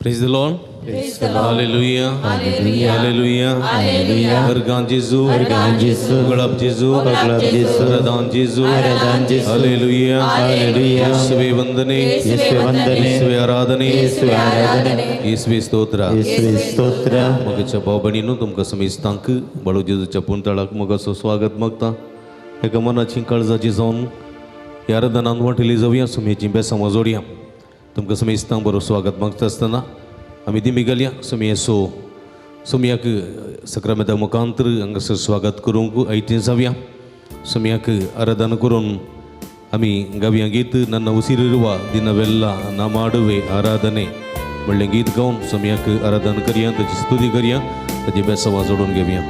Praise the Lord. Praise the Lord. Hallelujah. Hallelujah. Hallelujah. Hallelujah. हरगान जेजू. हरगान जेजू. गुलाब जेजू. गुलाब जेजू. रदान जेजू. आराधन जेजू. हालेलुया. हालेलुया. येसुवे वंदने. येसुवे वंदने. येसुवे आराधने. येसुवे आराधने. येसुवे स्तोत्र. येसुवे स्तोत्र. मगाच्या भाव भयणीनो तुमकां समेस्तांक बाळू जेजूच्या पुणतळाक मगाचो स्वागत मागता. एका मनाची काळजाची जावन ह्या आराधनान वांटेली जावया. सुमेची बेसांव जोडया. तुमकां समेस्तांक बरो स्वागत मागता आसतना आमी दिमी घालया. सुमयेसो सुमयाक सक्रामेता मुखांतर हांगासर स्वागत करूंक आयतें जावया. सुमयाक आराधना करून आमी गावया गीत ನನ್ನ ಉಸಿರಿರುವ ದಿನವೆಲ್ಲ ನಾ ಮಾಡುವೆ ಆರಾಧನೆ म्हणलें गीत गावन सुमयाक आराधना करया, ताची स्तुती करया, ताची बेसांवां जोडून घेवया.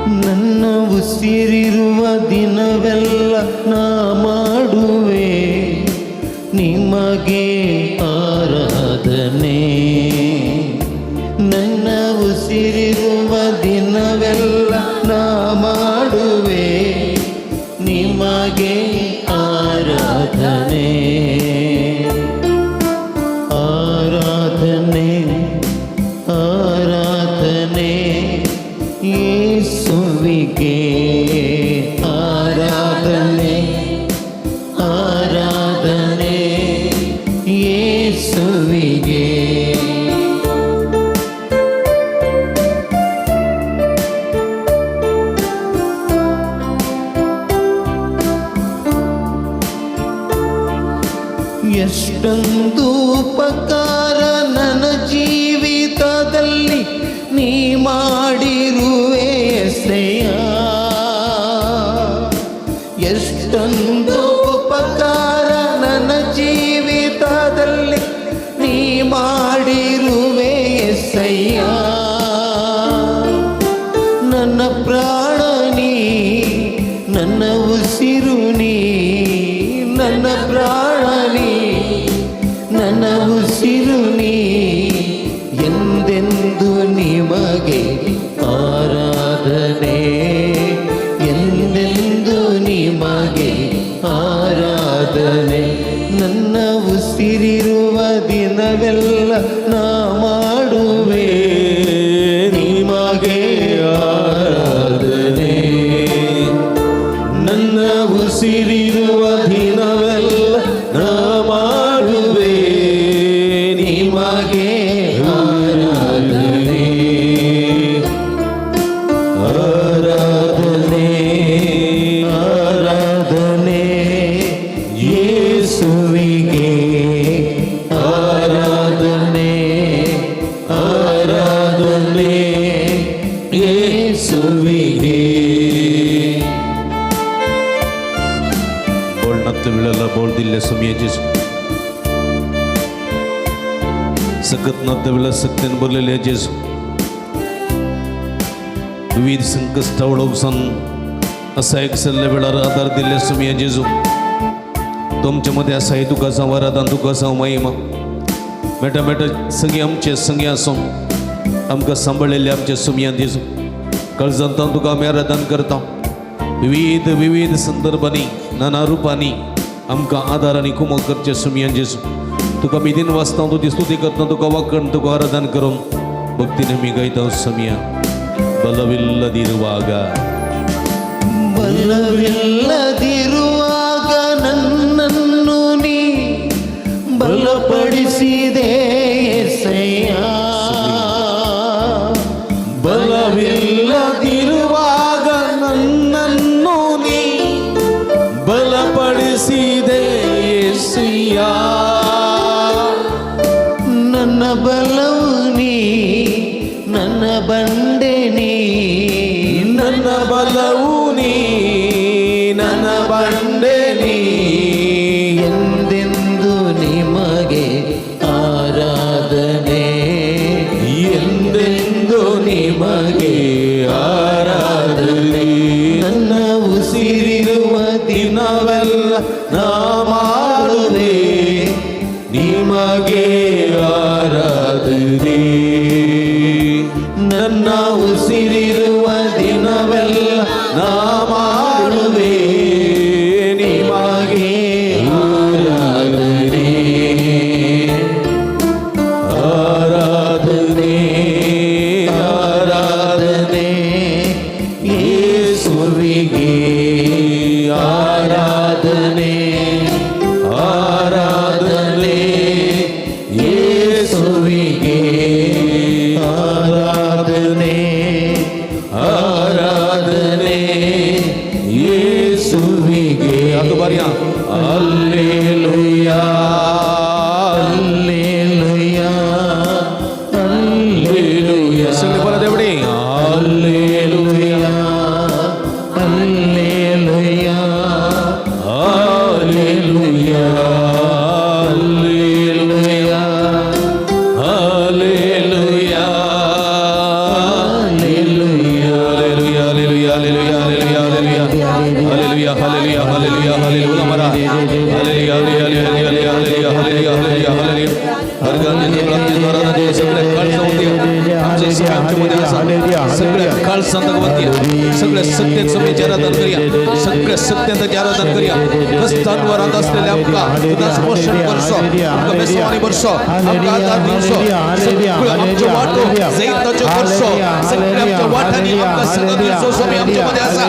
ನನ್ನ ಉಸಿರಿರುವ ದಿನವೆಲ್ಲ ನಾ ಮಾಡುವೆ ನಿಮಗೆ ಆರಾಧನೆ. ನನ್ನ ಉಸಿರಿರುವ ದಿನವೆಲ್ಲ ನಾ ಮಾಡುವೆ ನಿಮಗೆ ಆರಾಧನೆ. ಆರಾಧನೆ ಆರಾಧನೆ ಯೇಸುವಿಗೆ. ಆರಾಧನೆ ಆರಾಧನೆ ಯೇಸುವಿಗೆ. ಎಷ್ಟೊಂದು ಉಪಕಾರ ನನ್ನ ಜೀವಿತದಲ್ಲಿ ನೀ ಮಾಡಿರುವೆ ಯೇಸಯ್ಯ. ಎಷ್ಟೊಂದು ಉಪಕಾರ ನನ್ನ ಜೀವಿತದಲ್ಲಿ ನೀ ಮಾಡಿರುವೆ ಯೇಸಯ್ಯ. ನನ್ನ ಪ್ರಾಣ ನೀ, ನನ್ನ ಉಸಿರು ನೀ, ನನ್ನ ಪ್ರಾಣ ನೀ, ನನ್ನ ಉಸಿರು ನೀ, ಎಂದೆಂದು ನಿಮಗೆ ಆರಾಧನೆ. ಎಂದೆಂದು ನಿಮಗೆ ಆರಾಧನೆ. ನನ್ನ ಉಸಿರಿರುವ ದಿನವೆಲ್ಲ ನಾ ಮಾಡುವೆ ನಿಮಗೆ ಆರಾಧನೆ. ನನ್ನ ಉಸಿರಿರುವ ದಿನವೆಲ್ಲ ನಾ ಮಾಡುವೆ ನಿಮಗೆ ಆರಾಧನೆ. ಆರಾಧನೆ ಆರಾಧನೆ ಯೇಸುವಿಗೆ. ಆರಾಧನೆ ಆರಾಧನೆ ಯೇಸುವಿಗೆ. बोल नातले वेळाला बोल दिल्ले सुमये जेजू. सकत नातले वेळा सक्तेन भरलेले जेजू. विविध संकश्टां वळोवसान असा एक सल्ले वेळार आदार दिल्ले सुमये जेजू. तुमच्या मध्ये आसा तुका जावं आराधन, तुका जावं महिमा. मेटा मेटा संगी आमचे संगी आसूं आमकां सांबाळिल्ले आमचे सुमया जेजू. काळजांत तुका आमी आराधन करता. विविध विविध संदर्भांनी नाना रुपांनी आमकां आदार आनी कुमक करचे सुमयान जेजू. तुका आमी दिन वाचता, तुजी स्तुती करता, तुका वाकण तुका आराधन करून भक्तीने आमी गायता सुमया. ಬಲವಿಲ್ಲದಿರುವಾಗ ಬಲವಿಲ್ಲದಿರುವಾಗ ನನ್ನನ್ನು ನೀ ಬಲಪಡಿಸಿದೆ ಯೇಸಯ್ಯ. ಬಲವಿಲ್ಲದಿರುವಾಗ ನನ್ನನ್ನು ನೀ ಬಲಪಡಿಸಿದೆ ಯೇಸಯ್ಯ. ನನ್ನ ಬಲವು ನೀ, ನನ್ನ ಬಂಡೆ ನೀ, ನನ್ನ ಬಲವು ನೀ, ನನ್ನ ಬಂಡೆ ನೀ, ಎಂದೆಂದು ನಿಮಗೆ ಆರಾಧನೆ. ಎಂದೆಂದು ನಿಮಗೆ ಆರಾಧನೆ. ನನ್ನ ಉಸಿರಿರುವ ದಿನವೆಲ್ಲ ನಾ ಮಾಡುವೆ ನಿಮಗೆ ಆರಾಧನೆ. ನನ್ನ ಉಸಿರಿರುವ ದಿನವೆಲ್ಲ ನಾ ಮಾಡುವೆ. स्वामी आमच्या मध्ये आसा. सगळ्या काळजांत वतया, सगळ्या सत्तेत स्वामीची आराधना करूया, सगळ्या सत्यांत आराधना करूया. कष्टांवर असलेल्या आमकां तुझा पोषण करसो, आमकां बेसवानी भरसो, आमकां आधार दिवचो. सगळ्यो आमच्यो वाटो जैताच्यो करसो, सगळ्या आमच्या वाटांनी आमकां सगळं दिवचो स्वामी आमच्या मध्ये आसा.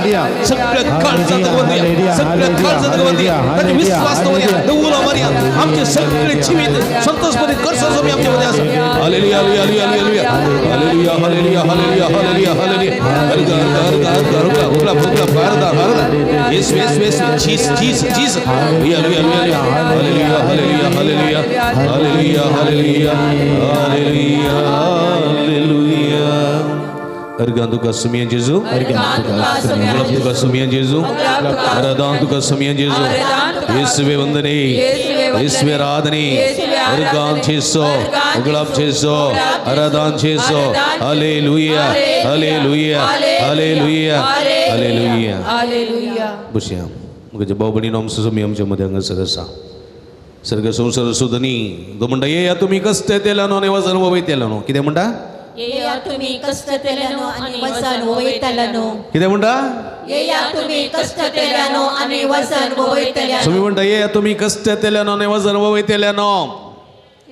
सगळ्या काळजांत वतया, सगळ्या काळजांत वतया, ताचे विश्वास दवरया, दवला मारया, आमचे सगळे जीवित संतोषपणे करसो स्वामी आमच्या मध्ये आसा. Hallelujah, hallelujah, hallelujah, hallelujah, hallelujah, hallelujah, hallelujah, hallelujah. हरगा हरगा हरगा हरगा हरगा हुकला हुकला Bhardaha Bhardaha. येसु येसु येसु, जीस जीस जीस. Hallelujah, hallelujah, hallelujah, hallelujah, hallelujah, hallelujah, hallelujah, hallelujah. अर्गां तुका सुमिया जेजू, गुलाब तुका सुमिया जेजू, आराधन तुका सुमिया जेजू. येसुवे वंदने, येसुवे आराधने. अर्गां जेसो, गुलाब जेसो, आराधन जेसो. Hallelujah, hallelujah, hallelujah, hallelujah. Hallelujah. बसया. म्हजे भाव भयणीनो, आमचो स्वामी आमच्या मध्ये हांगासर आसा. सर्ग संवसार सुदनी तो म्हणटा, येया तुमी कश्ट येतेल्यानो आनी वजन वयतेल्यानो. कितें म्हणटा? येया तुम्ही कष्ट केल्यानो आणि वजन वयतल्यानो. कितें म्हणटा? येया तुम्ही कष्ट केल्यानो आणि वजन वयतल्यानो. स्वामी म्हणटा, येया तुमी कश्ट येतेल्यानो आनी वजन वयतेल्यानो.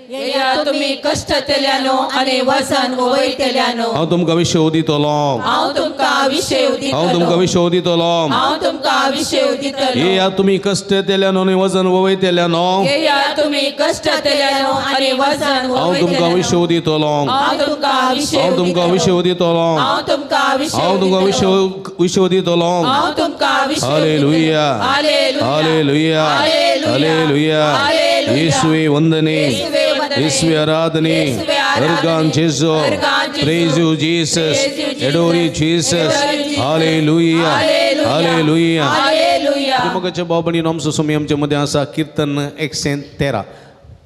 येया तुम्ही कष्ट केल्यानो आणि वजन वयतल्यानो. हांव तुमकां विशेव दितलो, हांव तुमकां विशेव हांव तुमकां दितलो, विशेव दितलो. हांव तुमकां विशेव दितलो. येया तुमी कश्ट येतेल्यानो आनी वजन वयतेल्यानो. येया तुम्ही कष्ट केल्यानो आणि वजन हांव तुमकां वयतल्यानो. विशेव दितलो, हांव तुमकां विशेव हांव तुमकां दितलो. विशेव दितलो, हांव तुमकां विशेव हांव तुमकां दितलो. विशेव दितलो. हांव तुमकां विशेव दितलो. Hallelujah, hallelujah, hallelujah, hallelujah, hallelujah. Hallelujah. येसुवे वंदने, येसुवे वंदने, येसुवे आराधने. येसुवे आराधने. अर्गान जेजो, अर्गान जेजो. Praise you Jesus, Praise you, Jesus. Adore you Jesus. Adore you, Jesus. Hallelujah, hallelujah, hallelujah. Hallelujah. मोगाच्या भाव भयणीनो, आमचो स्वामी आमच्या मध्ये आसा. कीर्तन 113,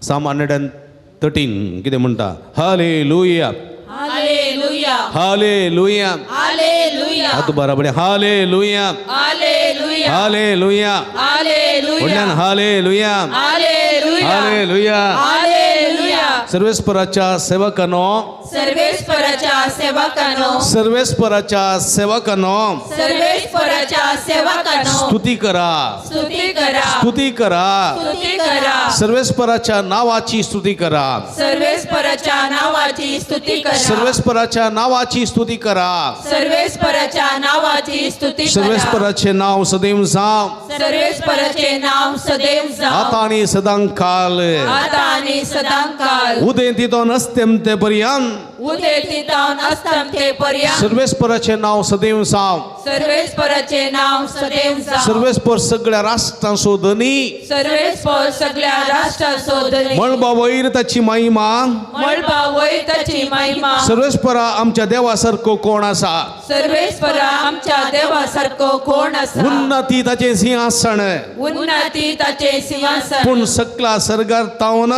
साम 113 कितें म्हणटा? Hallelujah, hallelujah, hallelujah. हालेलुया. हात बराबर, हालेलुया, हालेलुया, हालेलुया. हालेलुया, व्हडल्यान हालेलुया, हालेलुया, हालेलुया. हालेलुया. सर्वेस्पराच्या सेवकांनो, सर्वेस्पराच्या सेवकांनो, सर्वेस्पराच्या सेवकांनो, सर्वेस्पराच्या सेवकांनो, स्तुती करा, स्तुती करा, स्तुती करा, स्तुती करा. सर्वेस्पराच्या नावाची स्तुती करा, सर्वेस्पराच्या नावाची स्तुती करा, सर्वेस्पराच्या नावाची स्तुती करा, सर्वेस्पराच्या नावाची स्तुती करा. सर्वेस्पराचे नाव सदैव जाव, सर्वेस्पराचे नाव सदैव जाव, आता आणि सदांकाल, आता आणि सदांकाल, उदेंतीतून अस्त्यंते पर्यंत, उदेंतीतावन अस्तंते पर्यंत. सर्वेस्पराचे नाव सदैव जाव, सर्वेस्पराचे नाव सदैव जाव. सर्वेस्पर सगळ्या राष्ट्रांचो धनी, सर्वेस्पर सगळ्या राष्ट्रांचो धनी, मळबा वयर ताची महिमा, मळबा वयर ताची महिमा. सर्वेस्परा आमच्या देवा सारको कोण आसा? सर्वेस्परा आमच्या देवा सारको कोण आसा? उन्नती ताचें सिंहासन, उन्नती ताचे सिंहासन, पूण सकला सर्गार तावन,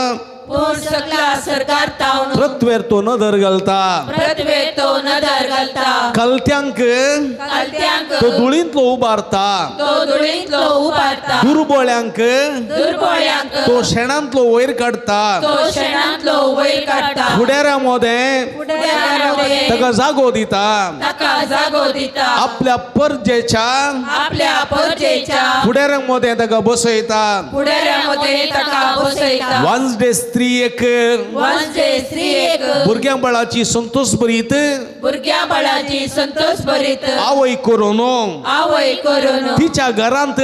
पूण सकला सरकार तावन, पृथ्वेर तो नदर घालता, पृथ्वेर तो नदर घालता, कलत्यांक कलत्यांक तो धुळींतलो उबारता, तो धुळींतलो उबारता, दुर्बळ्यांक दुर्बळ्यांक तो शेणांतलो वयर काडटा, तो शेणांतलो वयर काडटा, फुडाऱ्या मोदें फुडाऱ्या ताका जागो दिता, ताका जागो दिता, आपल्या परजेच्या आपल्या परजेच्या फुडाऱ्या मोदें ताका बसयता. फुडाऱ्या मदें ताका बसयता. वांजडे स्त्रीयेक, वांजडे स्त्रीयेक, भुरग्यां बाळाची संतोष भरीत, भुरग्यां बाळाची संतोष भरीत, आवय करून, आवय करून, तिच्या घरांत,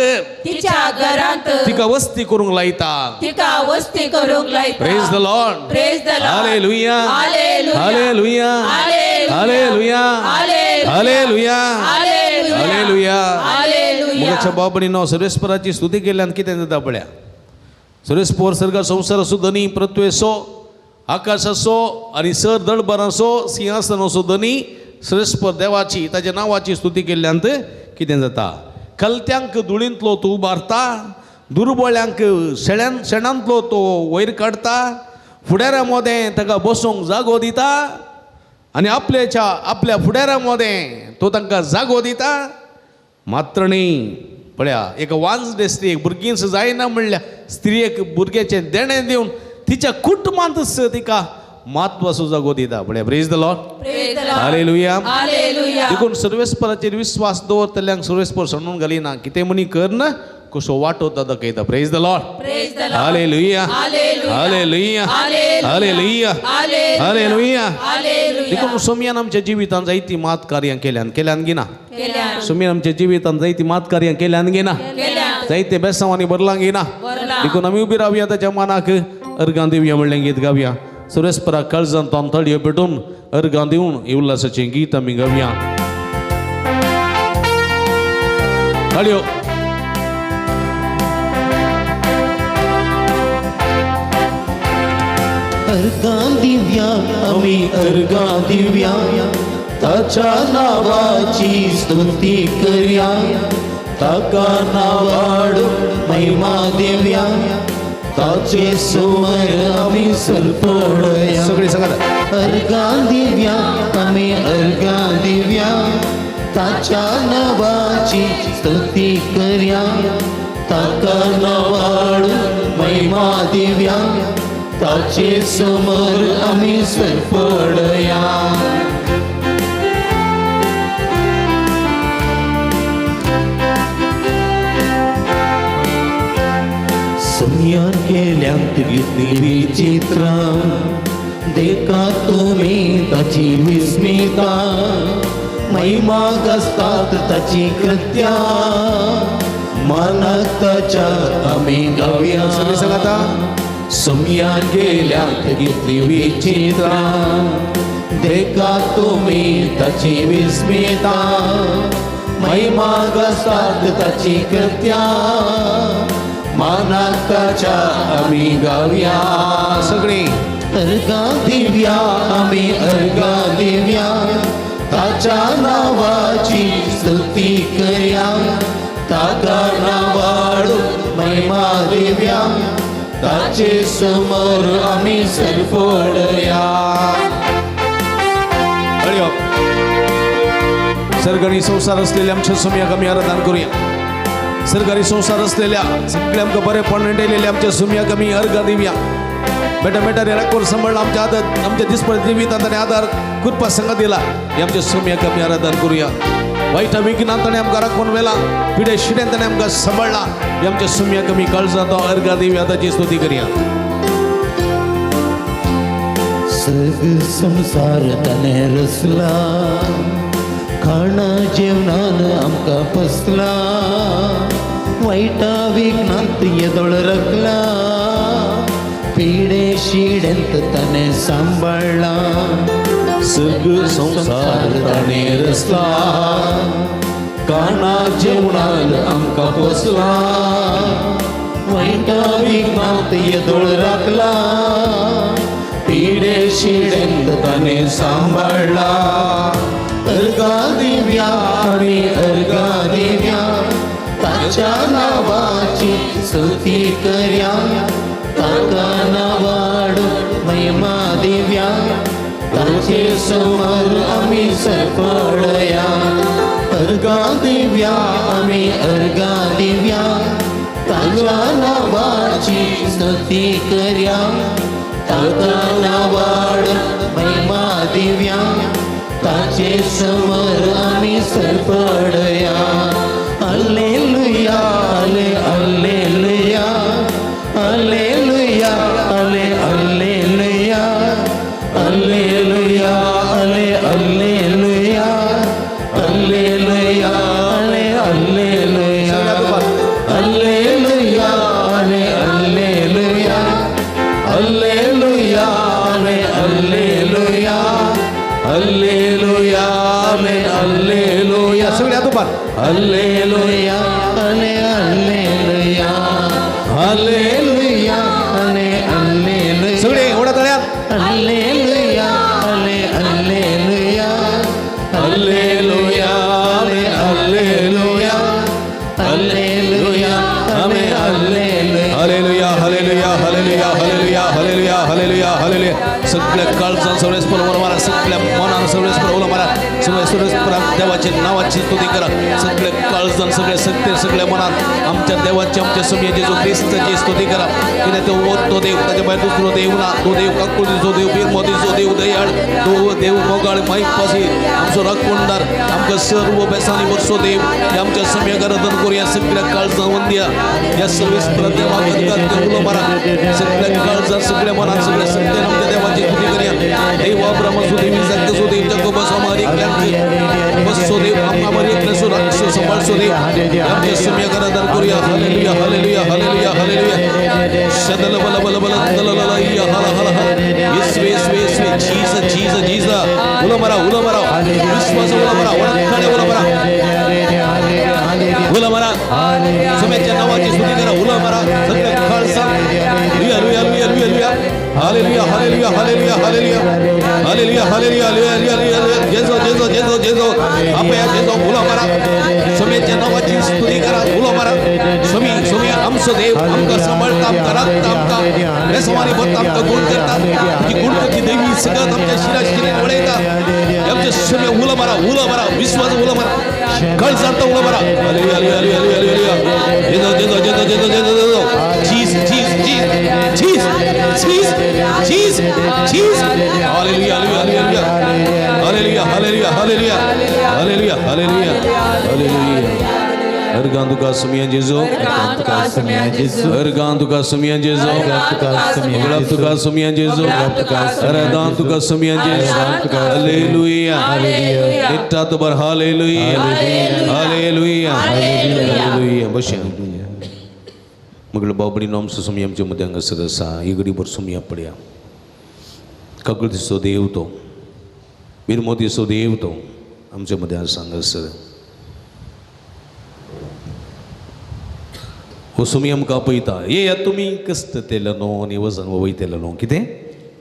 तिच्या घरांत, तिका वस्ती करूंक लायता, तिका वस्ती करूंक लायता. Praise the Lord, praise the Lord. Hallelujah, hallelujah, hallelujah, hallelujah, hallelujah, hallelujah, hallelujah, hallelujah. Hallelujah. मोगाच्या भाव भयणीनो, सर्वेस्पराची स्तुती केल्यान कितें जाता पळया. सर्वेस्पोर सर्ग संवसार असो धनी, पृथ्वेसो आकाशाचो आनी सर दळबरांचो सिंहासनाचो धनी सर्वेस्पर देवाची ताच्या नांवाची स्तुती केल्ल्यान कितें जाता? कलत्यांक धुळींतलो तूं उबारता, दुर्बळ्यांक शेणांतलो तो वयर काडटा, फुडाऱ्या मदें ताका बसूंक जागो दिता आनी आपल्याच्या आपल्या फुडाऱ्या मदें तो तांकां जागो दिता. मात्र न्ही पळया, एक वांजडे स्त्रीयेक भुरगींच जायना म्हणल्यार स्त्रियेक भुरग्याचें देणें दिवन तिच्या कुटुंबांतच तिका म्हत्वाचो जागो दिता. पळया, praise the Lord, hallelujah. देखून सर्वेस्पराचेर विस्वास दवरतल्यांक सर्वेस्पर सांडून घालिना. कितें म्हणी कर ना कसो वाटो तो दाखयता. Praise the Lord, hallelujah, hallelujah, hallelujah, hallelujah. देखून सोमयान आमच्या जिवितांत जायतीं मात कार्यां केल्यान, केल्यान गिना. सोमयान आमच्या जिवितांत जायतीं मात कार्यां केल्यान गिना, जायते बेसांवांनी भरलां गिना. देखून आमी उबी रावया ताच्या मनाक अर्गां दिवया म्हणलें गीत गावया. सुरेशपरा काळजांत ताळयो पेटून अर्गां दिवन ही उल्हासाचें गीत आमी गावया. ताळयो. अर्गां दिव्या आमी अर्गां दिव्या, ताच्या नावाची स्तुती करया, ताका नावाडू महिमा दिव्या, ताचे समोर आमी सरपडया. सगळी सांगात. अर्गां दिव्या आमी अर्गां दिव्या, ताच्या नावाची स्तुती करया, ताका नावाडू महिमा दिव्या, ताचे समोर आमी सरपडया. सोमयान केल्यांत विचित्रां, देखा तुमी ताची विस्मिता, महिमा गाजतात ताची कृत्या, मनाक ताच्या आमी गावया. सगळी सांगाता. सोमयान केल्यांत कितली विचित्रां, देखा तुमी ताची विस्मिता, महिमा गाजतात ताची कृत्या, मनाक ताच्या आमी गावया. सगळी. अर्गां दिव्या आमी अर्गां दिव्या, ताच्या नावाची स्तुती करया, ताका नावाडू महिमा दिव्या, ताचे समोर आमी सरपडया. सरकारी संसार असलेल्या आमच्या सुमयाक आमी आराधन करूया. सरकारी संसार असलेल्या सगळ्या आमकां बरेपण नडयलेल्या आमच्या सुमयाक आमी अर्गां दिवया. बेटा बेटा राखून सांबाळला आमच्या आदर, आमच्या दिसपड जिवितांत ताणें आदार कृपा संग दिला, हे आमच्या सुमयाक आमी आराधन करूया. वायटा विघ्नांत ताणें आमकां राखून व्हेला, पिडे शिड्यान ताणें आमकां सांबाळला, हे आमच्या सुमयाक आमी काळजांत अर्गां दिवया, ताची स्तुती करूया. सर्ग संसार ताणें रचला, खाणा जेवणान आमकां पसला, वायटा विघ्नांत येदोळ रकला, पिडे शिड्यांत ताणें सांबाळला. सर्ग संसार ताणें रचला, खाणा जेवणान आमकां पोसला, वायटा विघ्नांत येदोळ राखला, पिडे शिड्यांत ताणें सांबाळला. अर्गां दिव्या आमी अर्गां दिव्या, ताच्या नावाची स्तुती करया, ताका नावाडू महिमा दिव्या, ताचे समोर आमी सरपडया. अर्गां दिव्या आमी अर्गां दिव्या, ताच्या नावाची स्तुती करया, ताका नावाडू महिमा दिव्या, ताचे समोर आमी सरपडया. Alleluia, alle alleluia, alleluia, alle alleluia, alleluia, alle alleluia, alleluia, alle alleluia, alleluia, alle alleluia, alleluia, alle alleluia, alleluia, alle alleluia. सगळे हात उबार. Alleluia, alle alleluia, alleluia, alle alleluia. सगळे ओढा तळ्यात. Alleluia, alle alleluia, alleluia, alle alleluia, alleluia, alle alleluia. Hallelujah, hallelujah, hallelujah, hallelujah, hallelujah, hallelujah, hallelujah. सगळ्या काळजान सगळेच उलो मारा, सगळ्या मनान सगळेच उलो मारा. सर्व देवाच्या नावाची स्तुती करा. सगळे काळजान, सगळे सत्य, सगळ्या मनात आमच्या देवाची, आमच्या स्वामी जेजू ख्रिस्ताची स्तुती करा. कित्याक तो तो देव, ताच्या भायर दुसरो देव ना. तो देव काकुळतीचो देव, बिरमोतीचो देव, दयाळ तो देव, मोगाळ, मायपासी आमचो राखणदार, आमकां सर्व बेसांनी वर्सो देव. आमच्या सम्यक आराधन करूया. सगळ्या काळजान वंद्या या सर्वेस्पर देवाक उलो मारा. सगळ्या काळजान, सगळ्या मनात, सगळ्या सत्यान आमच्या देवाची स्तुती करूया. देव अब्रामाचो देव, इसाकाचो देव, जाकोबाचो हर बसो देव, आमकां एकल्याचो राखसो सांबाळसो देव. आमच्या सम्यक आराधन करूया. Hallelujah, hallelujah, hallelujah, hallelujah. शदल बल बल बल दल ल या हला हला हला. येसवे, येसवे, येसवे. Jesus, Jesus, Jesus. उलो मारा, उलो मारा, विश्वास उलो मारा, ओळखणे उलो मारा, उलो मारा. स्वाम्याच्या नावाची स्तुती करा. उलो मारा सगळ्या काळजान. लुया, लुया, लुया, लुया, लुया. Hallelujah, hallelujah, hallelujah, hallelujah, hallelujah, hallelujah, hallelujah, hallelujah. जेजो, जेजो, जेजो, जेजो. आपया जेजो. उलो मारा, स्वाम्याच्या नावाची स्तुती करा. उलो मारा. स्वामी, स्वामी आमचो देव आमकां सांबाळटा, आमकां राखता, आमकां बेसवानी भरता, आमकां गुण करता. तुजी गुण करची देवी सगळ्यात आमच्या शिरा शिरेन वळयता. आमच्या स्वामी. उलो मारा, उलो मारा, विश्वास उलो मारा, काळजांत उलो मारा. Hallelujah, hallelujah, hallelujah, hallelujah. जेजो, जेजो, जेजो, जेजो, जेजो, जेजो. जीस, जीस, जीस, जीस, जीस, जीस, जीस. Hallelujah, hallelujah, hallelujah, hallelujah, hallelujah, hallelujah, hallelujah, hallelujah. अर्गां तुका सुमिया जेजू. अर्गां तुका सुमिया जेजू. गुलाब तुका सुमिया जेजू. अरदान तुका सुमिया जेजू. हालेलुया. निट्टात बर. Hallelujah, hallelujah, hallelujah. बशा मगळ बाबडी आमचो सुमी आमच्या मध्ये हांगासर आसा. ही घडीभर सुमया पडया. काकुळतीचो देव तो, बिरमोतीचो देव तो आमच्या मध्ये आसा हांगासर. हो सुमी आमकां आपयता, येया तुमी कश्ट तेल्यानो आनी वजन वयतेल्यानो. कितें?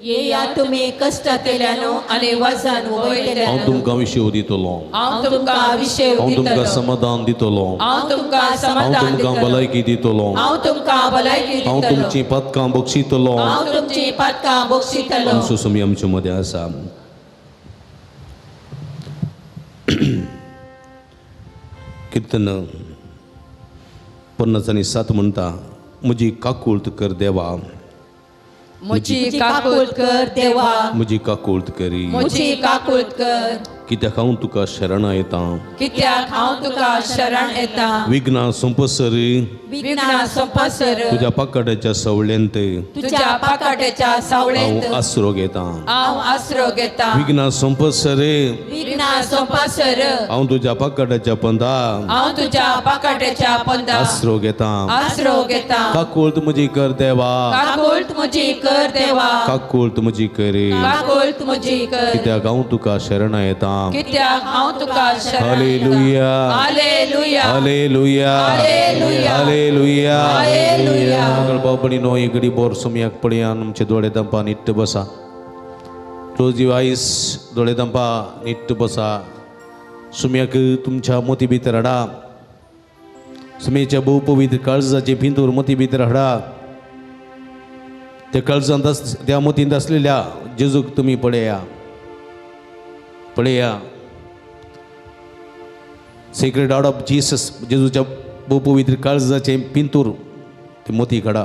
येया तुमी कश्ट तेल्यानो आनी वजन हांव वयतेल्यानो. तुमकां विशेव दितलो. हांव तुमकां विशेव हांव तुमकां दितलो. समाधान दितलो. हांव तुमकां हांव समाधान तुमकां दितलो. भलायकी दितलो. हांव तुमकां भलायकी हांव दितलो. तुमचीं पातकां बक्षितलो. हांव तुमची पातकां बक्षितलो. आमचो सुमी आमचे मदें आसा. किर्तन 57 म्हणटा, म्हजी काकूळत कर देवा. म्हजी काकूळत कर देवा. म्हजी काकूळत करी. म्हजी काकूळत कर. कित्याक हांव तुका शरण येता. कित्याक हांव तुका शरण येता. विघ्नां सोंपसर. विघ्नां सोंपसर. तुज्या पाकाट्याच्या सवळेंत. तुज्या पाकाट्याच्या सावळेंत. हांव आसरो घेता. हांव आसरो घेता. विघ्नां सोंपसर. विघ्नां सोंपसर. हांव तुज्या पाकाट्याच्या पंदा. हांव तुज्या पाकाट्याच्या पंदा. आसरो घेता. आसरो घेता. काकूळत म्हजी कर देवा. काकूळत म्हजी कर देवा. काकूळत म्हजी कर. काकूळत म्हजी कर. कित्याक हांव तुका शरण येता. कित्याक हांव तुका शरण. Hallelujah, hallelujah, hallelujah, hallelujah, hallelujah, hallelujah. मगळ बाबणी no इगडी बोर सुमयाक पळयान आमचे दोळे दंपा निट्ट बसा. Close your eyes. दोळे दंपा निट्ट बसा. सुमयाक तुमच्या मोती भितर हाडा. सुमयेच्या भोव पवित्र काळजाचे भिंतूर मोती भितर हाडा. त्या काळजांत त्या मोतींत आसलेल्या जेजूक तुमी पळया, पळया. सेक्रेड हार्ट ऑफ जीसस, जेजूच्या भोव पवित्र काळजाचे पिंतूर ते मोती काडा.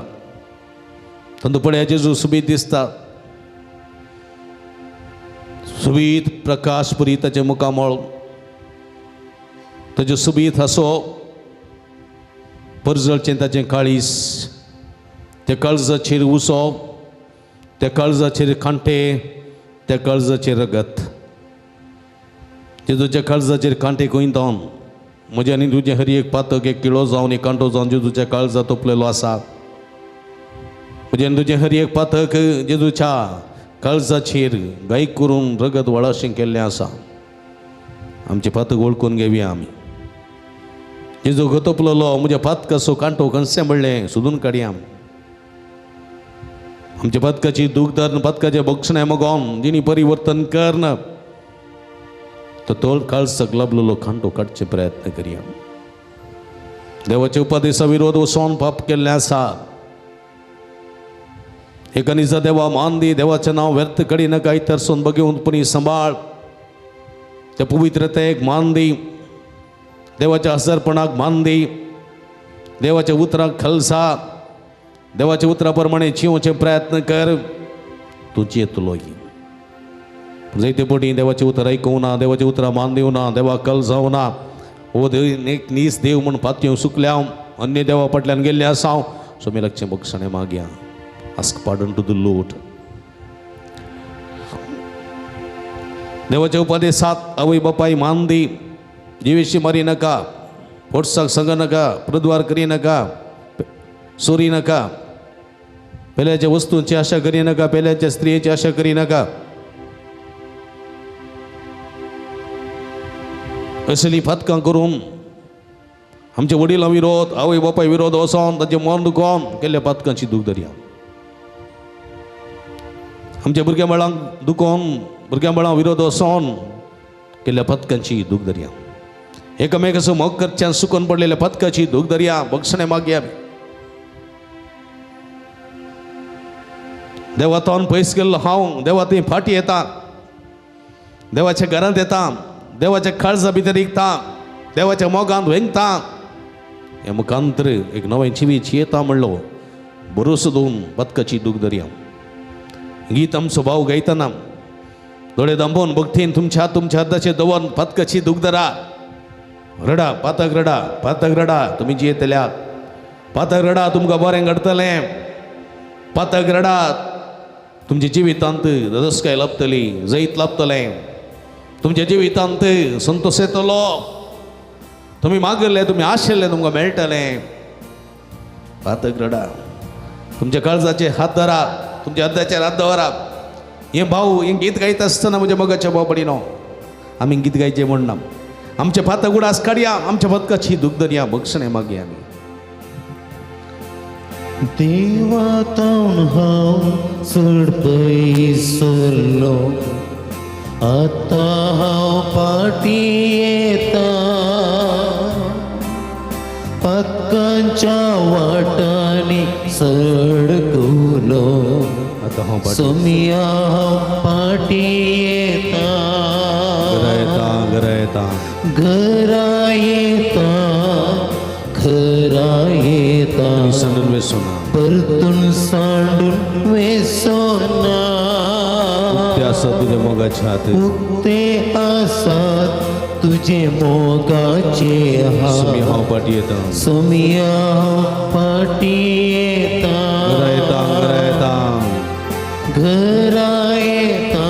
तांतूं पळया जेजू सुबीत दिसता. सुबीत प्रकाश पुरी ताचें मुखामळ, ताज्यो सुबीत हांसो, परजळचें ताचें काळीस, त्या काळजाचेर उसो, त्या काळजाचेर कांटे, त्या काळजाचेर रगत. जेजूच्या काळजाचेर कांटे कोयंतावन म्हजें आनी तुजें हर एक पातक एक किळो जावन, एक कांटो जावन जेजूच्या काळजा तोपलेलो आसा. म्हजें आनी तुजें हर एक पातक जेजूच्या काळजाचेर गाय करून रगत वळाशें केल्लें आसा. आमचें पातक वळखून घेवया आमी. जेजू गतोपलेलो म्हज्या पातकाचो कांटो खंयचें म्हणलें सोदून काडया. आमच्या पातकाची दूख धरून पातकाचें बक्षणें मगोन जिणी परिवर्तन करना तर तो काळजाक लाबलेलो कांटो काडचे प्रयत्न करया. देवाच्या उपदेसा विरोध वचोन पाप केल्लें आसा. एका निजा देवा मान दी. देवाचें नांव व्यर्थ कडी नाका, तरसून बगेवन पणी सांबाळ. त्या पवित्रतेक मान दी, देवाच्या हजरपणाक मान दी, देवाच्या उतराक खलसा, देवाच्या उतरा प्रमाणे जिवचे प्रयत्न कर, तूं जियेतलो. जायते पटी देवाचें उतर आयकूंक ना, देवाचें उतरां मान दिवना, देवाक कल जावना, हो देव एक नीस देव म्हूण पातयो सुकल्या हांव, अन्य देवा फाटल्यान गेल्ले आसा हांव. सो मी लागचें बक्षणें मागया. Ask pardon to the Lord. देवाच्या उपदेसात आवय बापाय मान दी, जिवेशी मारी नाका, फोटसाक संग नाका, प्रद्वार करी नाका, चोरी नाका, पेल्याच्या वस्तूंची आशा करी नाका, पेल्याच्या स्त्रियेची आशा करी नाका. असली फातकां करून आमच्या वडिलां विरोध, आवय बापाय विरोध वचोन तांचें मन दुखोवन केल्ल्या पातकांची दूख दरया. आमच्या भुरग्यां बाळांक दुखोवन, भुरग्यां बाळां विरोध वचोन केल्ल्या पातकांची दूख दरया. एकामेकाचो मोग करच्यान सुकून पडलेल्या पातकाची दूख दरया. बक्षणें मागया. देवा तोन पयस गेल्लो हांव देवा थंय फाटी येता, देवाच्या घरांत येता, देवाच्या काळजा भितर रिगता, देवाच्या मोगांत वेंगता. हे मुखांतर एक नवें जिवीत येता म्हणलो भरोसो दिवन पातकाची दूख दरया. गीत आमचो भाव गायतना दोळे दांबोवन भक्तीन तुमच्या तुमच्या हाताचे दवर पातकाची दूख दरा. रडा, पातक रडा, पातक रडा, तुमी जियेतल्यात. पातक रडा, तुमकां बरें घडटलें. पातक रडा, तुमच्या जिवितांत ददस्काय लाभतली, जैत लाभतलें. तुमच्या जिवितांत संतोश येतलो. तुमी मागले, तुमी आशिल्ले, तुमकां मेळटलें. पातक रडा, तुमच्या काळजाचे हात धरा, तुमच्या अर्दाचेर हात दवरा. हे भाऊ हें गीत गायता आसतना म्हज्या मोगाच्या भाव भयणीनो, आमी गीत गायचें म्हण ना. आमच्या पातक उडास काडया, आमच्या पदकाची दूख दरया. बक्षणें मागया आमी. देवा तावन हांव चड पयस सरलो, आतां हांव फाटीं येता, पातकांच्या वाटांनी सडकुलो, आतां हांव फाटीं सोमिया हांव फाटीं येता, घरा येता, घरा येता, घरा येता, घरा येता, सांडून वेसोना, परतून सांडून वेसोना. उक्ते आसात तुज्या मोगाचे हात, उक्ते आसात तुजे मोगाचे सोमी हात, हांव फाटीं येता, सोमिया हांव फाटीं येता, घरा येता, घरा येता, घरा येता,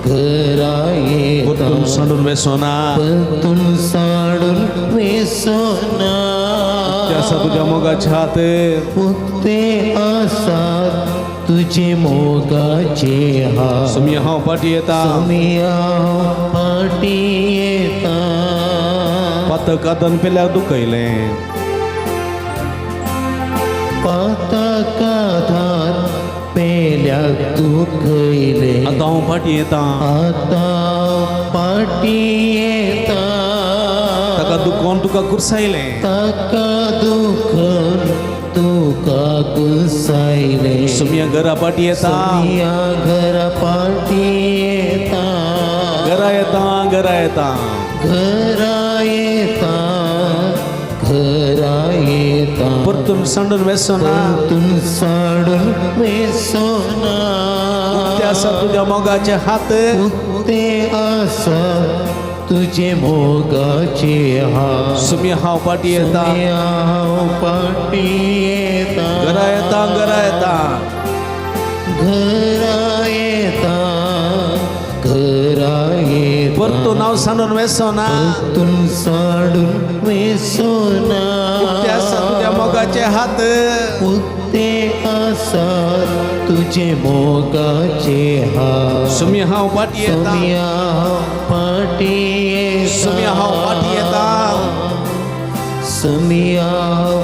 घरा येता, परतून सांडून वेसोना, परतून सांडून वेसोना. उक्ते आसात तुज्या मोगाचे हात, उक्ते आसात तुजे मोगाचे हात, सोमी हांव फाटीं येता, सोमिया हांव फाटीं येता. पातक आदान पेल्याक दुखयलें, पातकाधार पेल्याक दुखयलें, आतां हांव फाटीं येता, आतां फाटीं येता, ताका दुखोवन तुका कुर्सायलें, ताका दुखोवन तुका कुर्सायलें, सोमिया घरा फाटीं येता, सोमिया घरा फाटीं येता, घरा येता, घरा येता, घरा येता, घरा येता, परतून सांडून वेसोना, परतून सांडून वेसोना. उक्ते आसात तुज्या मोगाचे हात, उक्ते आसात तुजे मोगाचे हात, सोमिया हांव फाटीं येता, सोमिया हांव फाटीं येता, घरा येता, घरा येता, घरा येता, घरा येता, परतून हांव सांडून वेसोना, परतून सांडून वेसोना. उक्ते आसात तुज्या मोगाचे हात, उक्ते आसात तुजे मोगाचे हात, सोमिया हांव फाटीं येता, सोमिया हांव फाटीं येता, सोमिया हांव फाटीं येता, सोमिया हांव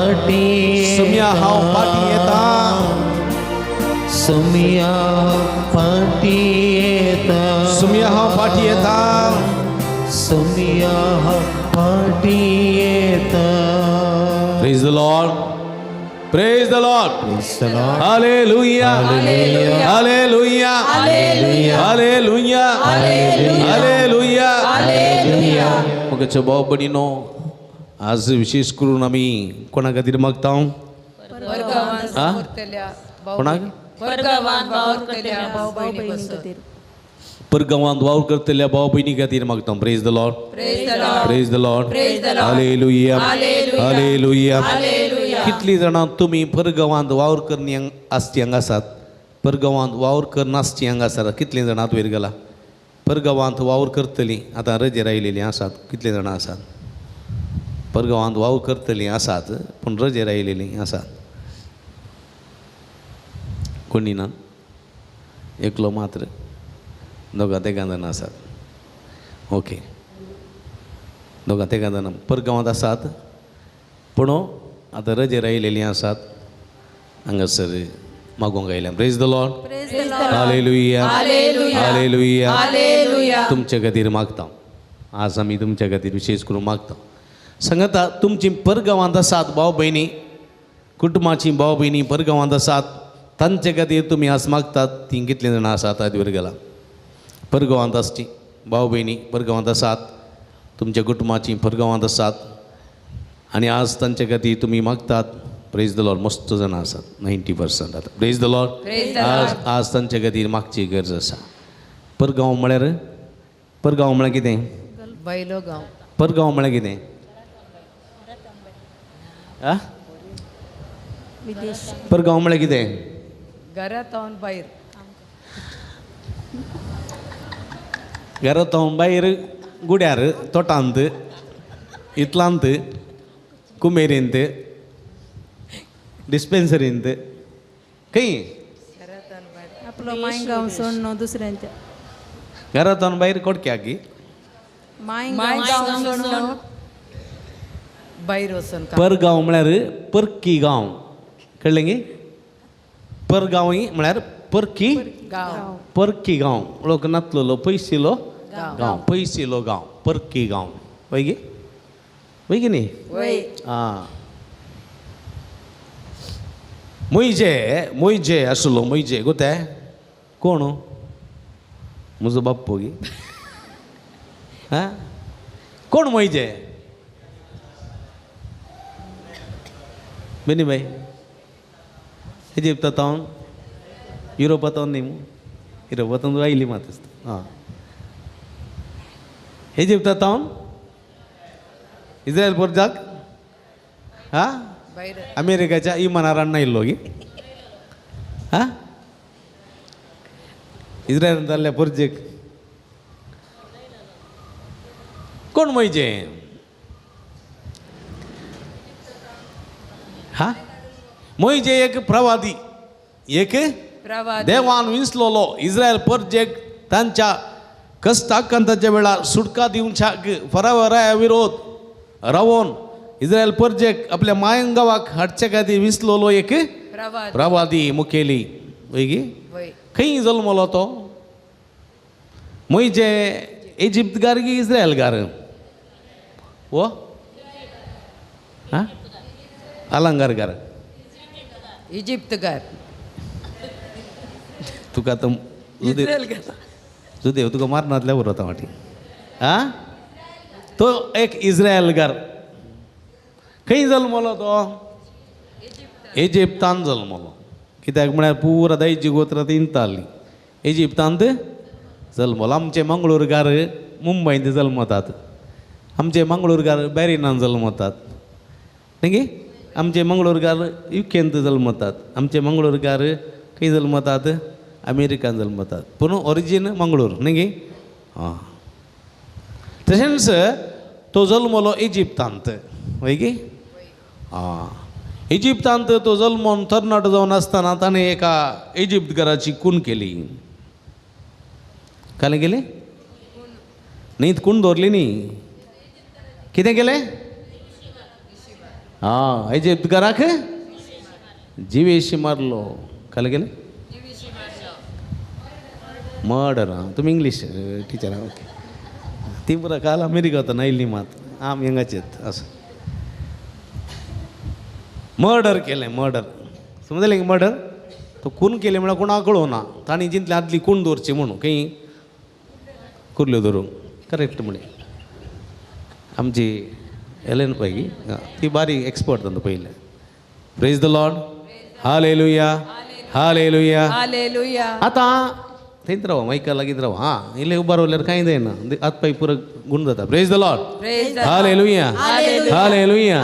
फाटीं येता, सोमिया हांव फाटीं येता, सोमिया फाटीं येता, सोमिया हांव फाटीं येता, सोमिया हांव फाटीं येता. Praise the Lord. Praise the Lord. Praise the Lord. Hallelujah. Hallelujah. Hallelujah. Hallelujah. Hallelujah. Hallelujah. मोगाच्या भाव भयणीनो, आज विशेष करून आमी कोणा खातीर मागता? कोणाक? परगांवांत वावर करतल्या भाव भयणी खातीर मागता. Praise the Lord, praise the Lord. Hallelujah, hallelujah. कितलीं जाणां तुमी परगांवांत वावर करणी आसची हांगा आसात? परगांवांत वावर करनासची हांगा आसात? कितलीं जाणां वयर गेला? परगांवांत वावर करतलीं आतां रजेर आयलेलीं आसात? कितलीं जाणां आसात परगांवांत वावर करतलीं आसात पूण रजेर आयलेलीं आसात? कोणी ना, एकलो मात्र, दोगां तेगां जाणां आसात. ओके, दोगां तेगां जाणां परगांवांत आसात पूण आतां रजेर आयलेलीं आसात, हांगासर मागूंक आयल्या. Praise the Lord, hallelujah, hallelujah. तुमच्या खातीर मागता आज आमी, तुमच्या खातीर विशेष करून मागता. सांगता तुमची परगांवांत आसात भाव भयणी, कुटुंबाची भाव भयणी परगांवांत आसात, तांचे खातीर तुमी आज मागतात. तीं कितलीं जाणां आसात आदवर गेला? परगांवांत आसची भाव भयणी परगांवांत आसात, तुमच्या कुटुंबाची परगांवांत आसात आनी आज तांचे खातीर तुमी मागतात. प्रेज the Lord. मस्त जाणां आसात, 90% आतां. Praise the Lord. आज आज तांचे खातीर मागची गरज आसा. परगांव म्हळ्यार, परगांव म्हळ्यार कितें? बायलो गांव. परगांव म्हळ्यार कितें? आ, परगांव म्हळ्यार कितें? घरांत भायर, घरांत भायर, गुड्यार, तोटांत, इतलांत, कुमेरींत, डिस्पेन्सरींत, खंय? आपलो मायगांव सोडून दुसऱ्यांच्या घरांत भायर कोडक्याक मायगांव सोडून भायर वचून. परगांव म्हळ्यार परकी गांव, कळ्ळें गी? परगांव म्हळ्यार परकी गांव, परकी गांव. लोक नातलेलो पयसिलो गांव, पयसिलो गांव, परकी गांव. वय गी? वय की न्ही? आं, मोयजे, मोयजे आसलो, मोयजे गोते कोण? म्हजो बाप्पो गी? आं, कोण मोयजे? बेनी बाई इजिप्तांत, युरोपांत न्ही, युरोपांत आयली मात आसता. आं, इजिप्तांत इस्रायल पोर्जाक, आं, अमेरिकाच्या इमानार आयिल्लो गी? आं, इस्रायल जाल्ल्या पोर्जेक कोण मोयजे? हा, मोयजे एक प्रवादी, एक देवान विंचलोलो इस्रायल परजेक तांच्या कश्टाकांताच्या वेळार सुटका दिवच्याक फरावराया विरोध रावोन इस्रायल परजेक आपल्या मायंगावाक हाडच्या खातीर विंचलोलो एक प्रवादी मुखेली. वय गी? खंय जल्मलो तो? मोयजे इजिप्तगार की इस्रायलगार? वो अलंगारगार, इजिप्तगार. तुका आतां जुदेव तुका मारनातल्या बरो आतां वाटी. आं, तो एक इस्रायलगार. खंय जल्मलो तो? इजिप्तान जल्मलो. कित्याक म्हळ्यार पुरा दायजी गोत्रां तिनताली इजिप्तांत जल्मलो. आमचे मंगळूरगार मुंबयंत जल्मतात, आमचे मंगळूरगार बॅरिनान जल्मतात, न्ही गे? आमचे मंगळूरगार युकेंत जल्मतात, आमचे मंगळूरगार खंय जल्मतात? अमेरिकान जल्मतात, पूण ओरिजीन मंगळूर, न्ही गे? आं, तशेंच तो जल्मलो इजिप्तांत, वय गी? आं, इजिप्तांत तो जल्मोन तरणाटो जावन आसतना ताणें एका इजिप्तगाराची खून केली. कालें केली? न्ही, खून दवरली न्ही, कितें केलें? आं, इजिप्तगाराक जिवेशी मारलो. कालें केलें? मर्डर. आं, तुमी इंग्लीश टिचर? ओके, ती पुरा काल अमेरिका वता आयिल्ली मात आमी हांगाचेत आसा. मर्डर केलें, मर्डर समजलें की? मर्डर तो खून केलें म्हळ्यार कोणाक कळोवना, तांणी जितले आदली खून दवरची म्हणून खंय कुर्ल्यो धरूंक करेक्ट म्हळें. आमची एलेन पळय ती बारीक एक्सपर्ट तांकां पयलें. Praise the Lord. Hallelujah, hallelujah, hallelujah. आतां थंयच राव, मायका लागींच राव. हां, इल्लें उबो रावल्यार कांय जायना, हात पांय पुरो गुण जाता. Praise the Lord. Hallelujah, hallelujah.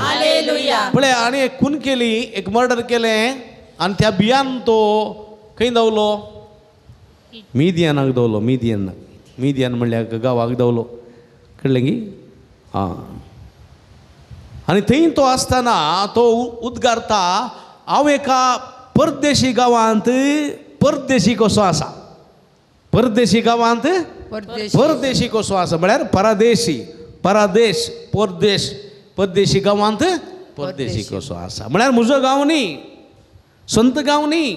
पळय, आनी एक खून केली, एक मर्डर केलें आनी त्या बियान तो खंय धांवलो? मिदियानाक धांवलो. मिदियानाक, मिदियान म्हणल्यार गांवाक धांवलो, कळ्ळें की? आं, आनी थंय तो आसतना तो उद्गारता, हांव एका परदेशी गांवांत परदेशी कसो आसा. परदेशी गांवांत परदेशी कसो आसा म्हळ्यार परादेशी, परादेश, परदेश, परदेशी गांवांत परदेशी कसो आसा म्हळ्यार म्हजो गांव न्ही, संत गांव न्ही.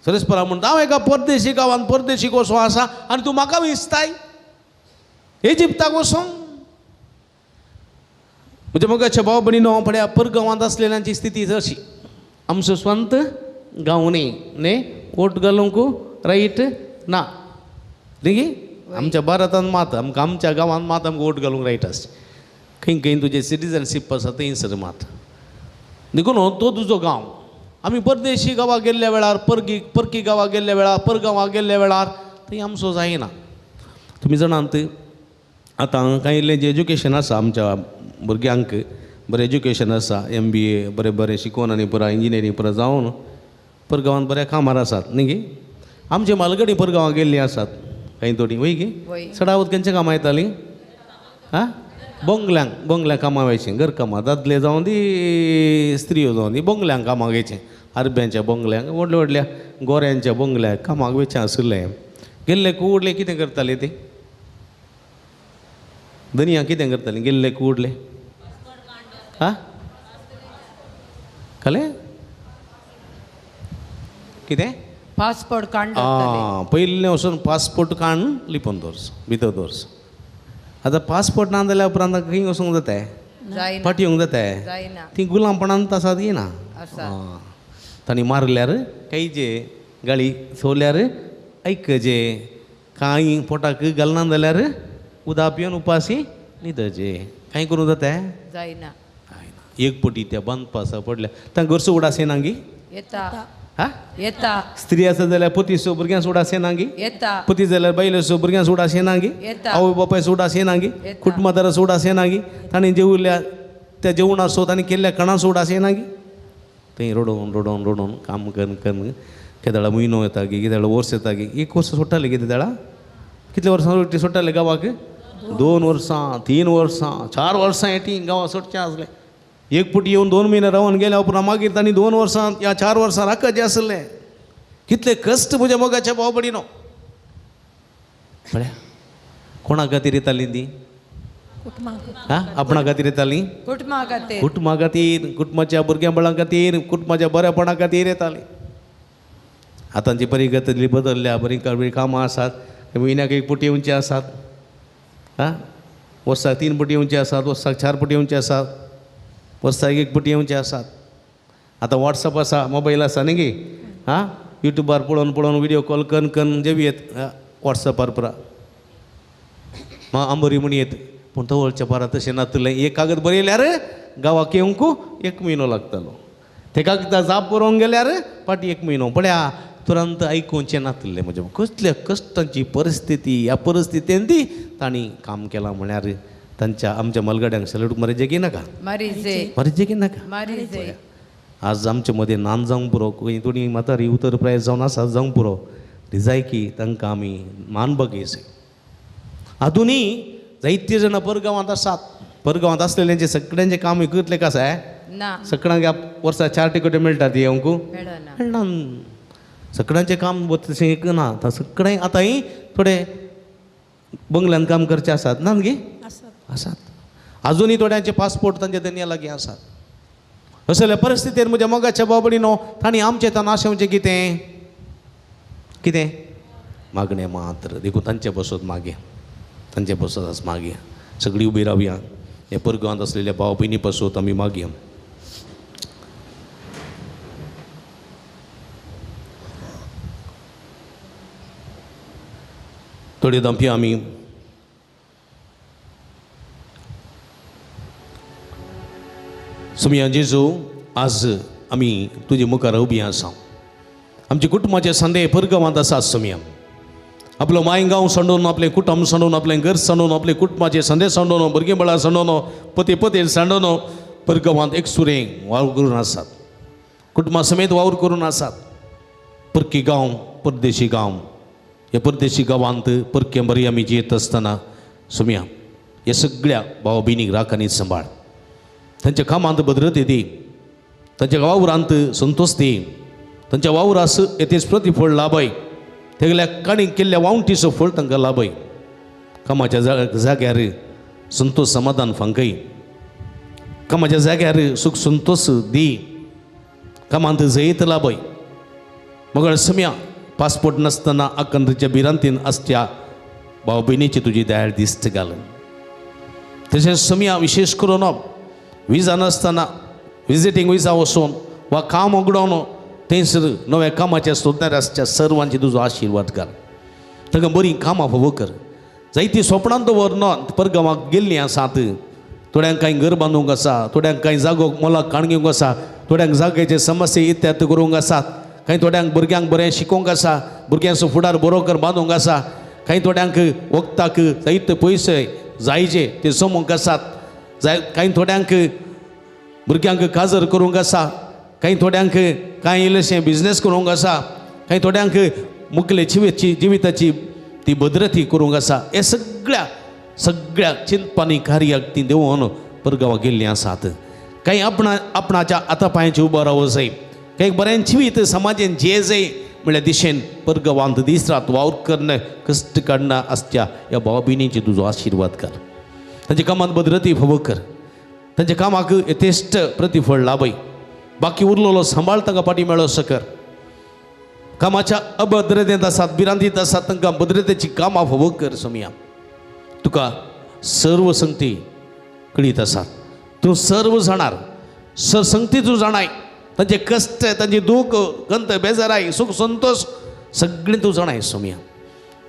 सरस्परा म्हणटा हांव एका परदेशी गांवांत परदेशी कसो आसा आनी तूं म्हाका विसताय इजिप्ताक वचोंक. म्हज्या मोगाच्या भाव भयणीनो, पळया परगांवांत आसलेल्यांची स्थिती अशी, आमचो स्वंत गांव न्ही, न्ही वोट घालूंक रायट ना न्ही. आमच्या भारतांत मात आमकां आमच्या गांवांत मात आमकां वोट घालूंक रायट आसता. खंय खंय तुजें सिटीजनशीप आसा थंयसर मात. देखून तो तुजो गांव. आमी परदेशी गांवाक गेल्ल्या वेळार, परकी परकी गांवाक गेल्ल्या वेळार, परगांवाक गेल्ल्या वेळार थंय आमचो जायना. तुमी जाणात आतां कांय इल्लें जें एज्युकेशन आसा आमच्या भुरग्यांक, बरें एज्युकेशन आसा, MBA बरें बरें शिकोवन आनी पुरा इंजिनियरींग पुरा जावन परगांवांत बऱ्या कामार आसात न्ही गे. आमचे मालगडी परगांवां गेल्लीं आसात कांय थोडीं, वय गे? चडावत खंयच्या कामां येतालीं? आं, बोंगल्यांक, बोंगल्यांक कामां वयचीं, घरकामां, दादले जावं दी स्त्रियो जावं दी, बोंगल्यांक कामाक वयचें, आरब्यांच्या बोंगल्यांक, व्हडल्या व्हडल्या गोऱ्यांच्या बोंगल्यांक कामाक वयचें आशिल्लें. गेल्ले कुडले कितें करताले ते धनयां? कितें करतालीं गेल्ले कुडले? आं, कळ्ळें कितें? पासपोर्ट काडून. आं, पयलीं वचून पासपोर्ट काडून लिपोवन दवरचो, भितर दवरचो. आतां पासपोर्ट ना जाल्यार उपरांत खंय वचूंक जाता? फाटी येवंक जाता? तीं गुलामपणांत आसात की ना? तांणी मारल्यार कांयचे, गाळी सोल्यार आयकचे, कांय पोटाक घालना जाल्यार उदक पिवन उपाशी न्हिदचे. कांय करूंक जाता? जायना. एक पटी त्या बांदपासा पडल्या तांकां घरचो उडास येना गी? येता. हा, येता. स्त्री आसा जाल्यार पतीचो भुरग्यांचो उडास येना गी? येता. पती जाल्यार बायलेचो भुरग्यांचो उडास येना गी? आवय बापायचो उडास येना गी? कुटुंबादाराचो उडास येना गी? तांणी जेवल्या त्या जेवणाचो, तांणी केल्ल्या खाणाचो उडास येना गी? थंय रडोवन रडोवन रडोवन काम करून करून केदळा म्हयनो येता गी, केदळा वर्स येता गी. एक वर्स सोडटाले कितें तेळा? कितले वर्सां सोडटाले गांवाक? 2 वर्सां, 3 वर्सां, 4 वर्सां येटी गांवां सोडचें आसलें. एक पुटी येवन 2 म्हयने रावन गेल्या उपरांत मागीर तांणी 2 वर्सां या 4 वर्सां राखचें आसलें. कितले कश्ट म्हज्या मोगाच्या भाव भयणीनो. पळया कोणा खातीर येतालीं ती? हा, आपणा खातीर येतालीं, कुटुंबा खातीर, कुटुंबा खातीर, कुटुंबाच्या भुरग्यां बाळां खातीर, कुटुंबाच्या बऱ्यापणा खातीर येतालीं. आतांची बरी गती बदलल्या, बरीं कामां आसात, म्हयन्याक एक पुटी येवची आसात, आं, वर्साक 3 पुटी येवची आसात, वर्साक 4 पुटी येवची आसात, वर्साक 1 पुटी येवचे आसात. आतां वॉट्सअप आसा, मोबायल आसा न्ही गी? आं, युट्यूबार पळोवन पळोवन व्हिडियो कॉल करून करून जेवयेत वॉट्सअपार पुरा मा आंबोरी म्हण येत. पूण तवळच्या पारा तशें नातलें. एक कागद बरयल्यार गांवाक येवंक 1 म्हयनो लागतालो, ते कागदा जाप बरोवंक गेल्यार फाटीं 1 म्हयनो. पळया तुरंत आयकुचें नातलें. म्हज्या कसल्या कश्टांची परिस्थिती, ह्या परिस्थितीन ती तांणी काम केलां म्हळ्यार तांच्या आमच्या मलगड्यांक सॅल्यूट मारीजे की नाका? मारीजे. मारीजे की नाका? मारीजे. आज आमचे मदें नान जावंक पुरो, खंय थोडी म्हातारी उतर प्राय जावन आसा जावंक पुरो, रिजायकी तांकां आमी मान बगयचे. आजुनूय जायते जाणां परगांवांत आसात. परगांवांत आसलेल्यांचें सगळ्यांचें काम कितलें आसा? ना. सगळ्यांक वर्साक 4 तिकेट्यो मेळटा ती येवंक मेळना. मेळना. सगळ्यांचें काम तशें एक ना. आतां सगळें आतांय थोडे बंगल्यांत काम करचे आसात ना गे? आसात. आजुनूय थोड्यांचे पासपोर्ट तांच्या धनया लागीं आसात. असल्या परिस्थितीर म्हज्या मोगाच्या भाव भयणीनो, तांणी आमचें तांकां आशेवचें कितें? कितें मागणें मात्र. देखून तांचे बसत मागया, तांचे बसत आज मागया. सगळीं उबी रावया, हे परगांवांत आसलेल्या भाव भयणी पासत आमी मागया. थोडे दमपी आमी सोमया जेजू, आज आमी तुजे मुखार उबी आसा. आमच्या कुटुंबाचे संदे परगांवांत आसा सोमया. आपलो मांय गांव सांडून, आपलें कुटुंब सांडून, आपलें घर सांडून, आपले कुटुंबाचे संदे सांडून, भुरगीं बाळां सांडून, पती पतीन सांडून परगांवांत एक सुरें वावर करून आसात, कुटुंबा समेत वावर करून आसात. परकी गांव, परदेशी गांव, ह्या परदेशी गांवांत परके बरी आमी जियेत आसतना सोमया ह्या सगळ्या भाव भयणीक राख आनी सांबाळ. तांच्या कामांत भद्रते दी, तांच्या वावरांत संतोष दी, तांच्या वावरास येतेच प्रतिफळ लाभय, तेगल्या काणी केल्ल्या वावटीचो फळ तांकां लाभय. कामाच्या जाग्यार संतोष समाधान फांकय, कामाच्या जाग्यार सुख संतोष दी, कामांत जैत लाभय. मगळ सम्या पासपोर्ट नासतना आकंद्रीच्या भिरांतीन आसच्या भाव भयणीची तुजी दयाळ दिस्त घाल. तशेंच सम्या विशेष करून विजा नासतना विजिटींग विजा वचून वा काम उगडोवन थंयसर नव्या कामाच्या सोदणारे आसच्या सर्वांची तुजो आशिर्वाद घाल. तांकां बरीं कामां फावो कर. जायतीं सोपणां दवर न परगांवाक गेल्लीं आसात. थोड्यांक कांय घर बांदूंक आसा, थोड्यांक कांय जागो मोलाक काण घेवंक आसा, थोड्यांक जाग्याचे समस्या इत्याद करूंक आसात, कांय थोड्यांक भुरग्यांक बरें शिकोवंक आसा, भुरग्यांचो फुडार बरो कर बांदूंक आसा, कांय थोड्यांक वखदाक जायते पयशे जायचे ते जमोवंक आसात, जाय कांय थोड्यांक भुरग्यांक काजर करूंक आसा, कांय थोड्यांक कांय इल्लेशें बिजनेस करूंक आसा, कांय थोड्यांक मुखले जिविताची ती भद्रती करूंक आसा. हे सगळ्या सगळ्या चिंतपानी कार्याक ती देंवोन परगांवाक गेल्लीं आसात. कांय आपणाच्या हाता पांयाचेर उबो रावो जाय, कांय बरें जिवीत समाजेन जिये जाय म्हळ्या दिशेन परगांवांत दीस रात वावर कर्ण कश्ट काडना आसच्या ह्या भाव भयणींची तुजो आशिर्वाद कर. तांच्या कामांत भद्रती फावो कर, तांच्या कामाक यथेश्ट प्रतिफळ लाभय. बाकी उरलेलो सांबाळ तांकां फाटीं मेळो कर. कामाच्या अभद्रतेंत आसात, भिरांतींत आसात, तांकां भद्रतेची कामां फावो कर. सोमया तुका सर्व संगती कळीत आसात, तूं सर्व जाणार, संगती तूं जाणाय. तांचे कश्ट, तांचे दूख, गंत, बेजाराय, सुख संतोष सगळें तूं जाणाय. सोमया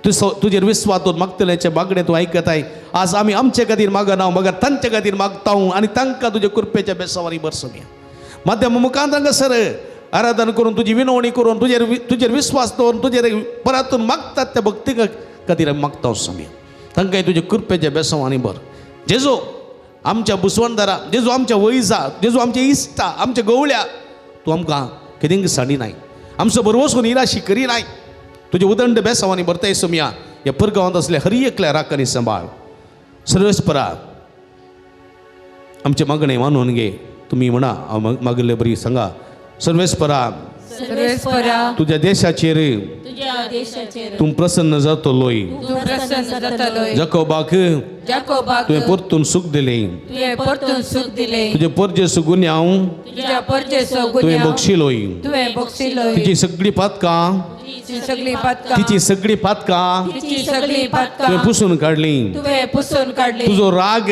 तूं तुजेर विस्वास दवर मागतल्याचें मागणें तूं आयकताय. आज आमी आमचे खातीर मागना, मगर तांचे खातीर मागता आनी तांकां तुज्या कृपेच्या बेसावानी भर. सोमया माध्यम मुखांत हांगासर आराधन करून तुजी विनवणी करून तुजेर विस्वास दवरून तुजेर परातून मागतात त्या भक्ती खातीर आमी मागता. सोमया तांकां तुज्या कृपेच्या बेसावानी भर. जेजू आमच्या बुसवणदारा, जेजू आमच्या वैजा, जेजू आमच्या इश्टा, आमच्या गवळ्या, तूं आमकां केदींक सांडी नाय, आमचो बरवसून निराशी करी नाय. तुजे उदंड बेसावानी भरताय. सोमया ह्या परगांवांत असले हर एकल्या राख आनी सांबाळ. सर्वेस्परा आमचें मागणें मानून घे. तुमी म्हणा मागिल्ले बरी सांगा. सर्वेस्परा, सर्वेस्परा, तुज्या देशाचेर तुज्या देशाचेर तूं प्रसन्न जातलोय. तूं प्रसन्न जातलोय. जाकोबाक जाकोबाक तुवें परतून सूख दिलें, तुवें परतून सूख दिलें. तुजे परजेचो गुन्यांव तुज्या परजेचो तुवें गुन्यांव बक्षिलोय. तुवें बक्षिलोय. तिची सगळी पातकां, तिची सगळी पातकां, तिची सगळी पातकां तिची सगळी पातकां तुवें पुसून काडली. तुवें पुसून काडली. तुजो राग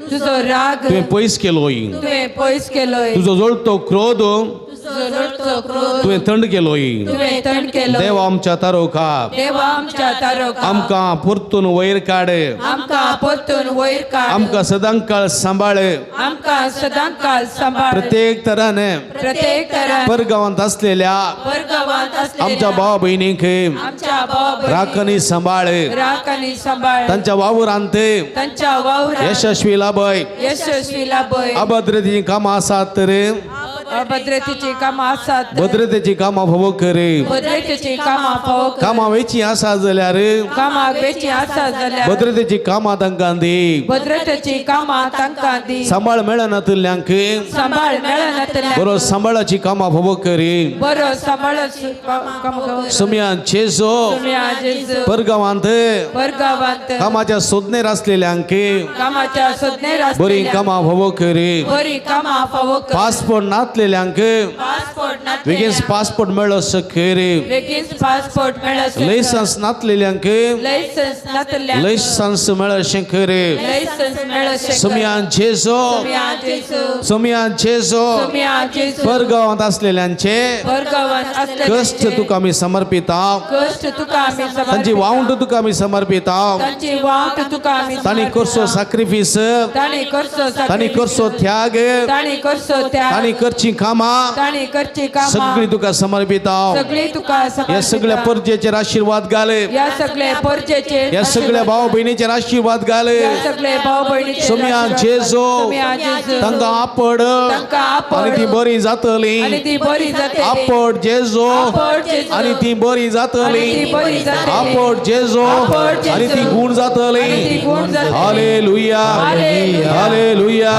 तुजो राग तुवें पयस केलोय. तुवें पयस केलोय. तुजो जळतो क्रोध तुजो जळतो क्रोध तुवें थंड केलोय. तुवें थंड केलो. देवा आमच्या तारोका, देवा आमच्या तारोका, आमकां परतून वयर काड, आमकां परतून वयर काड, आमकां सदांकाळ सांबाळ, आमकां सदांकाळ सांबाळ. प्रत्येक तरान, प्रत्येक तरान परगांवांत असलेल्या परगांवांत असलेल्या आमच्या भाव भयणींक आमच्या भाव भयणींक राख आनी सांबाळ. राख आनी सांबाळ. तांच्या वावरांत तांच्या वावरांत यशस्वी लाभय. यशस्वी लाभय. अभद्रतेची कामां आसात तर अभद्रतेची कामां आसात भद्रतेची कामां फावो कर. भद्रतेची कामां फावो कर. कामां वेची आसा जाल्यार कामां वेची आसा जाल्यार भद्रतेची कामां तांकां दी. भद्रतेची कामां तांकां दी. सांबाळ मेळनातल्यांक सांबाळ मेळनातल्या बरो सांबाळाची कामां फावो कर. बरो सांबाळ सुम्या चेजो जेजू परगांवांत परगांवांत कामाच्या सोदनेर आसलेल्यांक कामाच्या सोदनेर बरी आसलेल्या कामां फावो कर. बरी कामां फावो कर. पासपोर्ट नातलेल्यांक नासलेल्यांक पासपोर्ट बेगीन पासपोर्ट मेळो कर. बेगीन पासपोर्ट मेळो. लायसन्स नासलेल्यांक लायसन्स नातल्या लायसन्स मेळशें कर. लायसन्स मेळो. सोमयान जेजो, सोमयान जेजो, परगांवांत असलेल्यांचे परगावांत कश्ट तुका आमी समर्पिता. कश्ट तुका आमी तांची वावंट तुका आमी समर्पिता. तांची वावट तुका आमी. तांणी करचो साक्रिफीस, तांणी करचो, तांणी करचो त्याग, तांणी करचो त्याग, तांणी करची कामां, तांणी करची कामां सगळी तुका समर्पिता. सगळी तुका. ह्या सगळ्या परजेचेर आशीर्वाद घाले. ह्या सगळ्या परजेचेर, ह्या सगळ्या भाव भयणीचेर आशीर्वाद घाले. ह्या सगळ्या भाव भयणीचेर. सोमया जेजो, तांकां आपड आनी ती बरी जातली. आनी ती बरी जातली. आपड जेजो आनी ती बरी जातली. आपड जेजो आनी ती गुण जातली. Hallelujah, hallelujah, hallelujah,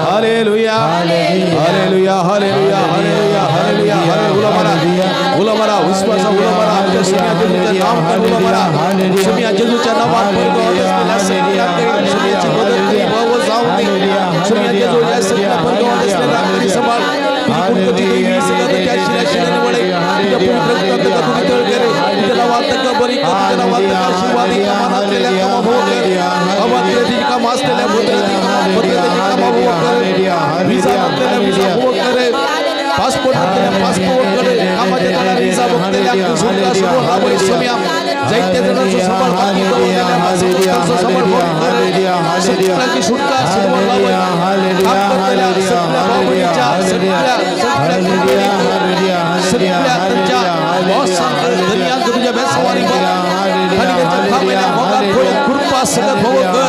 hallelujah, hallelujah, hallelujah, hallelujah. उलो मारा, उलो मारा, विश्वासा उलो मारा. आमच्या सोमया जेजूच्या नाव कर उलो मारा. सोमया जेजूच्या नावात सोमयाची मदत करी भाव जावं दे. सोमया जेजू या सगळ्या परगावात असलेल्या राखणी सांभाळ. पासपोर्ट पासपोर्ट कामाच्या विजा बघतल्या सोमया जायत्या जणांचो सांभाळ, सगळ्यांची सुटका सगळ्या त्यांच्या तुझ्या बेसवारी कृपा सगळं भव कर.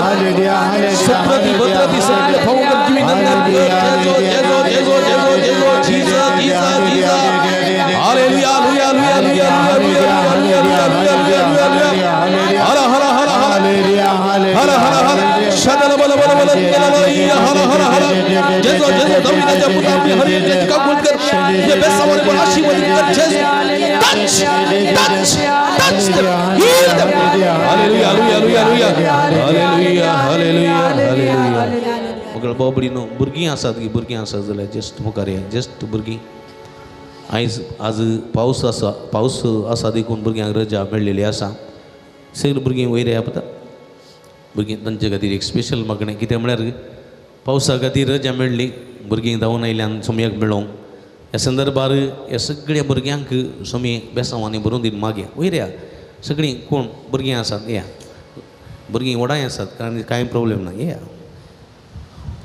सुप्रती भद्रती सगळे भव कर. जेजो जेजो जेजो Jeju Jesus Jesus Jesus. Hallelujah, hallelujah, hallelujah, hallelujah, hallelujah, hallelujah. हर हर हर हर हर हर हर. शदल बल बल बल बल हर हर हर. जेजो जेजो दावीदाच्या पुता आपली हरी कबूल कर. तुझ्या बेसावर पण आशीर्वाद कर. Jeju touch touch touch them, heal them. Hallelujah, hallelujah, hallelujah, hallelujah, hallelujah, hallelujah. मग बाबडीनो भुरगीं आसात गी, भुरगीं आसात जाल्यार जस्ट मुखार या. जस्ट भुरगीं आयज आज पावस आसा, पावस आसा देखून भुरग्यांक रजा मेळ्ळेली आसा. सगळीं भुरगीं वयर या पळता. भुरगीं तांचे खातीर एक स्पेशल मागणें कितें म्हळ्यार पावसा खातीर रजा मेळ्ळी, भुरगीं धांवून आयल्यान सोमयाक मेळोंक. ह्या संदर्भार ह्या सगळ्या भुरग्यांक सोमी बेसांवांनी भरून दिवन मागया. वयर या सगळीं कोण भुरगीं आसात या. भुरगीं व्हडांय आसात कारण कांय प्रोब्लेम ना. या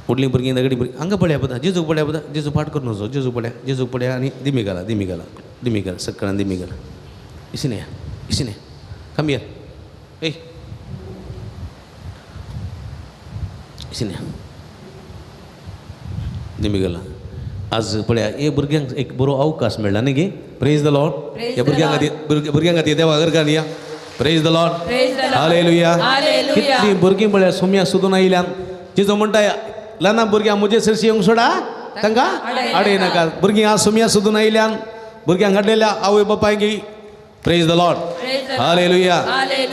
व्हडलीं भुरगीं धाकटीं भुरगीं हांगा पळया पळता. जेजूक पळया पळता. जेजू पाठ करून वचो. जेजू पळया, जेजूक पळया आनी दिमी घाला, दिमी घाला, दिमी घाला, सकाळान दिमी घाला. इसिने या, इसिने कम here. ए इसिने दिमी घाला. आज पळया हे भुरग्यांक एक बरो अवकाश मेळ्ळा न्ही गे. Praise the Lord. ह्या भुरग्यां खातीर, भुरग्यां खातीर देवा घरकान या. Praise the Lord, hallelujah. कितलीं भुरगीं पळया सोमया सोदून आयल्यान. जेजो म्हणटा ल्हान भुरग्यां म्हजे सरशी येवंक सोडा, तांकां आडय नाका. भुरगीं आज सोमया सोदून आयल्यान. भुरग्यांक हाडलेल्या आवय बापायकी. Praise the Lord, hallelujah,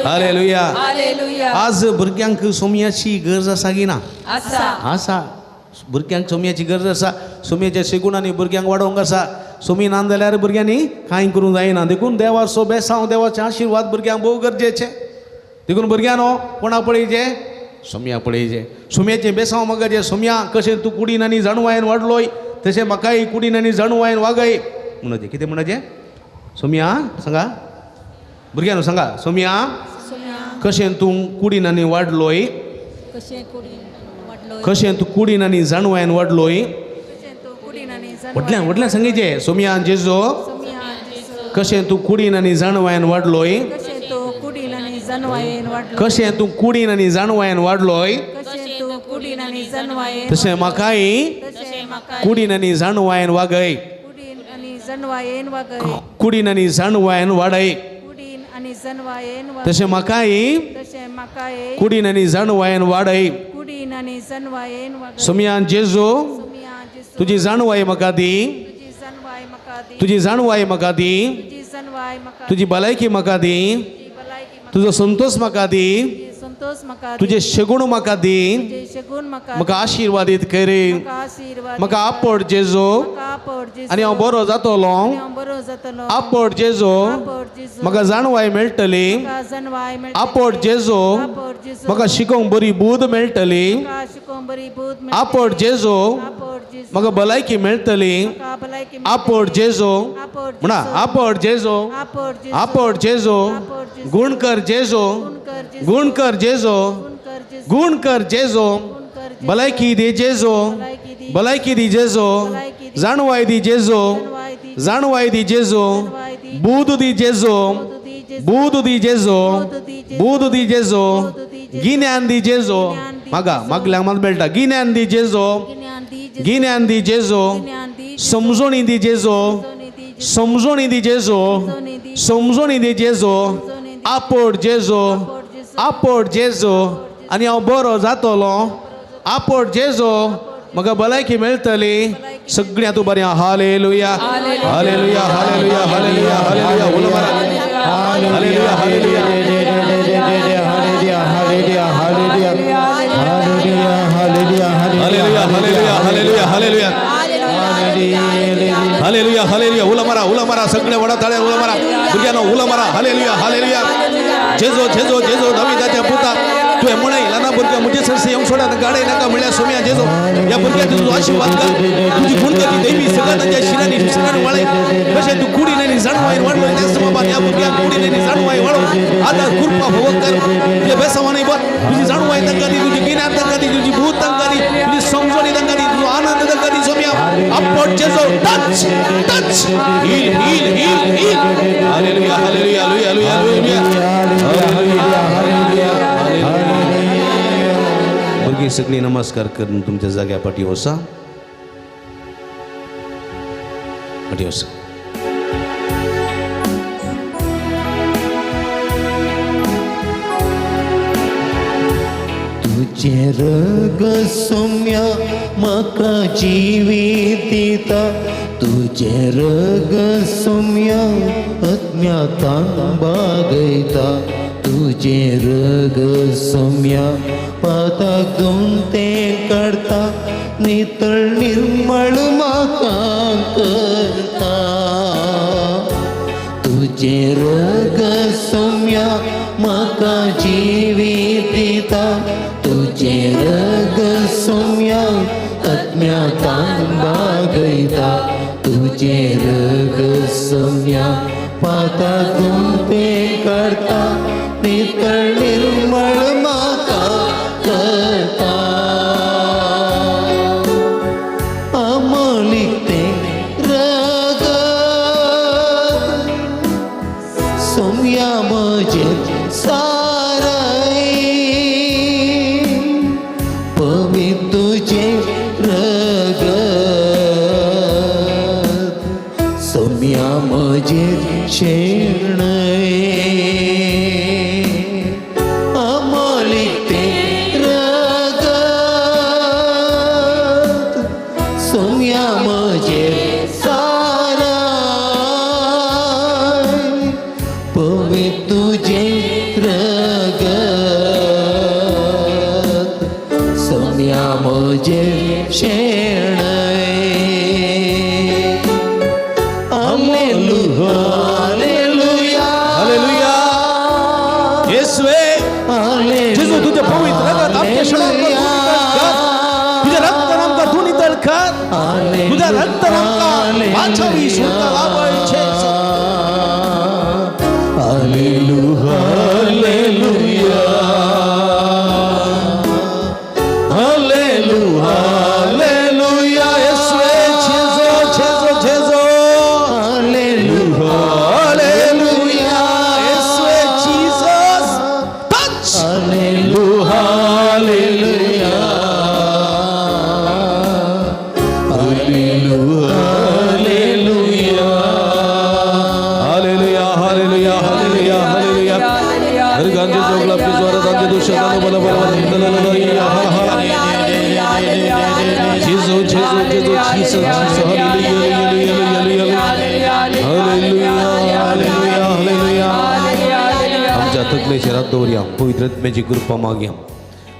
hallelujah. आज भुरग्यांक सोमयाची गरज आसा की ना? आसा. भुरग्यांक सोमयाची गरज आसा. सोमयाच्या शेगुणांनी भुरग्यांक वाडोवंक आसा. सोमी ना जाल्यार भुरग्यांनी कांय करूंक जायना. देखून देवाचो बेसांव, देवाचे आशिर्वाद भुरग्यांक भोव गरजेचे. देखून भुरग्यांनो कोणा पळयचे? सोमया पळयचे. सोमयाचें बेसांव म्हाका. सोमया कशें तूं कुडीन आनी जाणवायन वाडलोय तशें म्हाकाय कुडीन आनी जाणवायन वागय म्हणचे. कितें म्हणचे? सोमया सांगा भुरग्यांनो, सांगा सोमया कशें तूं कुडीन आनी वाडलोय, कशें तूं कुडीन आनी जाणवायन वाडलोय. व्हडल्यान व्हडल्यान सांगचे. सोमया जेजो कशें तूं कुडीन आनी जाणवायन वाडलोय, कशें तूं कुडीन आनी जाणवायन वाडलोय तशें म्हाकाय कुडीन आनी जाणवायन वागय, कुडीन आनी जाणवायन वाडय तशें म्हाकाय कुडीन आनी जाणवायन वाडय. सोमयान जेजो तुजी जाणवाय म्हाका दी, तुजी जाणवाय म्हाका दी, तुजी भलायकी म्हाका दी, तुजो संतोष म्हाका दी, संतोष म्हाका दी. तुजे शेगुण म्हाका दी. तुजे शेगूण म्हाका म्हाका आशिर्वादीत करी. म्हाका आशिर्वाद. म्हाका आपड जेजो म्हाका आपड जेजू. आनी हांव बरो जातलो. आनी हांव बरो जातलो. आपड जेजो आपड जेजू. म्हाका जाणवाय मेळटली. म्हाका जाणवाय मेळटली. आपड जेजो आपड जेजू. म्हाका शिकोवंक बरी बूद मेळटली. म्हाका शिकोवंक बरी बूद मेळटली. आपड जेजो आपड जेजू. म्हाका भलायकी मेळटली. म्हाका भलायकी मेळटली. आपड जेजो आपड म्हणा जेजू. आपड जेजो आपड जेजू. आपड जेजो. आपड जेजू. गुण कर जेजो. गुण कर जेजू. गुण कर जेजो. गुण कर जेजू. गुण कर जेजो. गुण कर जेजू. भलायकी दी जेजो. भलायकी दी. भलायकी दी जेजो. भलायकी दी. जाणवाय दी जेजो. जाणवाय दी. जाणवाय दी जेजो. जाणवाय दी. बूद दी जेजो. बूद दी जेजू. बूद दी जेजो. बूद दी जेजू. बूद दी जेजो. बूद दी जेजू. गिन्यान दी जेजो. गिन्यान दी मागा जेजू. मागल्यांक मात मेळटा. गिन्यान दी जेजो. गिन्यान दी जेजू. गिन्यान दी जेजो. गिन्यान दी जेजू. समजोणी दी जेजो. समजोणी दी जेजू. समजोणी दी जेजो. समजोणी दी. समजोणी दी जेजो. समजोणी दी. आपड जेजो. आपड जेजू. आपड जेजो आनी हांव बरो जातलो. आपड जेजो म्हाका भलायकी मेळटली. सगळ्यां तूं बरें. Hallelujah hallelujah hallelujah hallelujah hallelujah. उलो मारा. Hallelujah hallelujah. Hallelujah hallelujah hallelujah hallelujah hallelujah hallelujah hallelujah hallelujah. उलो मारा उलो मारा. सगळे वडा ताळ्या उलो मारा. भुरग्यांनो उलो मारा. Hallelujah hallelujah. जेजो जेजो जेजो दाविदाच्या पुता तुवें म्हणय ल्हाना भुरग्यां म्हजे सरसे येवंक सोडात गाडय नाका म्हणल्यार सोम्या जेजो ह्या भुरग्याक तुजो आशिर्वाद कर. तुजी गुणगती दैवी सगळ्या तांच्या शिरांनी शिरांनी वाळय. कशें तूं कुडीन जाणवायन वाडलो त्याच बाबा ह्या भुरग्याक कुडीन जाणवाय वाडो. आतां कृपा भोग कर. तुज्या बेसावानी बर तुजी जाणवाय तांकां दी. तुजी गिन्यान तांकां दी. तुजी भूत तांकां दी. तुजी समजणी तांकां दी. तुजो आनंद तांकां दी सोम्या. आपट जेजो touch touch heal heal heal heal. Hallelujah hallelujah hallelujah hallelujah hallelujah. भुरगीं सगळीं नमस्कार करून तुमच्या जाग्या फाटी वसा. फाटी वसा. तुजें रग सोम्या म्हाका जिवीत दिता. तुजें रग सोम्या अज्ञातान बागयता. तुजें रग सोम्या पाताक धुवन तें काडटा. नितळ निर्मळ म्हाका करता. तुजें रग सोम्या म्हाका जिवीत दिता. तुजें रग सोम्या अज्ञातान बागयता. तुजें रग सोम्या पाताक धुवन तें काडटा. नितळ निर्मळ म्हाका करता. अमोलीक तें रगत सोम्या म्हजेर सारय. पवित्र तुजें रगत सोम्या म्हजेर शेणय. अमोलीक तें रगत सोम्या म्हजेर सारय. पवित्र तुजें रगत सोम्या म्हजेर शेणय. Hallelujah hallelujah hallelujah. येसुवे जेजू तुजें पवित्र रगत आमच्या शरणांत कर. तुजें रक्त आमकां तूं नितळ कर. तुजें रक्त आमकां वाचावी सुरता लाभय जेजू. Hallelujah hallelujah hallelujah hallelujah. येसुवे जेजू जेजू जेजू. Hallelujah hallelujah. येसुवे Jesus touch. Hallelujah hallelujah hallelujah hallelujah hallelujah hallelujah hallelujah. हरगांचे जोगला पिजवारात दुष्टांनो बल बल जेजू जेजू जेजू Jesus Jesus. Hallelujah hallelujah hallelujah hallelujah hallelujah. आमच्या तकलेचेर हात दवरया, पवित्र आत्म्याची कृपा मागया.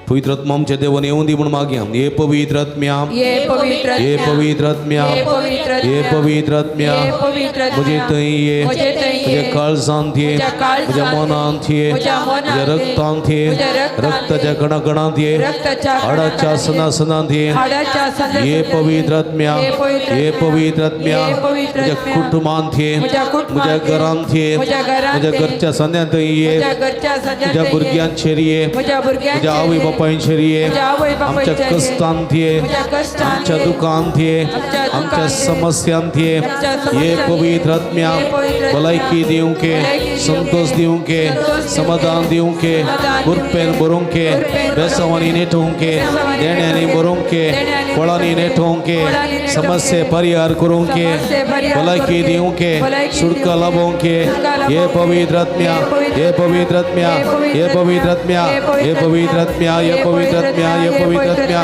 पवित्र आत्मा आमच्या देवान येवन दी म्हूण मागया. हे पवित्र आत्म्या, ये पवित्र, हे पवित्र आत्म्या, हे पवित्र, हे पवित्र आत्म्या, हे पवित्र आत्म्या, म्हजे थंय ये, म्हजे थंय ये, म्हज्या काळजांत ये, म्हज्या काळजांत म्हज्या मनांत ये, म्हज्या मनांत म्हज्या ये, रक्तांत ये, म्हज्या रक्तांत ये, रक्ताच्या कणाकणांत ये, रक्ताच्या हाडाच्या कणाकणांत ये, सनासनांत ये. हाडाच्या सनासनांत हे ये, पवित्र आत्म्या, हे पवित्र हे आत्म्या, पवित्र आत्म्या, हे पवित्र म्हज्या आत्म्या, कुटुंबांत ये, म्हज्या कुटुंबांत म्हज्या ये, घरांत ये, म्हज्या घरांत म्हज्या ये, घरच्या संद्यांत ये, म्हज्या घरच्या संद्यांत म्हज्या ये, भुरग्यांचेर ये, म्हज्या भुरग्यांचेर म्हज्या आवय ये, बापायचेर ये, म्हज्या आवय आमच्या बापायचेर ये, कश्टांत ये, म्हज्या कश्टांत आमच्या ये, दुखांत ये, आमच्या आमच्या दुखांत ये, समस्यांत ये. आमच्या हे समस्यांत ये, पवित्र आत्म्या, हे पवित्र आत्म्या, भलायकी दिवंके, भलायकी दिवंके, संतोष दिवंके, संतोष दिवंके, समाधान दिवंके, समाधान कृपेन भरोंके, कृपेन बेसावांनी नेटोवंके, बेसावांनी देण्यांनी नेटोवंके, भरोंके, देण्यांनी फळांनी भरोंके, नेटोवंके, फळांनी नेटोवंके, समस्ये परिहार करूंके, समस्ये परिहार भलायकी करूंके, दिवंके, भलायकी सुटका दिवंके, लाभोवंके. सुटका हे लाभोवंके, पवित्र आत्म्या, हे पवित्र हे पवित्र आत्म्या, हे हे पवित्र पवित्र आत्म्या, हे हे पवित्र आत्म्या, हे पवित्र आत्म्या, हे पवित्र आत्म्या,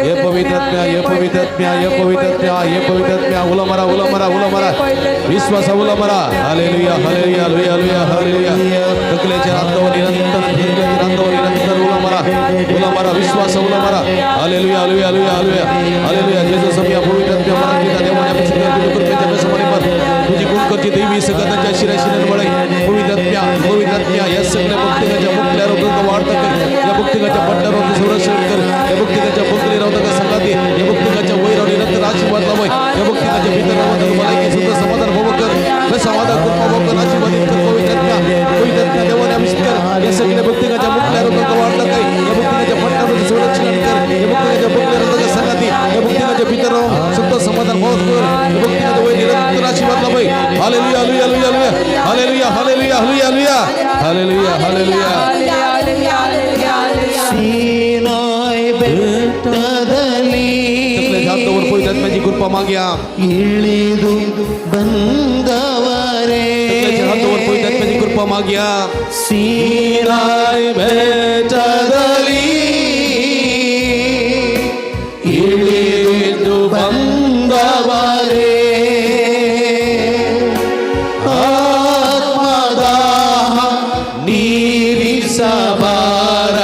हे पवित्र आत्म्या, हे पवित्र आत्म्या, हे पवित्र आत्म्या, हे पवित्र आत्म्या. उलो मारा, उलो मारा, उलो मारा, विश्वासा उलो मारा. Hallelujah, hallelujah, hallelujah, hallelujah. तकलेचेर हात दवर निरंतर, तकलेचेर हात दवर निरंतर. उलो मारा, उलो मारा, विश्वासा उलो मारा. Hallelujah, hallelujah, hallelujah, hallelujah. जेजू समिया पवित्र आत्म्या मराठीत देवाने अभिषेक कृपेच्या बेसमाने पर तुझी गुणकरची देवी सगळ्यांच्या शिराशिरान वळय. पवित्र आत्म्या, पवित्र आत्म्या, या सगळ्या भक्तिकाच्या मुखल्यावर तुका वाढता कर, या भक्तिकाच्या पट्ट्यावर तू संरक्षण कर, या भक्तिकाच्या बकरी रावता संगाती, या भक्तिकाच्या वैरावर निरंतर आशीर्वाद लावय, या भक्तिकाच्या भीतर रावता भलायकी सुद्धा समाधान भोग कर, हे समाधान कृपा भोग कर, आशीर्वादित कर. पवित्र आत्म्या, पवित्र आत्म्या, देवाने अभिषेक कर. या सगळ्या भक्तिकाच्या मुखल्यावर तुका वाढता कर, या भक्तिकाच्या पट्ट्यावर तू संरक्षण कर, या भक्तिकाच्या बकरी रावता संगाती, या भक्तिकाच्या भीतर राहून सुद्धा समाधान भोग कर, या भक्तिकाच्या वैर निरंतर आशीर्वाद लावय. Hallelujah, hallelujah, hallelujah, hallelujah, hallelujah, hallelujah, hallelujah, hallelujah. Sinai ಬೆಟ್ಟದಲ್ಲಿ तकलेर हात दवर पवित्र आत्म्याची कृपा मागया. ಇಳಿದು ಬಂದವರೇ, तकलेर हात दवर पवित्र आत्म्याची कृपा मागया. ಸೀನಾಯ್ ಬೆಟ್ಟದಲ್ಲಿ ಇಳಿದು ಬಂದವರೇ, ಆತ್ಮದಾಹ ನೀರಿಸಬಾರ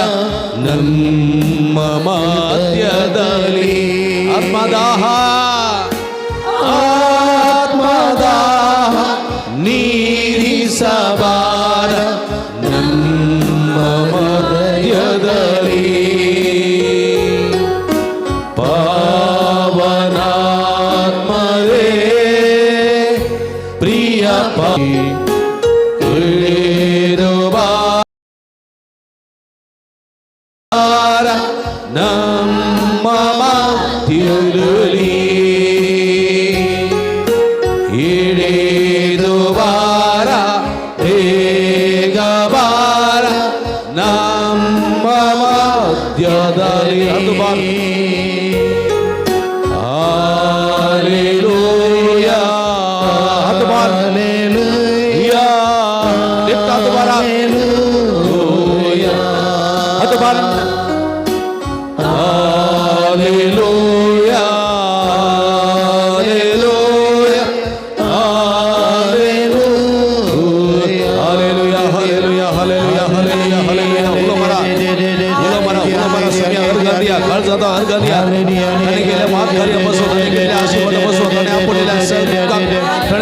ನಮ್ಮ ಮಧ್ಯದಲ್ಲಿ. ಆತ್ಮದಾಹ, ಆತ್ಮದಾಹ ನೀರಿಸಬಾರ ನಮ್ಮ ಮಧ್ಯದಲ್ಲಿ. ಪಾವನಾತ್ಮರೇ ಪ್ರಿಯ ಇಳಿದು ಬಾರ ನಮ್ಮ ಮಧ್ಯದಲ್ಲಿ. ಇಳಿದು ಬಾರ, ಬೇಗ ಬಾರ ನಮ್ಮ ಮಧ್ಯದಲ್ಲಿ. ಅದು ಬಾರ. ಹಾಲೆಲೂಯಾ. ಹತ್ತು ಬಾರ್. ಹಾಲೆಲೂಯಾ. ಲಿಫ್ಟ್ ಹತ್ತು ಬಾರ. ಹತ್ತು bar. Hallelujah, hallelujah, hallelujah, hallelujah, hallelujah, hallelujah, hallelujah. ಉಲೋ ಮರ, ಉಲೋ ಮರ, ಉಲೋ ಮರ. ಸಮ್ಯ अर्घ दिया, काळजाचा अर्घ दिया. ताणें केल्ल्या महाकार्य बसो, ताणें केल्ल्या आशीर्वाद बसो, ताणें आपणिल्ल्या सर्व ताणें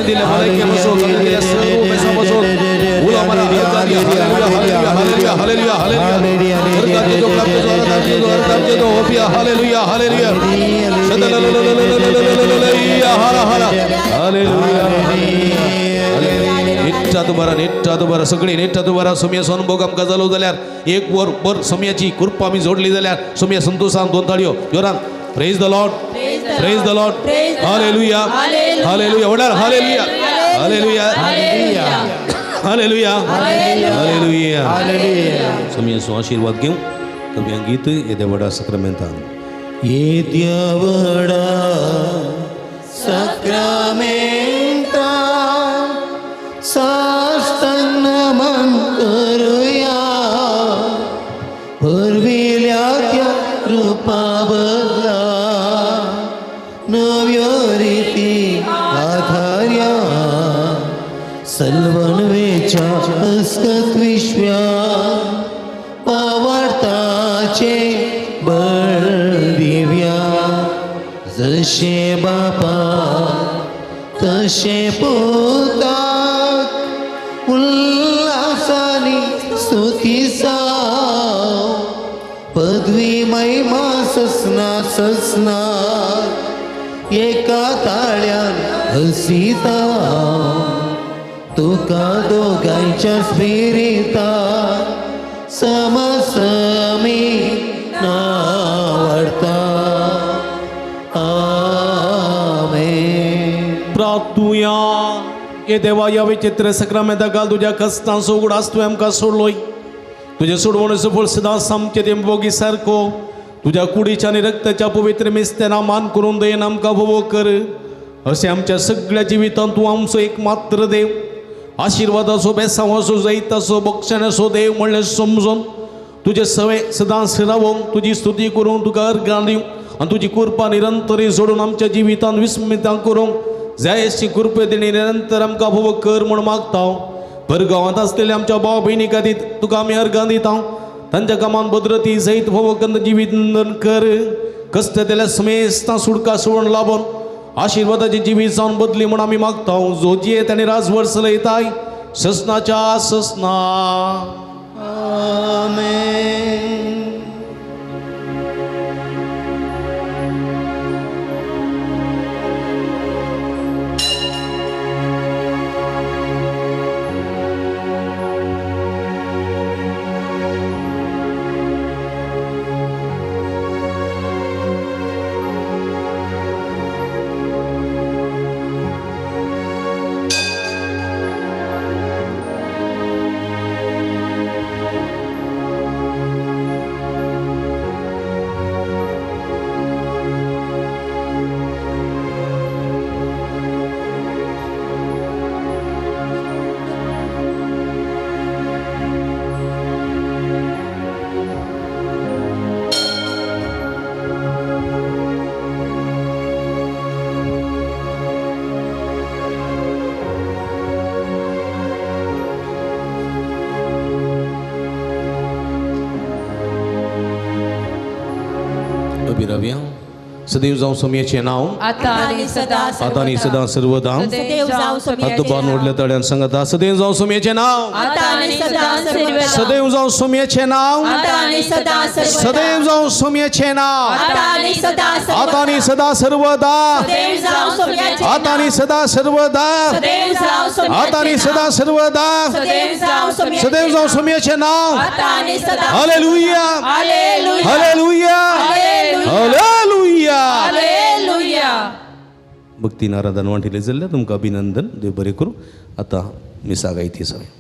दिल्ल्या भलायकी बसो, ताणें दिल्ल्या सर्व पैसा बसो. उलो मारा, अर्घ दिया. Hallelujah, hallelujah, hallelujah, hallelujah. अर्घ देतो, प्राप्त जो, अर्घ देतो, अर्घ देतो. होपिया. Hallelujah, hallelujah. हरा हरा हालेलुया. नेट्टात बरा, नेट्टात बरा, सगळी नेट्टात बरा. सोम्या अनुभव आमकां जालो जाल्यार, एक वर बर सोम्याची कृपा आमी जोडली जाल्यार, सोम्या संतोषान दोन ताळयो जोरान. Praise the Lord, praise the Lord. Hallelujah, hallelujah. वडार hallelujah, hallelujah, hallelujah, hallelujah. सोम्याचो आशीर्वाद घेवं कवी गीत येद्या व्हडा सक्रामेंतान. येद्या व्हडा सक्रामेंता साष्टांग नमन करुया, पुर्विल्या त्या कृपा बदला नव्यो रीती आधार्या, सलवणवेच्या अस्कत विश्व्या. आत्म्याचे बळ दिव्या जशे बापा तशे पुताक उल्हासानी स्तुती साव पदवी महिमा ससना ससना एका ताळ्यान हसिता तुका दोगांच्या स्पिरिता समसमी नावडता. आमेन. प्रार्थुया. ये देवा, या विचित्र सक्रामेंता घाल तुज्या कश्टांचो उगडास तुवें आमकां सोडलोय. तुजें सोडवणेचो फळ सदांच आमचे ते भोगी सारको तुज्या कुडीच्या आनी रक्ताच्या पवित्र मिस्तेना मान करून दयेन आमकां भोवो कर. अशें आमच्या सगळ्या जिवितांत तूं आमचो एक मात्र देव, आशिर्वादाचो, बेसांवाचो, जैताचो, बक्षण्याचो देव म्हणलें समजून तुजे सवे सदांच रावोंक, तुजी स्तुती करूंक, तुका अर्गां दिवंक आनी तुजी कृपा निरंतरी जोडून आमच्या जिवितांत विस्मितां करूंक जाय अशी कृपे दिणी निरंतर आमकां भोव कर म्हूण मागता. परगांवांत आसलेल्या आमच्या भाव भयणी खातीर तुका आमी अर्गां दिता. तांच्या कामान भद्रती जैत भोव कन्न जिवीत कर. कश्ट दिल्या समेस्तां सुडका सोडून लाबोन आशिर्वादाची जिवीत जावन बदली म्हूण आमी मागता. जो जियेत आनी राजवट चलयताय ससनाच्या ससना. आमेन. अभिराव्या. सदैव जावं सोमयेचें नांव आता आणि सदा आता आनी सदां सर्वदा. सदैव जावं हात बांद ओडल्या ताळ्यान सांगता, सदैव जावं सोमयेचें नांव, आता आणि सदा सर्वदा. सदैव जावं सोमयेचें नांव, आता आणि सदा सर्वदा. सदैव जावं सोमयेचें नांव, आता आणि सदा सर्वदा. आता आनी सदा सर्वदा, सदैव जावं सोमयाचें आता आनी सदा सर्वदा, सदैव जावं सोमयाचें आता आनी सदा सर्वदा, सदैव जावं सोमयाचें सदैव जावं सोमयेचें नांव. आता आणि सदा. Hallelujah, hallelujah, hallelujah, hallelujah, hallelujah. भक्तीन आराधन वांटिले जाल्ल्या तुमकां अभिनंदन. देव बरें करूं. आतां मिसा गायती सगळें.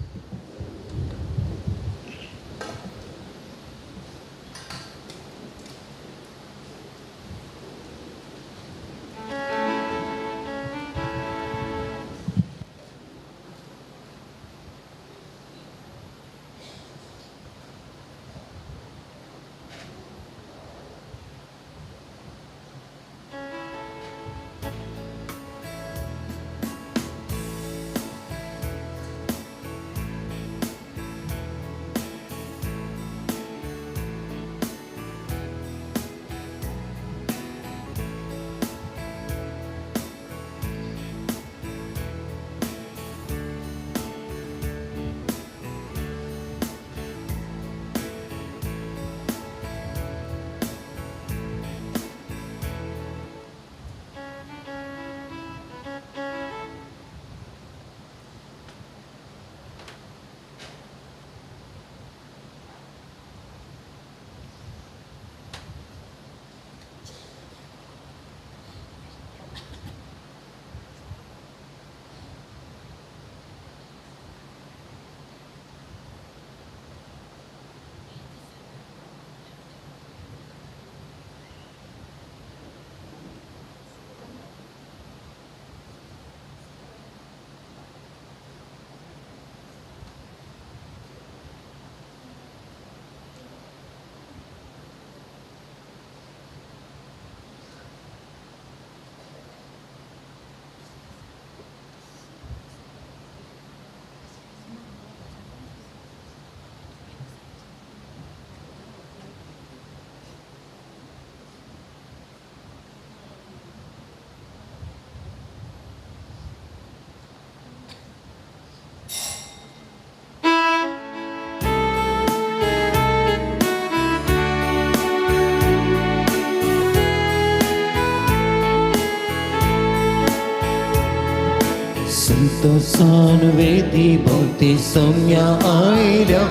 संतोषान वेदी भोवती सम्या आयल्या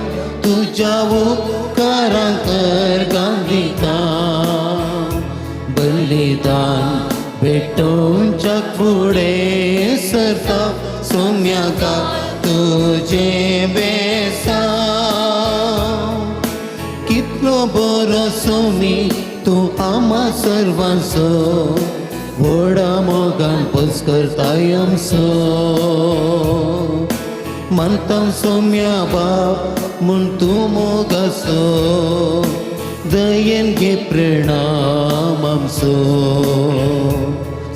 तुज्या उपकारांक गांधिता बलिदान भेटोवच्या फुडें सरता सोम्याका तुजें बेसा कितलो बरो सोमी तूं आमा सर्वांचो व्हडा मोगान पस करताय आमचो मानता सोम्या बाप म्हूण तूं मोगाचो दयेन घे प्रणाम आमचो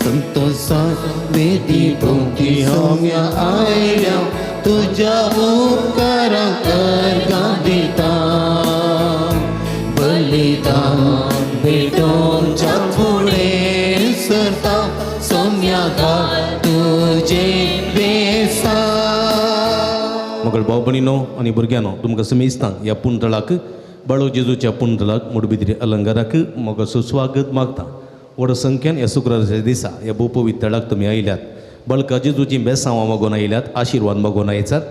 संतोषान वेदी भोवती सोम्या आयल्या तुज्या उपकारांक गांधिता बलिदान भेटोवच्या फुडें सरता सोम्या घाल तुजें बेसा. मगळ भाव भयणीनो आनी भुरग्यांनो तुमकां समेस्तांक ह्या पुंतळाक बाळो जेजूच्या पुंतळाक मुडबिद्री अलंकाराक म्हाका सुस्वागत मागता. व्हड संख्येन ह्या शुक्राराच्या दिसा ह्या भोवपवित्र तळाक तुमी आयल्यात. बळका जेजूची बेसांवां मागून आयल्यात, आशिर्वाद मागून आयचात.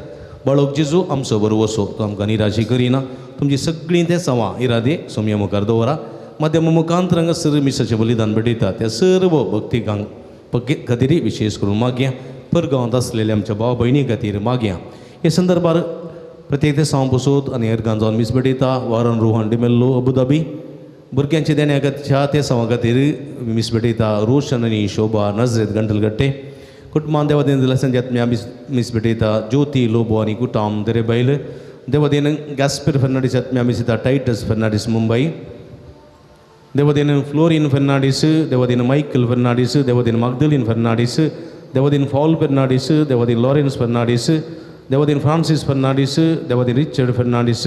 बाळक जेजू आमचो बरो वसो, तो आमकां निराशी करिना. तुमची सगळीं तेसांवां इरादे सोमया मुखार दवरा. माध्यम मुखांत हांगासर मिसाचें बलिदान भेटयता त्या सर्व भक्तिकांक खातीर विशेश करून मागया. परगांवांत आसलेल्या आमच्या भाव भयणी खातीर मागया. हे संदर्भार प्रत्येक देसांव बसोत आनी हेर जावन मीस भेटयता. वारन रोहन डिमेल्लो अबुधाबी भुरग्यांच्या देण्या खातीर तेसांवा खातीर मीस भेटयता. रोशन आनी शोभा नजरेत गंटलगट्टे कुटुंबान देवादेन दिलासांच्या आत्म्या मीस भेटयता. ज्योती लोबो आनी कुटाम दरेबैल देवादेन गॅस्पिर फर्नांडीस आत्म्या मीस दिता. टायटस फर्नांडीस मुंबय देवादेन फ्लोरीन फर्नांडीस देवादेन मायकल फर्नांडीस देवादेन मागदलीन फर्नांडीस देवादेन फॉल फर्नांडीस देवादेन लॉरेन्स फर्नांडीस देवादेन फ्रांसीस फर्नांडीस देवादेन रिचर्ड फर्नांडीस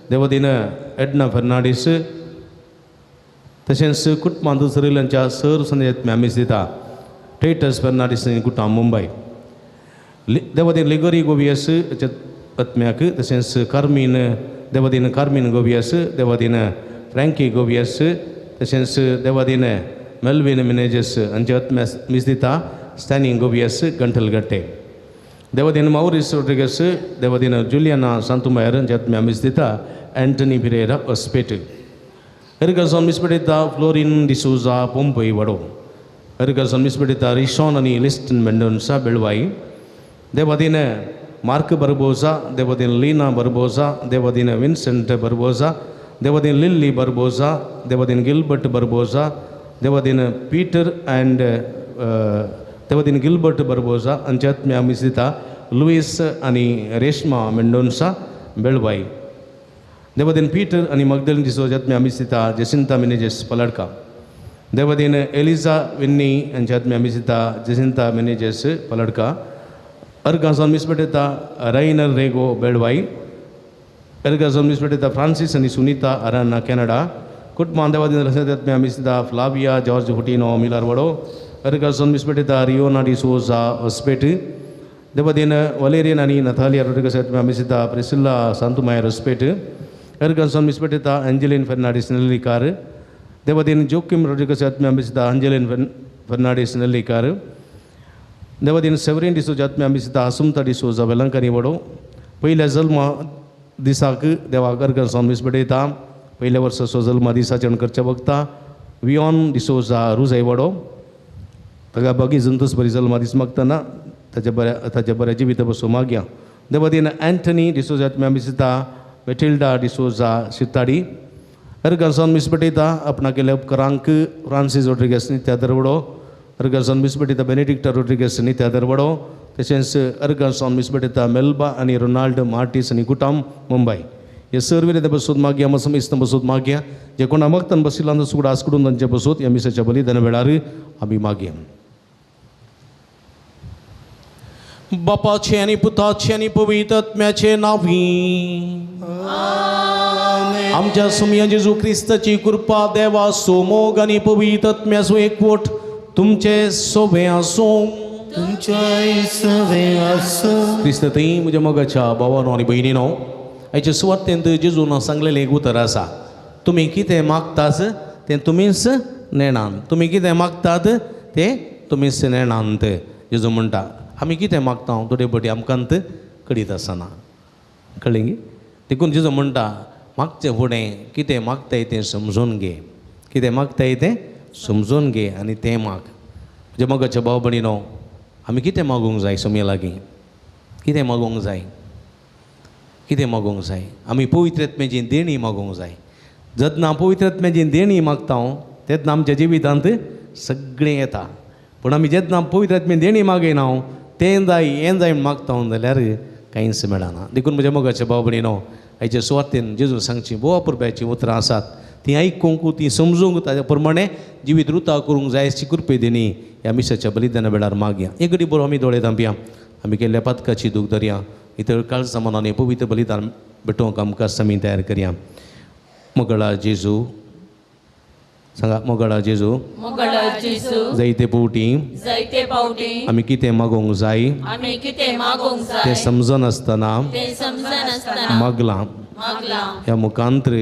देवादेन एडना फर्नांडीस तशेंच कुटुंबांत सरिल्ल्यांच्या सर संदेश मीस दिता. टेटस फर्नांडीस कुटाम मुंबय देवादेन लिगोरी गोवियस आत्म्याक तशेंच कार्मीन देवादेन कार्मीन गोवियस देवादेन फ्रँकी गोवियस तशेंच देवादेन मेल्विन मिनेजस हांच्या आत्म्या मीस दिता. स्टॅनी गोवियस गंठलगट्टे देवादेन मावरीस रोड्रिगस देवादेन जुलियाना सांतुमायर हांच्या आत्म्या मीस दिता. अँटनी पिरेरा ओस्पेट एरगल्सॉन मीस भेटयता. फ्लोरीन डिसोजा पोंपय वडो एरगल्सॉन मीस भेटयता. रिशॉन आनी लिस्टन मेंडोन्सा बेळवाई देवादीन मार्क बर्बोजा देवादीन लीना बर्बोजा देवादीन विन्सेंट बर्बोजा देवादीन लिल्ली बर्बोजा देवादीन गिल्बर्ट बर्बोजा देवादीन पीटर अँड देवादीन गिल्बर्ट बर्बोजा हांच्या आत्म्या मीस दिता. लुईस आनी रेश्मा मेंडोन्सा बेळवाई देवादीन पीटर आनी मगदलीन डिसोजा आत्म्या मीस दिता. जेसिंता मिनेजेस पलडका देवादीन एलिजा विन्नी हांच्या आत्म्या मीस दिता. जेसिंता मिनेजेस पलडका अर्गाजॉन मीस भेटयता. रैनर रेगो बेळवाई अर्गाजॉन मीस भेटयता. फ्रांसीस आनी सुनीता अराना कॅनडा कुटुंबान देवादीन रस्त्यात मीस दिता. फ्लाविया जॉर्ज हुटिनो मिलारवाडो अर्गाजॉन मीस भेटयता. रियोना डिसोजा हॉस्पेट देवादीन वलेरियन आनी नथालिया रोड्रिगस आत्म्या मीस दिता. प्रिसिल्ला सांतुमायर हॉस्पेट अर्गाजॉन मीस भेटयता. अंजलिन फर्नांडीस नल्लीकार देवादीन जोकीम रोड्रिगस आत्म्या मीस दिता. अंजलिन फर्नांडीस नल्लीकार देवादीन सेवरीन डिसोजा आत्म्या मीस दिता. आसुमता डिसोजा वेलंकनी वडो पयल्या जल्मा दिसाक देवाक अर्गाजॉन मीस भेटयता. पयल्या वर्साचो जल्मा दिसाचें करचें वखता वियॉन डिसोजा रुजय वडो ताका बागी जंतूस बरी जल्मा दीस मागतना ताच्या बऱ्या जिविता बसूं मागया. देवादीन अँथनी डिसोजा आत्म्या मीस दिता. मेटिल्डा डिसोजा शिताडी अर्गाजॉन मीस भेटयता. आपणा केल्या उपकारांक फ्रांसीस रोड्रिगस नित्या दरवडो अर्गाजॉन मीस भेटयता. बेनेडिक्टा रोड्रिगस नित्या दरवडो तशेंच अर्गाजॉन मीस भेटयता. मेल्बा आनी रोनाल्ड मार्टीस आनी कुटाम मुंबय हे सर्व बसून मागया. मसम बसून मागया. जे कोणा मागतान बशिल्लो सुगडा आसकडून तांचे बसून ह्या मिसाच्या बलिदान वेळार आमी मागया. बापाचे आनी पुताचे आनी पवित्र आत्म्याचे नांवी आमच्या सुमया जेजू क्रिस्ताची कृपा देवा सोमोग आनी पवित्र आत्म्याचो एकवट तुमचे सोबे आसूं. तुमच्या सवे आसूं. क्रिस्त थंय म्हज्या मोगाच्या भावानो आनी भयणीनो आयचे सुवातेंत जेजून सांगलेलें एक उतर आसा. तुमी कितें मागतात तें तुमीच नेणान, तुमी कितें मागतात तें तुमीच नेणांत. जेजू म्हणटा आमी कितें मागता थोडे फावटी आमकां कळीत आसना. कळ्ळें गी? देखून जेजू म्हणटा मागचें फुडें कितें मागताय तें समजून घे, कितें मागताय तें समजून घे आनी तें माग. म्हज्या मोगाच्या भाव भयणीनो, आमी कितें मागूंक जाय सोमया लागीं? कितें मागूंक जाय? कितें मागूंक जाय? आमी पवित्र आत्म्याची देणी मागूंक जाय. जेन्ना पवित्र आत्म्याची देणी मागता तेन्ना आमच्या जिवितांत सगळें येता. पूण आमी जेन्ना पवित्र आत्म्याची देणी मागयना, तें जाय हें जाय म्हूण मागता जाल्यार कांयच मेळना. देखून म्हज्या मोगाच्या भाव भयणीनो, आयचे सुवातेन जेजू सांगची भोव अपुरबायेचीं उतरां आसात, तीं आयकूंक तीं समजूंक ताज्या प्रमाणे जिवीत रुता करूंक जाय अशी कृपे देणी ह्या मिसाच्या बलिदाना वेळार मागया. एक घडी बरो आमी दोळे धांपया, आमी केल्ल्या पातकाची दूख धरया, इतर काळजा मनान पवित्र बलिदान भेटोवंक आमकां समी तयार करया. मोगळा जेजू, सांगा मोगळा जेजू, मोगळा जेजू, जायते पावटी, जायते पावटी आमी कितें मागूंक जाय, आमी कितें मागूंक जाय तें समजनासतना, तें समजनासतना मागलां, मागलां. ह्या मुखांत्र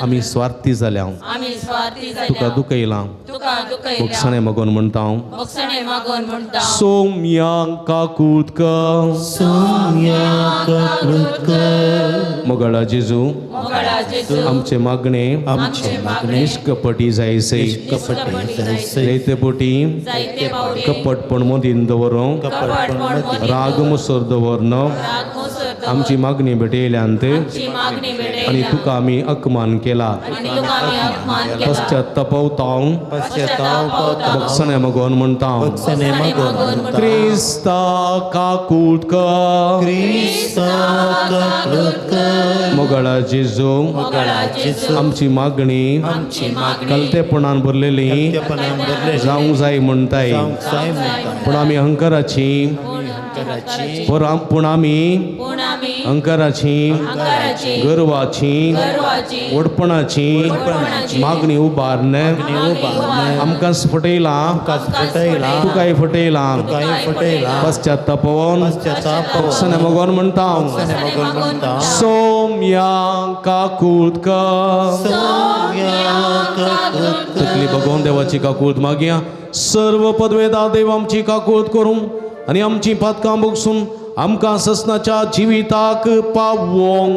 आमी स्वार्थी जाल्या, आमी स्वार्थी जाल्या, तुका दुखयलां, तुका दुखयलां, भोगसणें मागून म्हणटा, भोगसणें मागून म्हणटा. सोम्या काकूत कर, सोम्या काकूत कर, मोगळा जेजू, मोगळा जेजू, आमचे मागणे, आमचे मागणे निष्कपटी जायसे, निष्कपटी जायसे, जायते पोटी जायते पावटी कपटपण मदीन दवरून, कपटपण मदीं राग मुसर दवरन, राग मुसर दवरन, आमची मागणी भेटयल्यांत आमची मागणी भेटयल्या आनी तुका आमी अपमान केला, आनी तुका आमी अपमान केला, पश्चात्तापवतां, पश्चात्ताप भोगसणें मागून म्हणटा, भोगसणें मागून म्हणटा. क्रिस्ता काकूत कर, क्रिस्ता काकूत कर, मोगळा जेजू, मोगळा जेजू, आमची मागणी आमची मागणी कलतेपणान भरलेली कलतेपणान भरलेली जावंक जाय म्हणटाय, जावंक जाय म्हणटाय, पूण आमी अहंकाराची, अहंकाराची, पूण आमी अहंकाराची, गर्वाची, व्हडपणाची मागणी उबारन आमकां फटयलां, तुकाय फटयलां, पश्चात्तापवन भोगसणें मागून म्हणटा. सोम्या काकूत कर, तकली भगवान देवाची काकूत मागया. सर्व पदवेदा देव आमची काकूत करूं आनी आमची पातकां भोगसून आमकां ससनाच्या जिविताक पावोंक.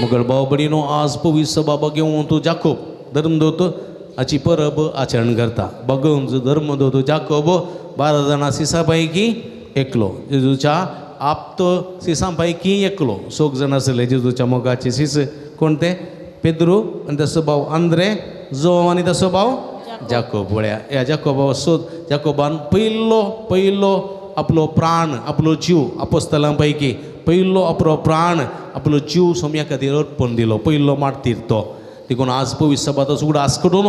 मगळ भाव भयणीनो, आज पवित्र सभा घेवन तूं जाकोब धर्मदूत हाची परब आचरण करता. भगवंत धर्मदूत जाकोब 12 जाणां सिसां पैकी एकलो, जेजूच्या आप्त सिसां पैकी एकलो. 6 जाण आसले जेजूच्या मोगाचे सीस, कोण ते? पेद्रू आनी ताचो भाव आंद्रे, जोव आनी ताचो भाव जाकोब. पळया ह्या जाकोबा सोद जाकोबान पयलो पयलो आपलो प्राण, आपलो जीव अपोस्तलां पैकी पयलो आपलो प्राण, आपलो जीव सोम्या खातीर अर्पण दिलो, पयलो मार्तीर तो. देखून आज पवित्र सभाचो उगडास करून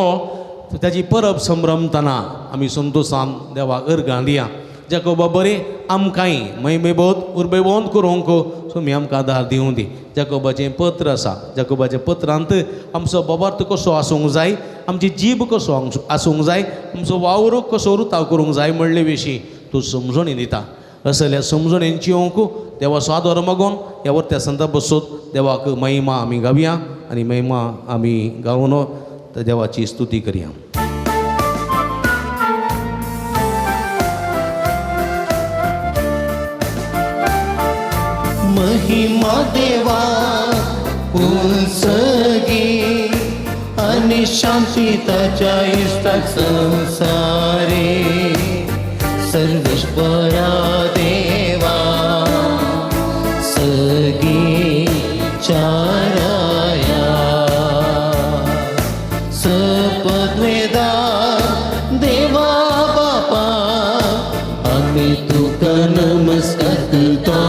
ताची परब संभ्रमतना आमी संतोशान देवाक अर्गां दिया. जाकोबा बरें आमकांय महिमेबोध उर्बेबोध करूंक सोमी आमकां आदार दिवं दी. जाकोबाचें पत्र आसा, जाकोबाच्या पत्रांत आमचो बाबार्थ कसो आसूंक जाय, आमची जीब कसो आसूंक जाय, आमचो वावर कसो रुताव करूंक जाय म्हणले विशीं तूं समजणी दिता. असल्या समजणेन येवंक देवाचो आदर मागून ह्या वर्त्या संता बसून देवाक महिमा आमी गावया आनी महिमा आमी गावन देवाची स्तुती करया. महिमा देवा उंचगी आणि शांती ताच्या इश्टाक संसारे. सर्वेश्वरा देवा सगी चाराया सपद्वेदा देवा बापा आमी तुका नमस्कार करता,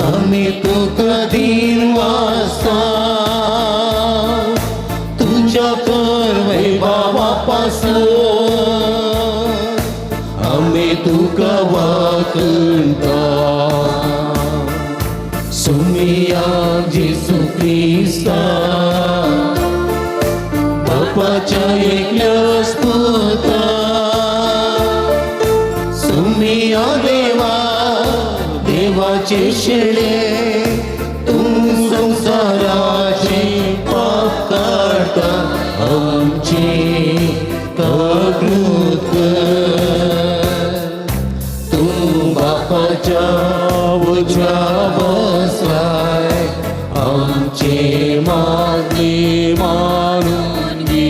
आमी तुका दीन वासता, तुज्या परवैभावा पासून आमी तुका वाकणता. सुमिया जेसू क्रिस्ता बापाच्या एकल्या स्तुता, सुमिया देवा देवाचे शेळे तूं संसाराचे पाप काडटा, आमचे काडूं. आमचे मागणे मानून घे,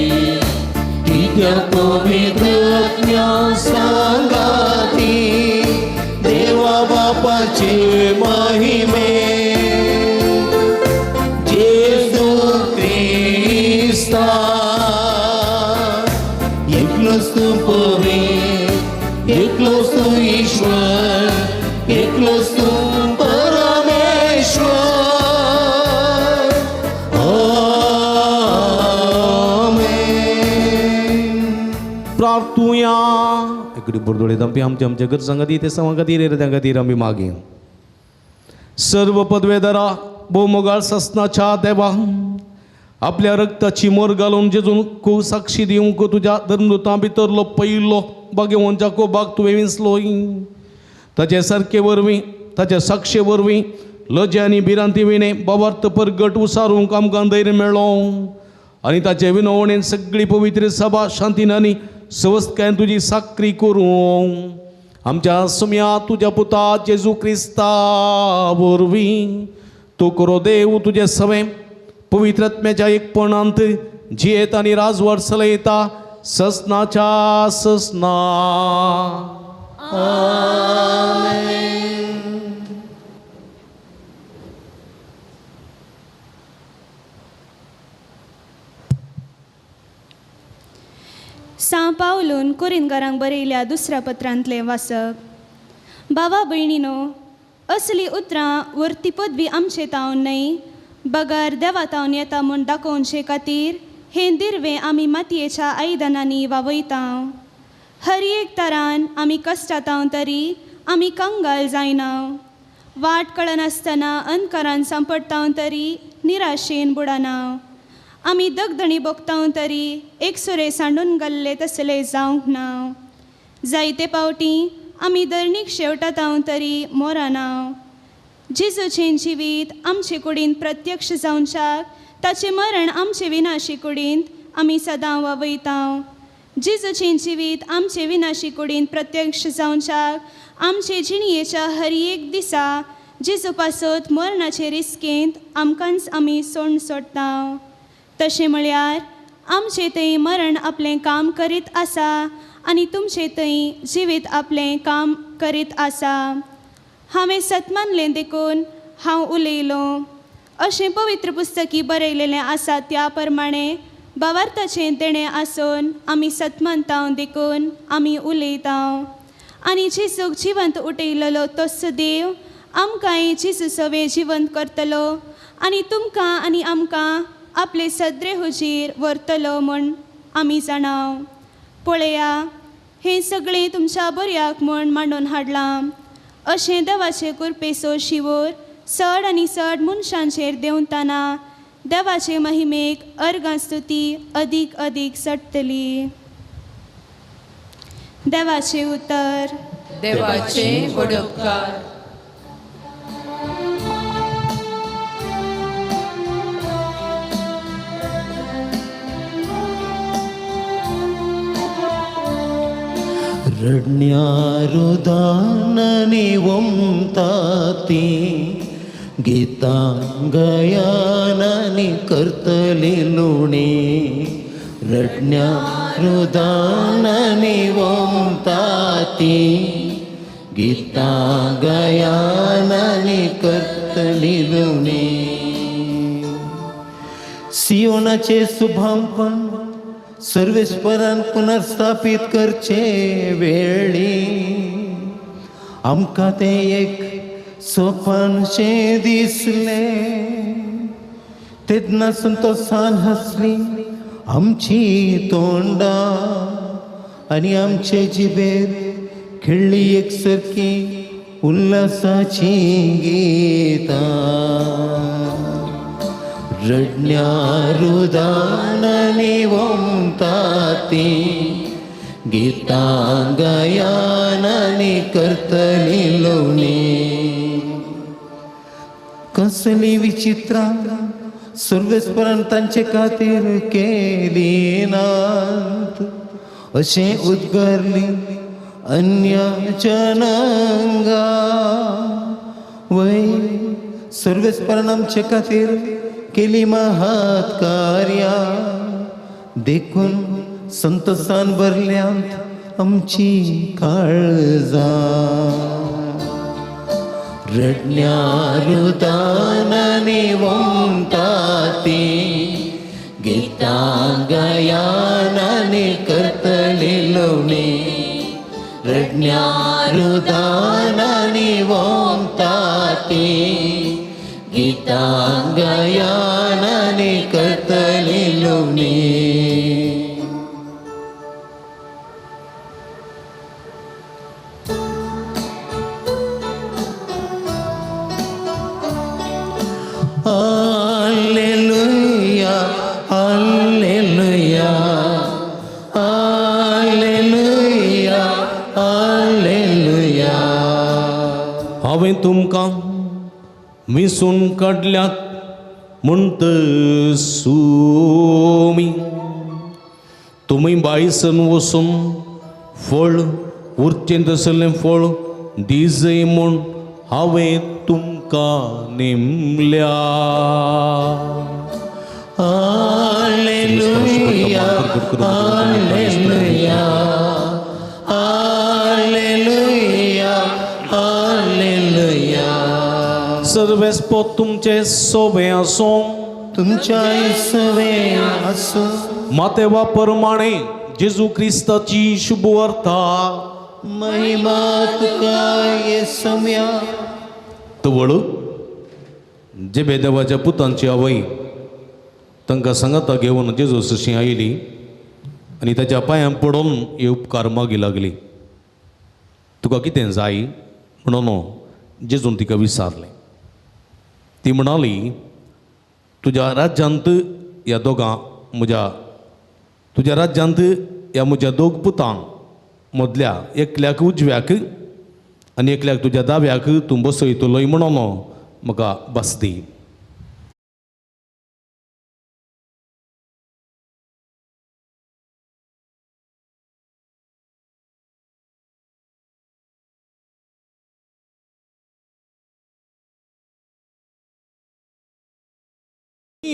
कित्याक पवित्र आत्म्या सांगाती देवा बापाचे महिमे जेजू क्रिस्ता एकलोच तूं पवित्र, एकलोच तूं ईश्वर, एकलोच तूं परमेश्वर. आमेन. प्रार्थुया. इकडे बोरदोळे दंपी आमच्या आमच्या गरजां खातीर ते सवां खातीर येत्या खातीर आमी मागीं. सर्व पदवेदारा भोवमोगाळ ससनाच्या देवा, आपल्या रक्ताची मोर घालून जेजून खूब साक्षी दिवंक तुज्या धर्मदूतां भितरलो पयलो भाग्यवंत जाकोबाक तुवें विंचलोय. ताचे सारके वरवीं, ताच्या साक्षे वरवीं लजे आनी भिरांती विणें बाबार्थ परगट उसारूंक आमकां धैर्य मेळ्ळो आनी ताचे विनवणेन सगळी पवित्र सभा शांतीन आनी सवस्तकायेन तुजी साकरी करूं. आमच्या सुम्या तुज्या पुता जेजू क्रिस्ता वरवीं तूं करो देव तुजें सवें पवित्र आत्म्याच्या एकपणांत जियेत आनी राजवाड चलयता ससनाच्या ससना. सां पावलून कोरिनगारांक बरयल्या दुसऱ्या पत्रांतलें वाचप. बाबा भयणीनो, असली उतरां वरती पदवी आमचे तावन न्हय बगर देवा तावन येता म्हूण दाखोवचे खातीर हें दिर्वें आमी मातयेच्या आयदनांनी वावयता. हर एक तरान आमी कश्टाताव तरी आमी कंगाल जायना, वाट कळनासतना अंधकारान सांपडटाव तरी निराशेन बुडना, आमी दगदणी भोगताव तरी एकसुरे सांडून गेल्ले तसले जावंक ना. जायते पावटी आमी धरणीक शेवटाताव तरी मोराना. जेजूचें जिवीत आमचे कुडींत प्रत्यक्ष जावच्याक ताचें मरण आमचे विनाशी कुडींत आमी सदां वावयताव. जेजूचें जिवीत आमचे विनाशी कुडींत प्रत्यक्ष जावच्याक आमचे जिणयेच्या हर एक दिसा जेजू पासत मरणाचे रिस्केंत आमकांच आमी सोंड सोडटा. तशें म्हळ्यार आमचे थंय मरण आपलें काम करीत आसा आनी तुमचे थंय जिवीत आपलें काम करीत आसा. हांवें सत मानलें देखून हांव उलयलों. अशें पवित्र पुस्तकी बरयलेलें आसा त्या प्रमाणें भावार्थाचें देणें आसून आमी सत मानता देखून आमी उलयता. आनी जेजूक जिवंत उठयलेलो तोच देव आमकांय जेजू सवें जिवंत करतलो आनी तुमकां आनी आमकां आपले सदरे हुजीर व्हरतलो म्हूण आमी जाणाव. पळया, हें सगळें तुमच्या बऱ्याक म्हूण मांडून हाडलां. अशें देवाचे कृपेचो शिवोर चड आनी चड मनशांचेर देंवतना देवाचे महिमेक अर्गां स्तुती अदीक अदीक चडटली. देवाचें उतर. देवाचे वडोपकार. रडण्यारुदाननी ओमताती गीतां गयानानी करतली लुणी. रडण्यारुदाननी ओमताती गीतां गयानानी करतली लुणी. सियोनाचे शुभांपण सर्वेस्परान पुनर्स्थापित करचे वेळी आमकां तें एक सोपानशें दिसलें. तेन्ना संतोसान हांसली आमची तोंडां आनी आमचे जिबेर खेळ्ळी एक सारकी उल्हासाची गीतां. रडण्यारुदाननी ओमताती गीतां गायनानी करतली लवणी. कसली विचित्रां सर्वेस्परान तांचे खातीर केली नात अशें उद्गारली अन्य जनंगा. वय सर्वेस्परान आमचे खातीर केली महात कार्या देखून संतोसान भरल्यांत आमची काळजां रडण्या रुदानांनी वोमता ती गितां गायनांनी करतली लवणी रडण्या रुदानांनी वोमता ती गितां गायनांनी करतली लवणी. Alleluia, Alleluia, Alleluia, Alleluia. हांवें तुमकां विसून काडल्यात म्हणत सुमी तुमी बायसन वसून फळ उरचें तसलें फळ दिजय म्हूण हांवें तुमकां नेमल्या. Alleluia, Alleluia, Alleluia, Alleluia. सर्वेस्पोत तुमचे सोबे आसूं तुमच्या सवे आसूं. मातेवा परमाणे जेजू क्रिस्ताची शुभवार्ता. महिमा तुका येसम्या. तवळ जेबेदेवाच्या पुतांची आवय तांकां सांगाता घेवन जेजू सशी आयली आनी ताच्या पांयां पडून हे उपकार मागी लागली. तुका कितें जाय म्हणून जेजून तिका विचारलें. ती म्हणाली तुज्या राज्यांत ह्या दोगां म्हज्या तुज्या राज्यांत ह्या म्हज्या दोग पुतांक मदल्या एकल्याक उजव्याक आनी एकल्याक तुज्या दाव्याक तूं बसयतलोय म्हणून म्हाका बस दी.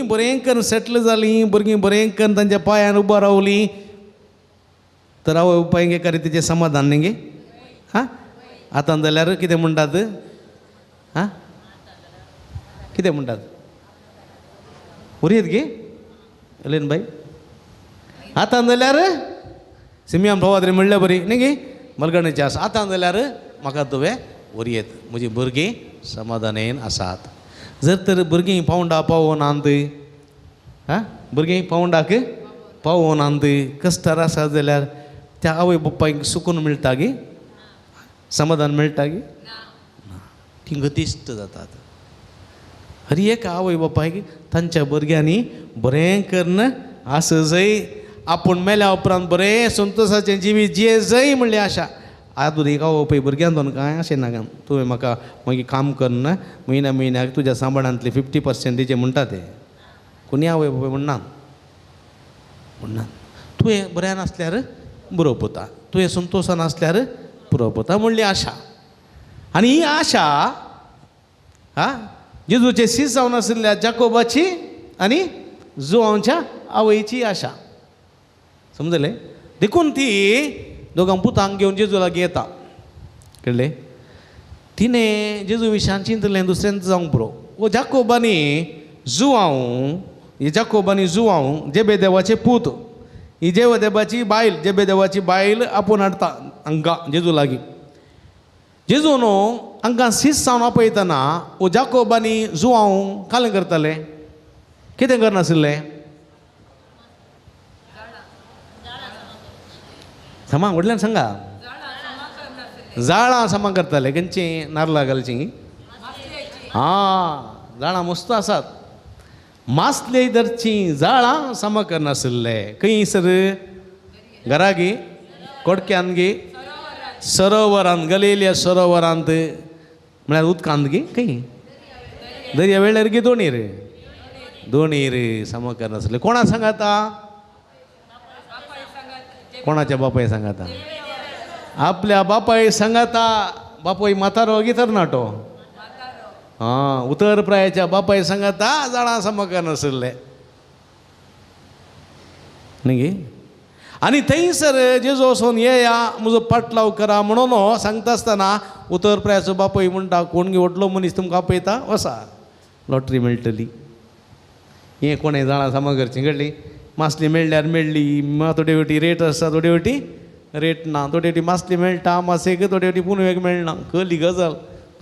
बरें करून सेटल जालीं भुरगीं बरें करून तांच्या पांयान उबो रावलीं तर आवय बापायक एका रितीचें समाधान न्ही गे. हां आतां जाल्यार कितें म्हणटात हां कितें म्हणटात उरयत गे एलेन बाय. आतां जाल्यार सिमियान भोवाद्री म्हणल्या बरी न्ही गे मलगणेची आसा. आतां जाल्यार म्हाका तुवें उरयत म्हजी भुरगीं समाधानेन आसात. जर तर भुरगीं पावंडा पावनात हां भुरगीं पावंडाक पावनात कश्टार आसा जाल्यार त्या आवय बापायक सुकून मेळटा गे समाधान मेळटा गे ना तीं गतिश्ट जातात. हर एक आवय बापायक तांच्या भुरग्यांनी बरें करून आस जय आपूण मेल्या उपरांत बरें संतोशाचें जिवीत जिये जय म्हणली आशा. आदूर एक आवय बापाय भुरग्यां कांय अशें नाका तुवें म्हाका मागीर काम करून म्हयन्या म्हयन्याक तुज्या सांबाळांतले 50% दिचें म्हणटा ते कोणी आवय बापाय म्हणना म्हणना तुवें बऱ्यान आसल्यार बरोवप वता तुवें संतोशान आसल्यार पुरोवप वता म्हणली आशा. आनी ही आशा हा जेजूचे शीस जावन आशिल्ल्या जाकोबाची आनी जुवांच्या आवयची आशा समजलें. देखून ती दोगां पुतांक घेवन जेजू लागीं येता कळ्ळें. तिणें जेजू विशयान चिंतलें दुसऱ्यांत जावंक पुरो. वो जाकोबानी जुवांव ही जाकोबानी जुवांव जेबेदेवाचे पूत ही जेबेदेवाची बायल जेबेदेवाची बायल आपोवन हाडटा हांकां जेजू लागीं. जेजू न्हू हांकां शीस जावन आपयतना वो जाकोबानी जुवांव कालें करताले कितें करनाशिल्लें समा व्हडल्यान सांगा जाळां समा करताले खंयची नारला घालची हां जाळां मस्त आसात मासले धरची जाळां समा करनाशिल्ले खंय सर घरा गे कोडक्यान गे सरोवरांत गलेल्या सरोवरांत म्हळ्यार उदकांत गे खंय दर्या वेळार गे दोणीर दोणीर समा करनाशिल्ले. कोणा सांगाता कोणाच्या बापाय सांगाता आपल्या बापाय सांगाता. बापूय म्हातारो गी तरणाटो आं उतर प्रायाच्या बापाय सांगाता जाणां आसा म्हाका नासलें न्ही गे. आनी थंयसर जेजू वचोन येया म्हजो पाटलाव करा म्हणून सांगता आसतना उतर प्रायाचो बापूय म्हणटा कोण गे व्हडलो मनीस तुमकां आपयता वसा लॉटरी मेळटली. हें कोणें जाणां सामा करचें कळ्ळी. मासली मेळ्ळ्यार मेळ्ळी, थोडे वटी रेट आसता, थोडे वटी रेट ना, थोडे वटी मासली मेळटा मासेक, थोडे वटी पुनवेक मेळना. कळ्ळी गजाल,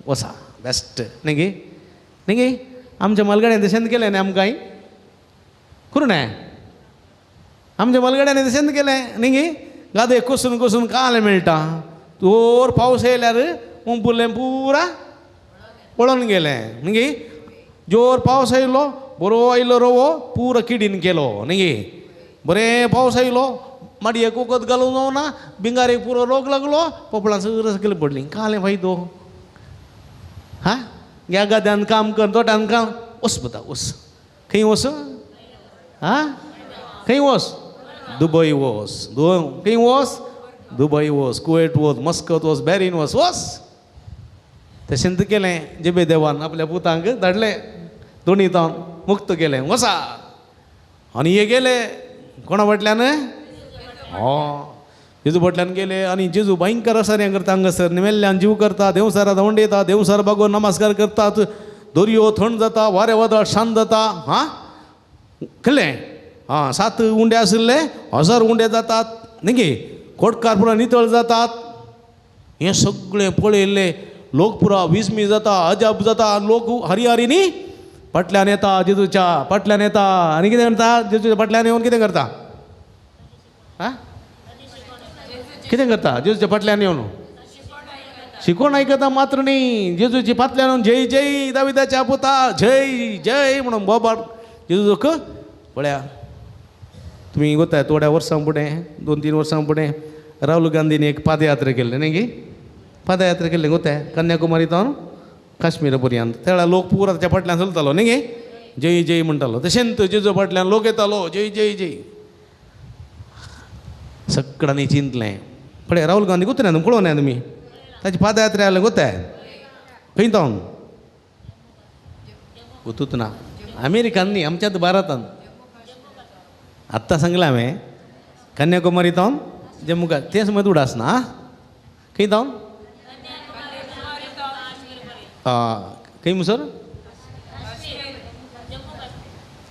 वसा बेस्ट न्ही गे. न्ही गे आमच्या मलगड्यान तशेंच केलें न्ही आमकांय करूं न्हय, आमच्या मलगड्यान तशेंच केलें न्ही गे. गादे कोसून कोसून कालें मेळटा, जोर पावस येयल्यार उंपुरलें पुरा पळोवन गेलें न्ही गे. जोर पावस आयलो बरो आयलो रवो पुरो किडीन केलो न्ही गे. बरें पावस आयलो माडयेक वखद घालूंक जावना, बिंगारेक पुरो रोग लागलो, पोपळां सगळीं सकयल पडलीं. कालें फायदो हा ह्या गाद्यान काम कर तोट्यान काम वच पुता वच. खंय वच हा खंय वच दुबय वच, खंय वच दुबय वच, कुवेट वच, मस्कत वच, बॅरीन वच वच. तशेंच केलें जेबे देवान आपल्या पुतांक धाडलें दोनी तावन मुक्त केलें वसा. आनी हे गेले कोणा फाटल्यान जेजू फाटल्यान गेले. आनी जेजू भयंकर आसा हें करता हांगासर निमेल्ल्यान जीव करता, देवसारा धांवडयता, देवसार बागोवन नमस्कार करतात, दर्यो थंड जाता, वारें वादळ शांत जाता. हां कळ्ळें आं 7 उंडे आशिल्ले 1000 उंडे जातात न्ही गे, कोटकार पुरा नितळ जातात. हें सगळें पळयल्लें लोक पुरा विस्मी जाता, अजाप जाता. लोक हरी न्ही फाटल्यान येता जेजूच्या फाटल्यान येता आनी कितें करता जेजूच्या फाटल्यान येवन कितें करता आं कितें करता जेजूच्या फाटल्यान येवन शिकोण आयकता मात्र न्ही, जेजूची फाटल्यान येवन जय जय दाविदाच्या पुता जय जय म्हणून बोबाट जेजूक पळया. तुमी वताय थोड्या वर्सां फुडें 2-3 वर्सां फुडें राहुल गांधीन एक पादयात्रा केल्ली न्ही गे, पादयात्रा केल्ली गोताय कन्याकुमारी तावन काश्मीरा पर्यंत. त्या लोक पुरा ताच्या फाटल्यान चलतालो न्ही गे, जय जय म्हणटालो. तशेंच जेजू फाटल्यान लोक येतालो जय जय जय. सगळ्यांनी चिंतलें पळय राहुल गांधी गोत न्ही पळोवं न्ही तुमी ताची पादयात्रा आसली गोताय खंय तावन गोतूच ना अमेरिकान न्ही आमच्याच भारतान. आत्तां सांगलां हांवें कन्याकुमारी तावन जम्मू तें समज उडास ना खंय तावन खंय मुसर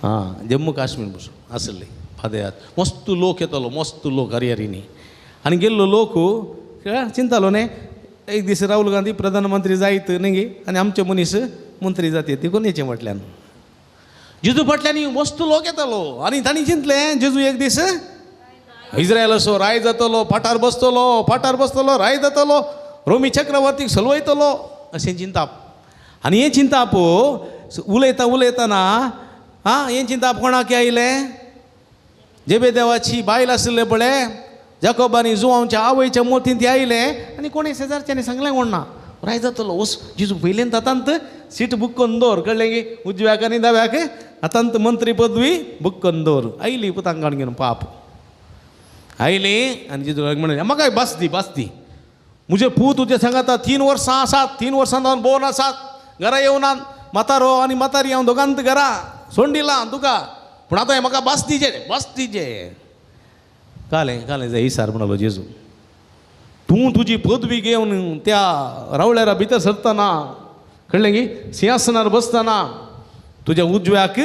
आं जम्मू काश्मीर मुसर आसले पादयात्रा. मस्त लोक येतालो मस्त लोक हरिहरीनी. आनी गेल्लो लोक चिंतालो न्ही एक दीस राहुल गांधी प्रधानमंत्री जायत न्ही गे आनी आमचे मनीस मंत्री जाती ती कोण येचे फाटल्यान जेजू फाटल्यान मस्त लोक येतालो. आनी तांणी चिंतलें जेजू एक दीस इस्रायलाचो राय जातलो, पाटार बसतलो, पाटार बसतलो, राय जातलो, रोमी चक्रवर्तीक सलवयतलो अशें चिंताप. आनी हें चिंताप उलयता उलयतना आं हें चिंताप कोणाक आयलें जेबे देवाची बायल आशिल्लें पळय जाकोब आनी जुवांवच्या आवयच्या मोतीन ती आयलें आनी कोणें शेजारच्यांनी सांगलें कोण ना राय जातलो वस जेजू पयलेंत आतांत सीट बूक करून दवर कळ्ळें की उजव्याक आनी दाव्याक आतांत मंत्री पदवी बूक करून दवर. आयली पुतांक घेवन पाप आयली आनी जेजू म्हणलें म्हाका बस दी बस दी म्हजे पूत तुजे सांगाता 3 वर्सां आसात, 3 वर्सां जावन बोन आसात, घरा येवनात, म्हातारो आनी म्हातारी हांव दोगांत घरा सोडून दिलां तुका, पूण आतां म्हाका बस दिजे बस दिजे. कालें कालें जाय इसार म्हणलो जेजू तूं तुजी पदवी घेवन त्या रावळेरा भितर सरतना कळ्ळें की सिंहासनार बसतना तुज्या उजव्याक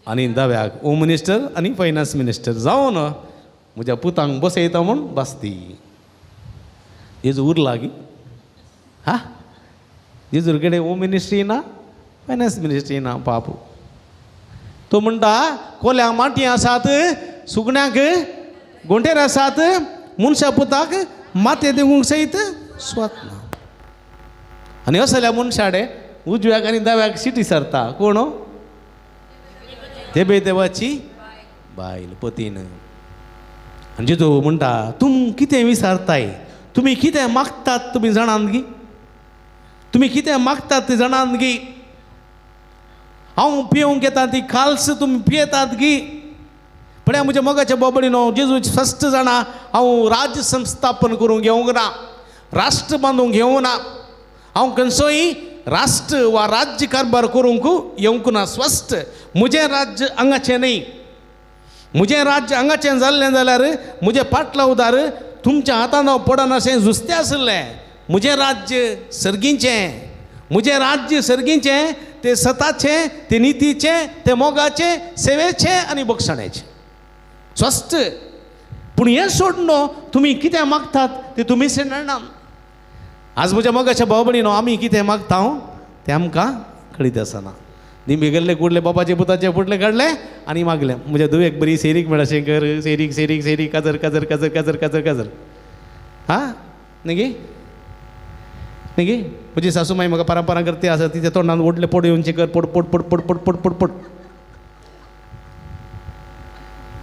आनी दाव्याक होम मिनिस्टर आनी फायनान्स मिनिस्टर जावन म्हज्या पुतांक बसयता म्हूण बसती. जेजू उरला की हा जेजूर कडेन होम मिनिस्ट्री ना फायनान्स मिनिस्ट्री ना पाप. तो म्हणटा कोल्यांक माटी आसात, सुकण्यांक गोंटेर आसात, मनशा पुताक मातये देवूंक सयत स्वात ना. आनी असल्या मनशाडे उजव्याक आनी दाव्याक सिटी सरता कोण तेबे देवाची बायल पतीन. आनी जेजू म्हणटा तुम कितें विचारताय, तुमी कितें मागतात तुमी जाणात गी, तुमी कितें मागतात ते जाणात गी, हांव पिवंक येता ती काल्स तुमी पियेतात गी. पळया म्हज्या मोगाच्या बोबडीनो जेजू स्पश्ट जाणा हांव राज्य संस्थापन करूंक घेवंक ना, राष्ट्र बांदूंक घेवंक ना, हांव खंयचोय राष्ट्र वा राज्य कारभार करूंक येवंक ना. स्वस्थ म्हजें राज्य हांगाचें न्हय, म्हजें राज्य हांगाचें जाल्लें जाल्यार म्हजें पाटलावदार तुमच्या हातान हांव पडनाशें जुस्तें आशिल्लें. म्हजें राज्य सर्गीचें, म्हजें राज्य सर्गीचें, तें सताचें, तें नितीचें, तें मोगाचें, सेवेचें आनी बक्षण्याचें. स्वस्थ पूण हें सोडून तुमी कितें मागतात तें तुमी जाणा. आज म्हज्या मोगाच्या भाव भयणीनो, आमी कितें मागता तें आमकां कळीत आसना. निमी गेल्ले कुडले बाबाचे पुताचे पुटले काडले आनी मागले म्हज्या धुवेक बरी सेरीक मेळशें कर, सेरीक सेरीक सेरीक काजर काजर काजर काजर काजर काजर. हां न्ही न्ही म्हजी सासू माई म्हाका पारां करते आसा तिच्या तोंडान ओडले पोड येवचे कर, पोड पोड पोड पोड पोड पोड पोड पोड.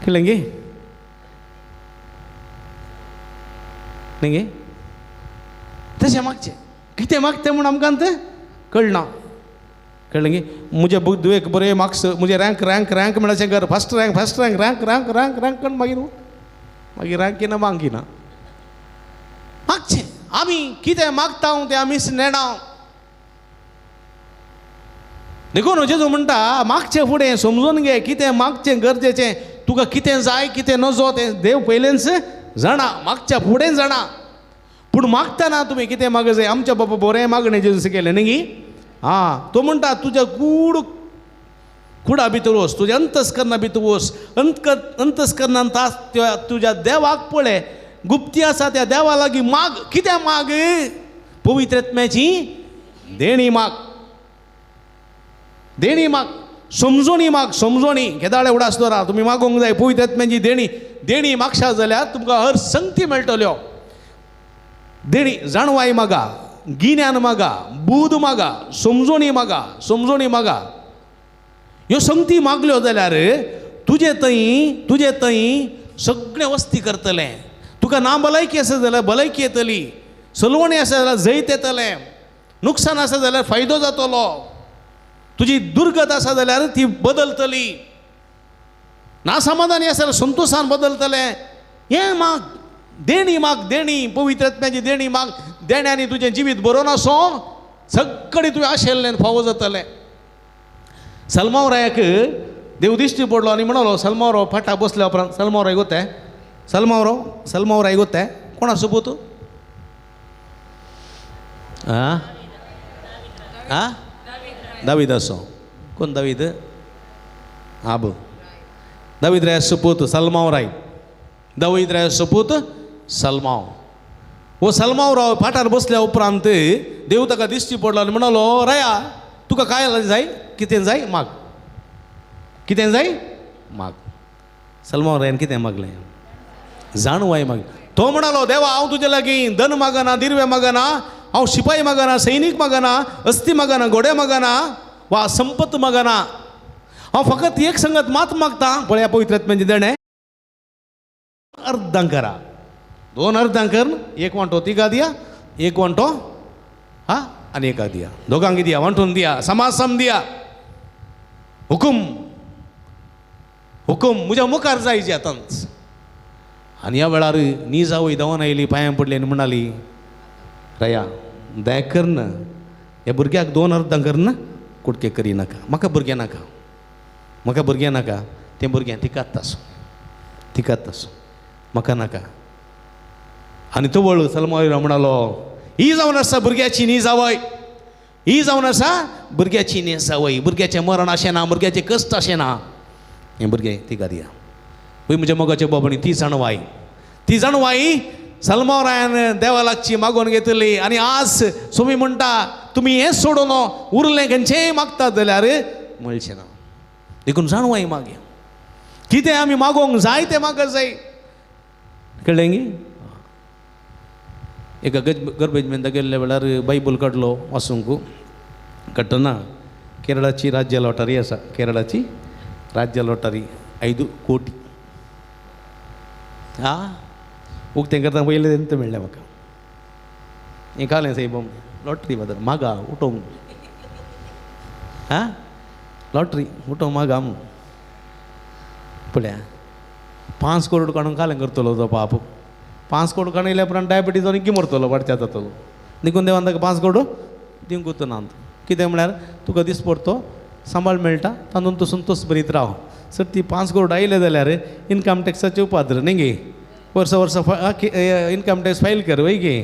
कळ्ळें गे न्ही गे? तशें मागचें कितें मागतें म्हूण आमकां तें कळना. कळ्ळें गे? म्हज्या धुवेक बरें मार्क्स, म्हजें रँक रँक रँक मेळचें कर, first rank first rank rank rank rank rank करून मागीर मागीर रँक येना मांग येना. मागचें आमी कितें मागता तें आमीच नेणा. देखून जेजू म्हणटा मागचें फुडें समजून घे कितें मागचें गरजेचें, तुका कितें जाय कितें नजो तें देव पयलेंच जाणा, मागच्या फुडें जाणा. पूण मागतना तुमी कितें माग जाय? आमच्या बाबा बरें मागणें जेजू केलें न्ही. आं तो म्हणटा तुज्या गूढ कुडा भितर वच, तुज्या अंतस्करणा भितर वच, अंतस्करणान तास तुज्या देवाक पळय, गुप्ती आसा त्या देवा लागीं माग. कितें माग? पवित्र आत्म्याची देणी माग, देणी माग, समजोणी माग, समजोणी. केदाळे उडास दवरा तुमी मागूंक जाय पवित्र आत्म्याची देणी. देणी मागशा जाल्यार तुमकां हर संगती मेळटल्यो. देणी जाणवाय मागा, गिन्यान मागा, बूद मागा, समजोणी मागा, समजोणी मागा. ह्यो संगती मागल्यो जाल्यार तुजे थंय तुजे थंय सगळें वस्ती करतलें. तुका ना भलायकी आसा जाल्यार भलायकी येतली, सलवणी आसा जाल्यार जैत येतलें, नुकसान आसा जाल्यार फायदो जातलो, तुजी दुर्गत आसा जाल्यार ती बदलतली, ना समाधानी आसा जाल्यार संतोशान बदलतलें. हें माग, देणी माग, देणी, पवित्र आत्म्याची देणी माग. देण्यांनी तुजें जिवीत बरोवन आसो सगळें तुवें आशिल्लें फावो जातलें. सलमाव रायाक देव दिश्टी पडलो आनी म्हणलो, सलमाव राव फाटा बसल्या उपरांत, सलमाव राय गोते, सलमाव राव, सलमाव राय गोते, कोणा सोबत? आं आं दावीद आसो. कोण दावीद? आब दावीद राय सोपूत सलमाव राय, दावीद राय सोपूत सलमाव. वो सलमाव राव फाटार बसल्या उपरांत देव ताका दिश्टी पडलो आनी म्हणलो, राया तुका काय जाय, कितें जाय माग, कितें जाय माग. सलमाव रायान कितें मागलें? जाणवाय माग. तो म्हणालो, देवा हांव तुजे लागीं धन मागना, दिर्वे मागना, हांव शिपाय मागना, सैनीक मागना, अस्थी मागना, घोडे मागना वा संपत मागना, हांव फकत एक संगत मात मागता, पळया पवित्र आत्म्याचें देणें अर्दां करा, दोन अर्दां कर, एक वांटो तिगा दिया, एक वांटो हा आनी एका दिया, दोगांक दिया, वांटून दिया, समासम दिया. हुकूम हुकूम म्हज्या मुखार जायचे आतांच. आनी ह्या वेळार नी जावय धांवन आयली, पांयां पडली आनी म्हणाली, राया दया कर ना, ह्या भुरग्याक दोन अर्दां कर ना, कुटके करी नाका, म्हाका भुरगें नाका, म्हाका भुरगें नाका, तें भुरगें तिकात आसूं, तिकात आसूं, म्हाका नाका. आनी तवळ सलमाव म्हणालो, ही जावन आसा भुरग्याची न्ही जावय, ही जावन आसा भुरग्याची न्ही जावय, भुरग्याचें मरण अशें ना, भुरग्याचें कश्ट अशें ना, हें भुरगें तिका दिया. पळय म्हज्या मोगाच्या बाबांनी ती जाणवाय, ती जाणवाय सलमाव रायान देवा लागची मागोवन घेतली. आनी आज सोमी म्हणटा तुमी हें सोडून उरलें खंयचेंय मागतात जाल्यार मेळचें ना. देखून जाणवाय मागया, कितें आमी मागोवंक जाय तें मागत जाय. कळ्ळें गी? एका गर्भेजमेंता गेल्ल्या वेळार बायबल काडलो वाचूंक, काडटना केरळाची राज्य लॉटरी आसा, केरळाची राज्य लॉटरी 5 कोटी. आं उक्तें करता पयलें तें मेळ्ळें म्हाका. हें कालें सायब लॉटरी बदल मागा उठोवंक, आं लॉटरी उठोवंक मागा पळया 5 करोड काडून कालें करतलो तो पाप. 5 करोड काडून येयल्या उपरांत डायबिटीज आनी मरतलो वाडच्या जातलो. देखून देवान ताका 5 करोड दिवंक ना. कितें म्हळ्यार तुका दीस पडतो सांबाळ मेळटा तातूंत तूं संतोष बरीत राव. सर ती 5 करोड आयले जाल्यार इनकम टॅक्साचे उपाद्र न्ही गे, वर्सा वर्सा इनकम टॅक्स फायल कर वय गे,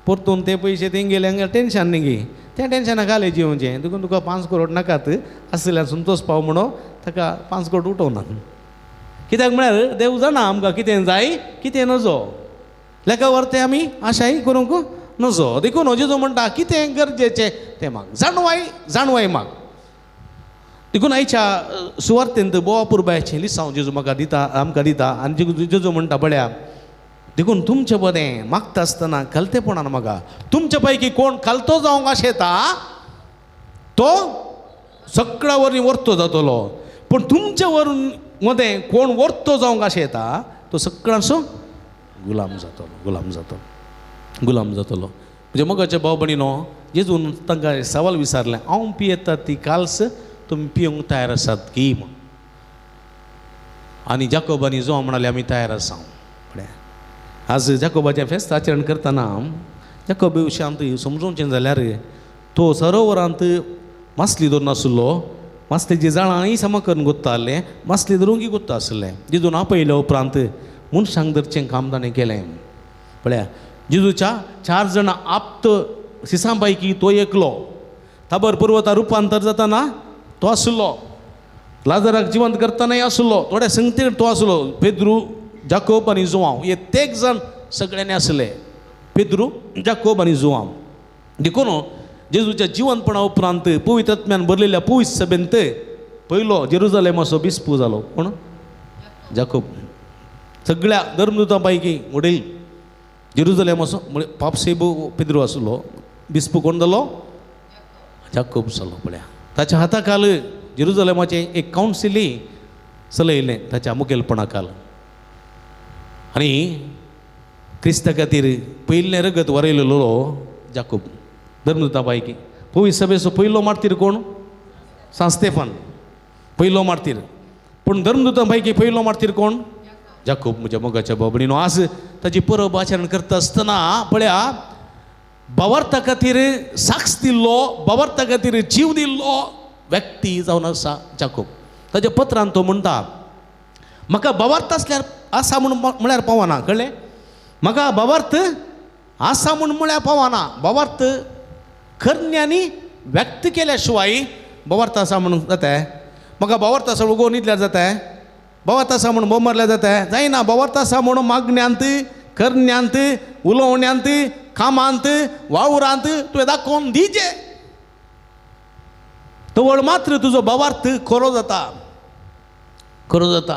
परतून ते पयशे तेंगेले हांगा टेंशन न्ही गे, त्या टेंशना घालें जिवचें. देखून तुका 5 करोड नाकात आसल्यार संतोष पाव म्हणून ताका 5 करोड उठोवना. कित्याक म्हळ्यार देव जाणा आमकां कितें जाय कितें नजो, लेखा वरतें आमी आशाय करूंक नजो. देखून जेजू म्हणटा कितें गरजेचें तें माग, जाणवाय जाणवाय माग. देखून आयच्या सुवार्तेंत बोवा पुरबायचें लिसांव जेजू म्हाका दिता आमकां दिता. आनी जेजू म्हणटा पळया, देखून तुमचें बरें मागता आसतना खालतेपणान मागा. तुमचे पैकी कोण खालतो जावंक आशेता तो सगळ्या वरवीं वर्तो जातलो, पूण तुमचे वरून मदें कोण वर्तो जावंक आशेता तो सगळ्यांचो गुलाम जातलो, गुलाम जातलो, गुलाम जातलो. म्हणजे मोगाचे भाव भयणीनो, जेजून तांकां सवाल विचारलें, हांव पियेता ती काल्स तुमी पिवंक तयार आसात की म्हूण. आनी जाकोब आनी जुआंव म्हणाले आमी तयार आसा. पळय आज जाकोबाचें फेस्त आचरण करतना जाकोब विशयांत समजोवचें जाल्यार तो सरोवरांत मासली धरून आशिल्लो, मासलेची जाळांय समा करून गुत्तालें, मासली धरूंकय गुत्ता आशिल्लें. जेजून आपयल्या उपरांत मनशांक धरचें काम ताणें केलें. पळया जेजूच्या 4 जाणां आप्त सिसां पैकी तो एकलो. ताबर पर्वता रुपांतर जाताना तो आशिल्लो, लाजराक जिवंत करतनाय आशिल्लो, थोड्या संगतीन तो आशिल्लो. पेद्रू जाकोब आनी जुआंव हे तेग जाण सगळ्यांनी आसले, पेद्रू जाकोब आनी जुआंव. देखून जेजूच्या जिवंतपणा उपरांत पवित्र आत्म्यान भरलेल्या पवित्र सभेंत पयलो जेरुजलेमाचो बिस्पू जालो कोण? जाकोब. सगळ्या धर्मदूतां पैकी वडील जेरुजलेमाचो म्हणजे पापसेबू पेद्रू आशिल्लो, बिस्पू कोण जालो? जाकोब जालो. पळया ताच्या हाता खाल जेरुजलेमाचें एक कावन्सिली चलयलें ताच्या मुखेलपणा खाल. आनी क्रिस्ता खातीर पयलें रगत वरयलेलो जाकोब धर्मदूता पैकी. पवित्र सभेचो पयलो मार्तीर कोण? सांत स्तेफान पयलो मार्तीर. पूण धर्मदूता पैकी पयलो मार्तीर कोण? जाकोब. म्हज्या मोगाच्या भाव भयणीनो, आज ताची परब आचरण करता आसतना पळया भावार्था खातीर साक्ष दिल्लो, भावार्था खातीर जीव दिल्लो व्यक्ती जावन आसा जाकोब. ताच्या पत्रान तो म्हणटा, म्हाका भावार्थ आसल्यार आसा म्हूण म्हळ्यार पावना, कळ्ळें? म्हाका भावार्थ आसा म्हूण म्हळ्यार पावना, भावार्थ करण्यांनी व्यक्त केल्या शिवाय भावार्थ आसा म्हणून जाता? म्हाका भावार्थ आसा उगोवन न्हिदल्यार जाता? भावार्थ आसा म्हूण बोंब मारल्यार जाता? जायना. भावार्थ आसा म्हणून मागण्यांत, करण्यांत, उलोवण्यांत, कामांत, वावरांत तुवें दाखोवन दिजे, तवळ मात्र तुजो भावार्थ खरो जाता, खरो जाता.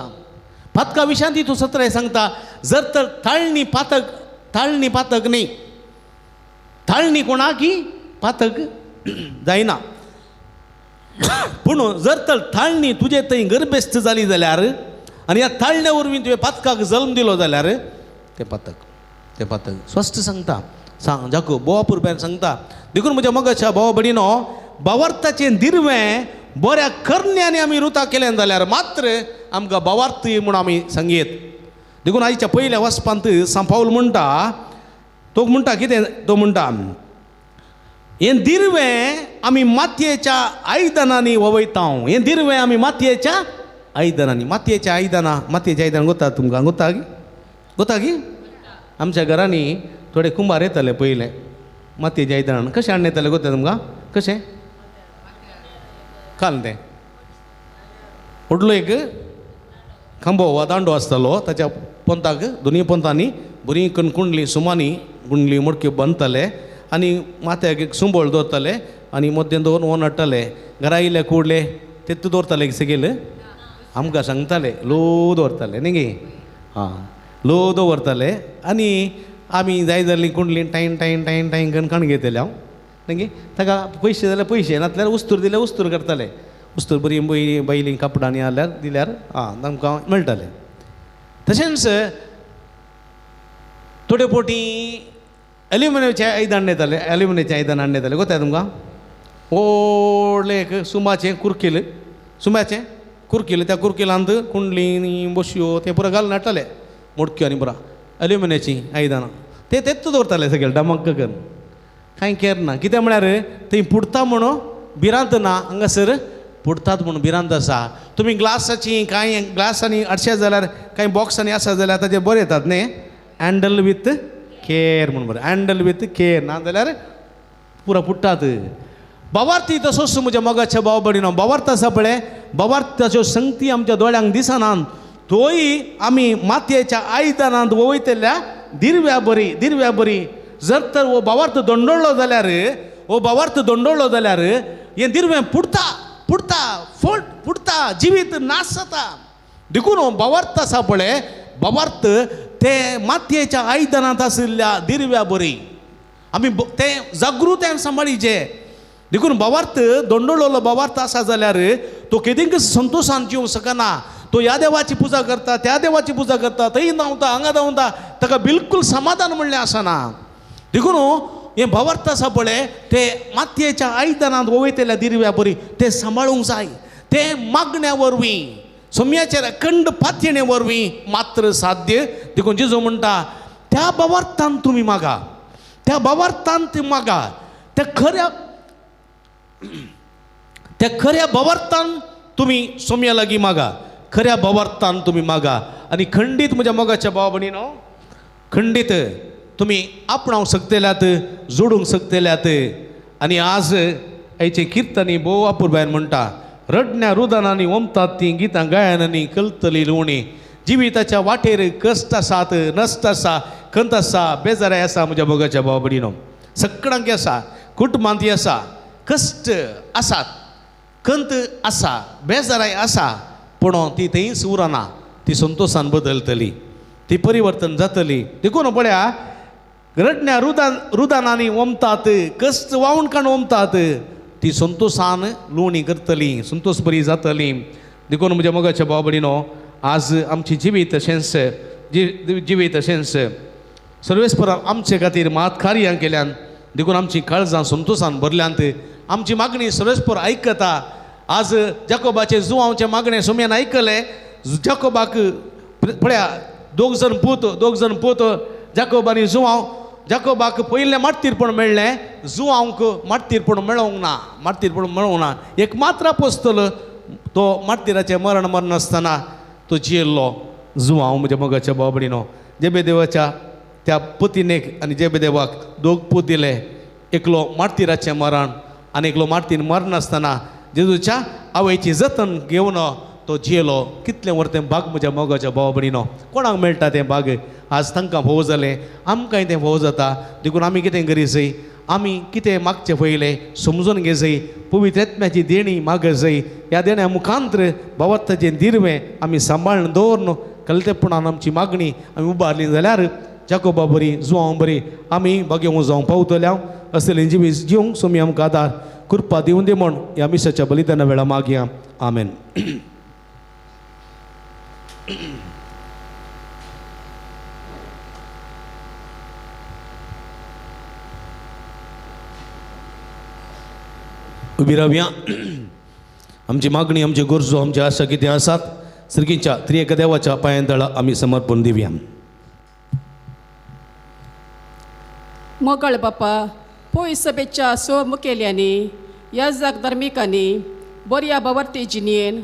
पातका विशयांत तूं सत्राय सांगता, जर तर ताळणी पातक, ताळणी पातक न्ही, ताळणी कोणाकी पातक जायना, पूण जर तर ताळणी तुजे थंय गर्भेस्त जाली जाल्यार आनी ह्या ताळण्या वरवीं तुवें पातकाक जल्म दिलो जाल्यार तें पातक, तें पातक. स्पश्ट सांगता सांग जाकोब बोवा पुरब्यान सांगता. देखून म्हज्या मोगाच्या भावा भयणीनो, भावार्थाचें दिरवें बऱ्या करण्यांनी आमी रुता केलें जाल्यार मात्र आमकां भावार्थ म्हूण आमी सांगयेत. देखून आयच्या पयल्या वचपांत सांत पावल म्हणटा, तो म्हणटा कितें? तो म्हणटा हें दिरवें आमी मातयेच्या आयदनांनी ववयता. हें दिरवें आमी मातयेच्या आयदनांनी, मातयेच्या आयदनां, मातयेच्या आयदनां गोता तुमकां गोता गी? गोता गी? आमच्या घरांनी थोडे कुंभार येताले पयलें मातयेच्या आयदनां कशें हाडून येताले गोता तुमकां? कशें काल तें व्हडलो एक खांबो वा दांडो आसतालो, ताच्या पोंताक दोनूय पोंतांनी बरी कणकुंडली सुमानी गुंडली मडक्यो बांदताले आनी माथ्याक एक सुंबळ दवरताले आनी मद्दें दवरून ओन हाडटाले. घरा येयले कुडले तेत्त दवरताले सगळे आमकां सांगताले, लो दवरताले न्ही गे, आं लो दवरताले आनी आमी जाय जाल्ली कुंडली टायम टायम टायम टायम करून काण घेतले हांव न्ही गे. ताका पयशे जाल्यार पयशे, नातल्यार उस्तूर दिल्यार उस्तूर करताले. उस्तूर बरी बैली कापडांनी हाडल्यार दिल्यार आं आमकां मेळटालें. तशेंच थोडे फावटी एल्युमिनियमचें आयदन येतालें, एल्युमिनियमचें आयदन हाडून येतालें गोताय तुमकां? व्हडलें एक सुमाचें कुरकेल, सुम्याचें कुरकेल, त्या कुरकेलांत कुंडली बशयो तें पुरो घालून हाडटाले मडक्यो आनी पुरो एल्युमिनियमचीं आयदनां ते तेच दवरताले सगळे डमक्क करून, कांय केर ना. कितें म्हळ्यार थंय पुरता म्हणून भिरांत ना, हांगासर पुडटात म्हूण भिरांत आसा. तुमी ग्लासाची कांय ग्लासांनी अडशें जाल्यार कांय बॉक्सांनी आसा जाल्यार ताजेर बरें येतात न्ही, हँडल विथ केअर म्हूण बरें, हँडल विथ केअर, ना जाल्यार पुरा पुडटात. बावार्थी तसोच म्हज्या मोगाच्या भाव भयणीनो, बावार्थ आसा पळय, बावार्थाच्यो संगती आमच्या दोळ्यांक दिसनात, तोय आमी मातयेच्या आयदनांत वयतल्या दिरव्या बरी, दिरव्या बरी. जर तर हो बावार्थ दोंडोळ्ळो जाल्यार, हो बावार्थ दोंडोळ्ळो जाल्यार हें दिरवें पुडटा, पुडटा, फट पुडटा, जिवीत नाश जाता. देखून हो बावार्थ आसा पळय, बावार्थ ते मातयेच्या आयदनांत आशिल्ल्या दिरव्या बरी आमी तें जागृतायेन सांबाळीचें. देखून बावार्थ दोंडोळ्ळो बावार्थ आसा जाल्यार तो केदींक संतोशान जिवंक शकना. तो ह्या देवाची पुजा करता, त्या देवाची पुजा करता, थंय धांवता, हांगा धांवता, ताका बिलकूल समाधान म्हणलें आसना. देखून हें भावार्थ आसा पळय ते मातयेच्या आयदनांत वयतल्या दिरव्या बरी ते सांबाळूंक जाय. ते मागण्या वरवीं, सोम्याचेर अखंड पातयेणे वरवीं मात्र साध्य. देखून जेजू म्हणटा त्या भावार्थान तुमी मागा, त्या भावार्थान ती मागा, त्या खऱ्या, त्या खऱ्या भावार्थान तुमी सोम्या लागीं मागा, खऱ्या भावार्थान तुमी मागा. आनी खंडीत म्हज्या मोगाच्या भाव भयणीनो, खंडीत तुमी आपणावंक शकतल्यात, जोडूंक शकतल्यात. आनी आज आयचे किर्तनी भोव अपुरबायन म्हणटा, रडण्या रुदनांनी ओमतात तीं गितां गायनांनी कलतली लुवणी. जिविताच्या वाटेर कश्ट आसात, नश्ट आसा, खंत आसा, बेजाराय आसा म्हज्या मोगाच्या भाव भयणीनो. सगळ्यांक आसा, कुटुंबांत आसा, कश्ट आसात, खंत आसा, बेजाराय आसा, पूण ती थंयच उरना, ती संतोशान बदलतली, ती परिवर्तन जातली. देखून पळया रडण्या रुदान रुदानांनी ओमतात, कश्ट वावून काडून ओमतात, ती संतोशान लुवणी करतली, संतोश बरी जातली. देखून म्हज्या मोगाच्या भाव भयणीनो, आज आमची जिवीत तशेंच जिवीत तशेंच सर्वेस्परान आमचे खातीर मात कार्यां केल्यान, देखून आमची काळजां संतोशान भरल्यांत. आमची मागणी सर्वेस्पर आयकता. आज जाकोबाचे जुवांवचें मागणें सोम्यान आयकलें. जाकोबाक पळया दोग जण पूत, दोग जण पूत जाकोब आनी जुवांव. जाकोबाक पयलें मार्तीरपण मेळ्ळें, जुवांवक मार्तीरपण मेळोंक ना, मार्तीरपण मेळोंक ना. एक मात्र आपोस्तल तो मार्तीराचें मरण मरनासतना तो जियेल्लो जुवांव म्हज्या मोगाच्या भाव भयणीनो. जेबेदेवाच्या त्या पतिनेक आनी जेबेदेवाक दोग पूत दिले, एकलो मार्तीराचें मरण आनी एकलो मार्तीन मरनासतना जेजूच्या आवयची जतन घेवन तो जियेलो. कितलें व्हर तें भाग म्हज्या मोगाच्या भाव भयणीनो, कोणाक मेळटा तें भाग? आज तांकां भोव जालें, आमकांय तें भोव जाता. देखून आमी कितें करी जाय, आमी कितें मागचें पयलें समजून घेजय, पवित्र आत्म्याची देणी माग जाय. ह्या देण्या मुखांतर भावार्थाचें दिरवें आमी सांबाळून दवरून कलतेपणान आमची मागणी आमी उबारली जाल्यार जाकोबा बरी, जुवांव बरी आमी भाग्यवंत जावंक पावतल्या. असलें जिवीत जिवंक सोमी आमकां आदार कृपा दिवन दी म्हूण ह्या मिसाच्या बलिदाना वेळा मागया. आमेन. उबी रावया. आमची मागणी, आमची गरजो, आमची आशा कितें आसात सर्गीच्या त्रिएक देवाच्या पांयां तळा आमी समर्पण दिवया. मोगाळ बापा, पोय सभेच्या सो मुखेल्यांनी, याजक धार्मिकांनी बऱ्या बावर्ती जिणेन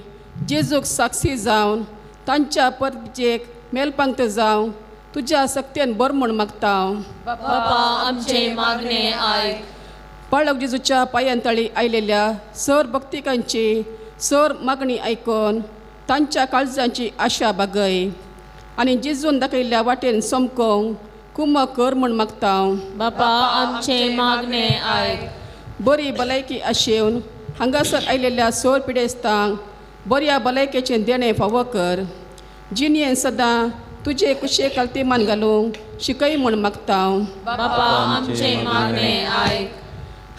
जेजूक साक्षी जावन तांच्या परजेक मेलपांत जावं तुज्या सक्तेन बर म्हूण मागता. बापा आमचे मागणे आयक. बाळक जेजूच्या पांयांतळी आयलेल्या सर भक्तिकांची सर मागणी आयकून तांच्या काळजांची आशा बागय आनी जेजून दाखयल्ल्या वाटेन समकोंक कुमक कर म्हूण मागता. बापा आमचे मागणे आयक. बरी भलायकी आशेवन हांगासर आयलेल्या सोर पिडेस्तांक बऱ्या भलायकेचें देणें फावो कर. जिणेन सदां तुजे कुशे कल्तीमान घालूंक शिकय म्हूण मागता. बापा आमचे मागणे आयक.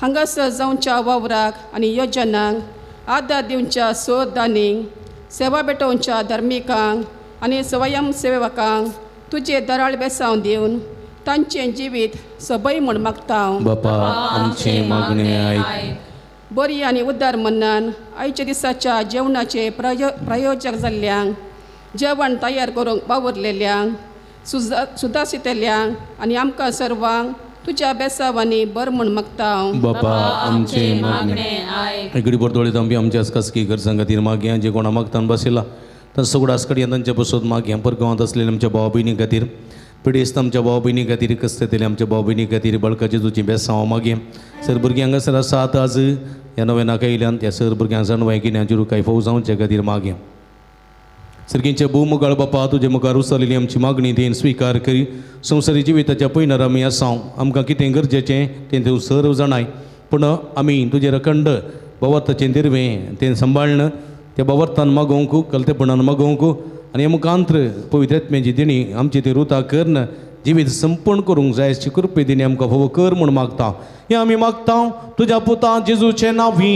हांगासर जावच्या वावराक आनी योजनांक आदार दिवच्या सोद दानींक, सेवा भेटोवच्या धार्मिकांक आनी स्वयं सेवकांक तुजे दराळ बेसांव दिवन तांचें जिवीत सबय म्हूण मागता. बापा आमचे मागणे आयक. बरी आनी उदार मनान आयच्या दिसाच्या जेवणाचे प्रायोजक जाल्ल्यांक, जेवण तयार करूंक वावुरलेल्यांक, सुदासितल्यांक आनी आमकां सर्वांक तुज्या बेसावांनी बर म्हूण मागता हांव. बापा आमचे मागणे एकडे बरदोळे तांबी आमच्या आसकासकी गरजां खातीर मागया, जे कोणा मागतान बसयला तांचो सगळो आसकडे तांच्या बसोत मागया. परगांवांत आसलेल्या आमच्या भाव भयणी खातीर, पिडेस्त आमच्या भाव भयणी खातीर, कस्तेतले आमच्या भाव भयणी खातीर, बळकाचे तुजी बेसांव मागया. सर भुरगीं हांगासर आसात आज ह्या नव्या नाका येयल्यान त्या सर भुरग्यां जाणवाय गिन्याची कांय फोव जावचे खातीर मागया. सर्गींच्या भू मुखार बापा तुजे मुखार उचललेली आमची मागणी तें स्विकार करी. संवसारी जिविताच्या पयनार आमी आसा, आमकां कितें गरजेचें तें तूं सर्व जाणाय, पूण आमी तुजेर अखंड भावार्थाचें दिरवें तें सांबाळ्ळें, त्या भावार्थान मागोवंक कलतेपणान मागोवंक आनी मुखांत्र पवित्र आत्म्याची देणी आमची ती रुता करून जिवीत संपूर्ण करूंक जाय अशी कृपे दिणी आमकां फावो कर म्हूण मागता. हें आमी मागता तुज्या पुता जेजूचे नांवी.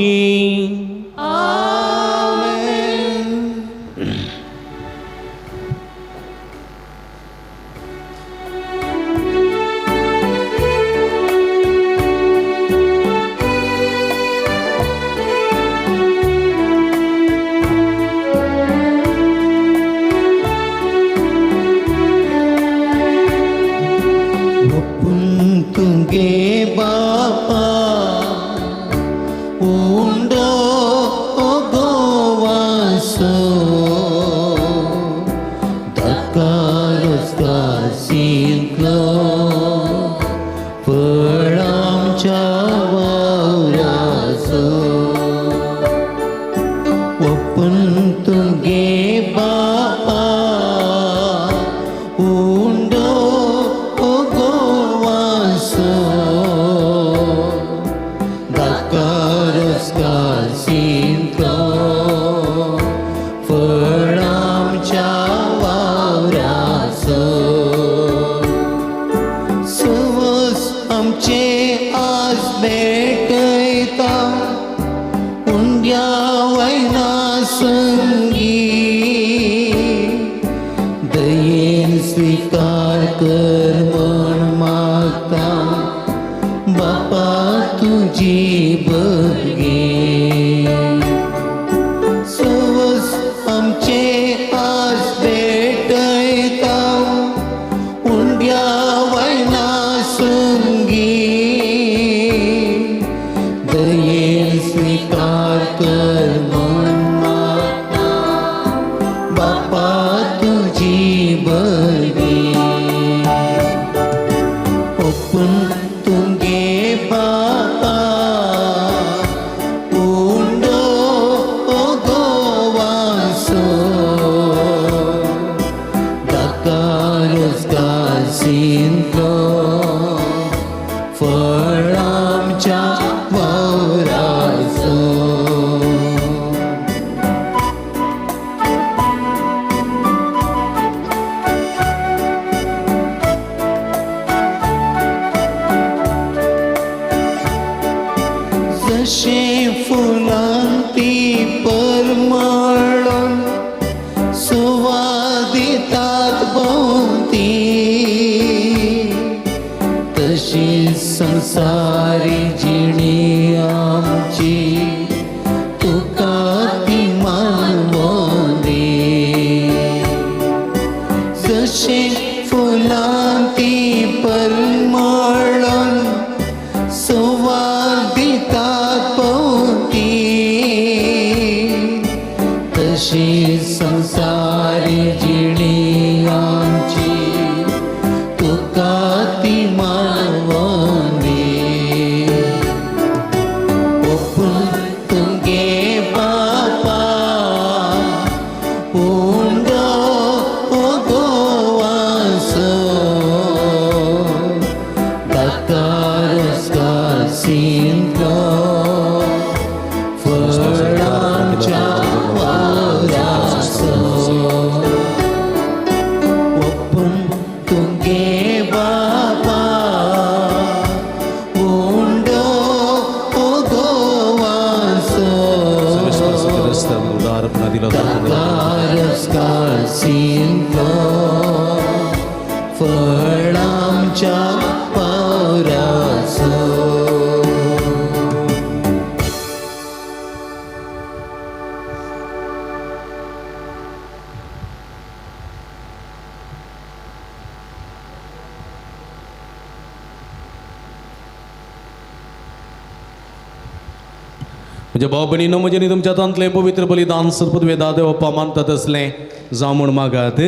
म्हज्या भाव भयणीनो, म्हजें तुमच्या हातांतलें पवित्र बलिदान सर्पद देवप्पा मानतात असलें जावं म्हूण मागात.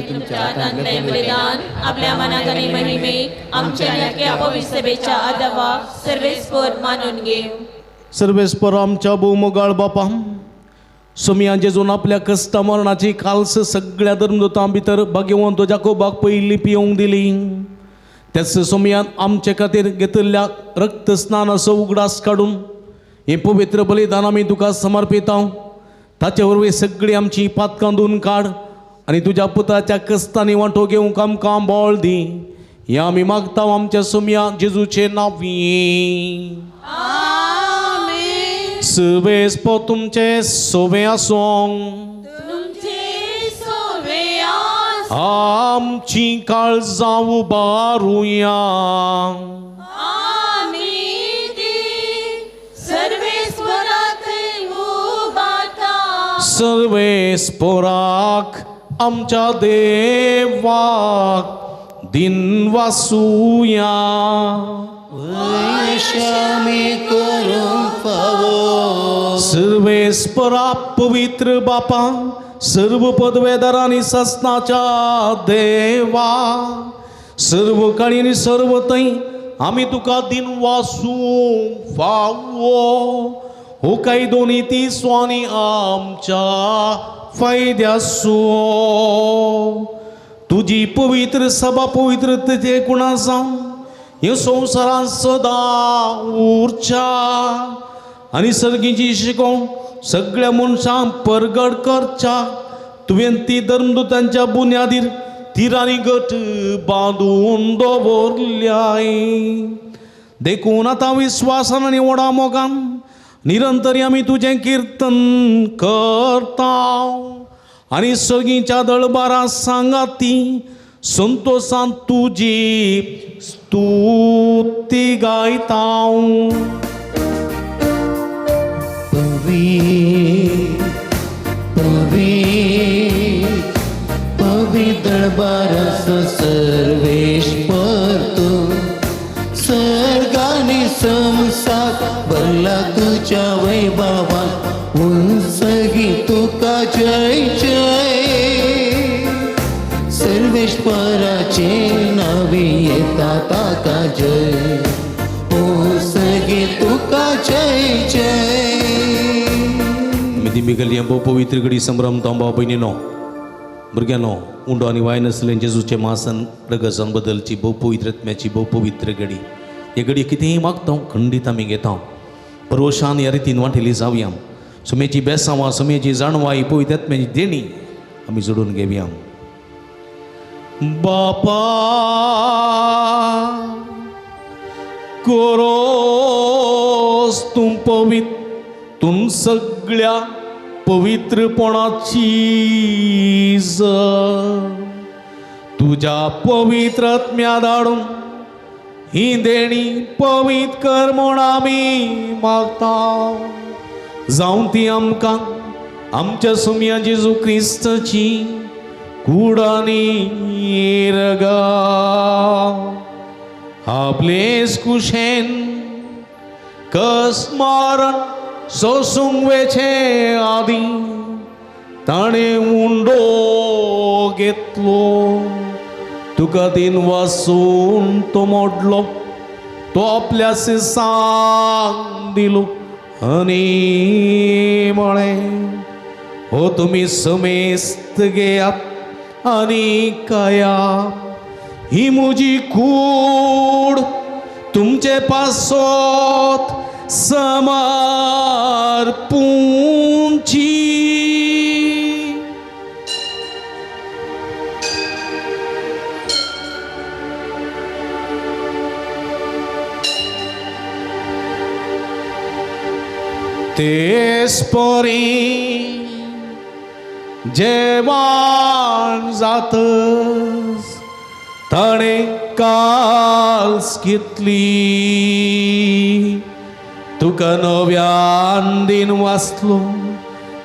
तुमच्या हातांतलें बलिदान आपल्या मनाक आनी महिमेक आमच्या ह्या पवित्र सभेच्या आदावाक सर्वेस्पर मानून घेव. सर्वेस्पर आमच्या भोवमोगाळ बापा, सोमया जेजून आपल्या कश्टा मरणाची काल्स सगळ्या धर्मदूतां भितर भाग्यवंत जाकोबाक पयलीं पियोवंक दिली. त्याच सोमयान आमचे खातीर घेतिल्ल्या रक्तस्नानाचो उगडास काडून हें पवित्र बलिदान आमी तुका समर्पिता. ताचे वरवीं सगळीं आमची पातकां धुवन काड आनी तुज्या पुताच्या कश्टांनी वांटो घेवंक आमकां बळ दी. हें आमी मागता आमच्या सोमया जेजूचे नांवी. सर्वेस्पर तुमचे सोवे आसूं. आमची काळजां उबारुया. सर्वेस्पराक आमच्या देवाक दिन वासुया. करूंक फावो. सर्वेस्परा पवित्र बापा, सर्व पदवेदार आनी ससनाच्या देवा, सर्व काळी आनी सर्व थंय आमी तुका दिन वासूंक फावो. हो काय दोनी ती स्वानी आमच्या फायद्यासो. तुजी पवित्र सभा पवित्रतेचे गुणा जावन हे संवसारांत सदां उरच्या आनी सर्गीची शिकोवण सगळ्या मनशांक परगट करच्या. तुवें ती धर्मदूतांच्या बुन्यादीर तिरांनी गट बांदून दवरल्याय. देखून आतां विस्वासान आनी व्हडा मोगान निरंतर आमी तुजें किर्तन करता आनी सगळींच्या दळबारां सांगाती संतोशान तुजी स्तुती गायता. पवित्र बारस सर्वेश्वर तूं सर्गानी संसार भरला तुझ्या वैभवान उंचगी तुका जय जय. सर्वेश्वराचे नावे येता ताका जय, उंचगी तुका जय जय. मिदी भोव पवित्र घडी संभ्रम तांबा भयणीनो, भुरग्यांनो, उंडो आनी वायन आसलें जेजूचें मासन रगसान बदलची भोव पवित्र आत्म्याची भोव पवित्र घडी. हे घडी कितेंय मागता खंडीत आमी घेता. परवशान ह्या रितीन वांटेली जावया. सुमेची बेसांवां, सुमेची जाणवाय, पवित्र आत्म्याची देणी आमी जोडून घेवया. बापा कोरोस तूं पवित्र, तूं सगळ्या पवित्रपणाची तुज्या पवित्र आत्म्या धाडून ही देणी पवित्र कर म्हूण आमी मागता. जावं ती आमकां आमच्या सुमया जेजू क्रिस्ताची कूड आनी रगत आपलेच कुशेन कस्मारण सोसूंक वेचे आदीं ताणें उंडो घेतलो. तुका दिन वासून तो मोडलो, तो आपल्या सिसांक दिलो आनी म्हळें, हो तुमी समेस्त घेयात आनी खाया, ही म्हजी कूड तुमचे पासत समर्पूंची. तेच परी जेवण जातच ताणें काल्स घेतली. तुका नव्यान दिन वाचलो,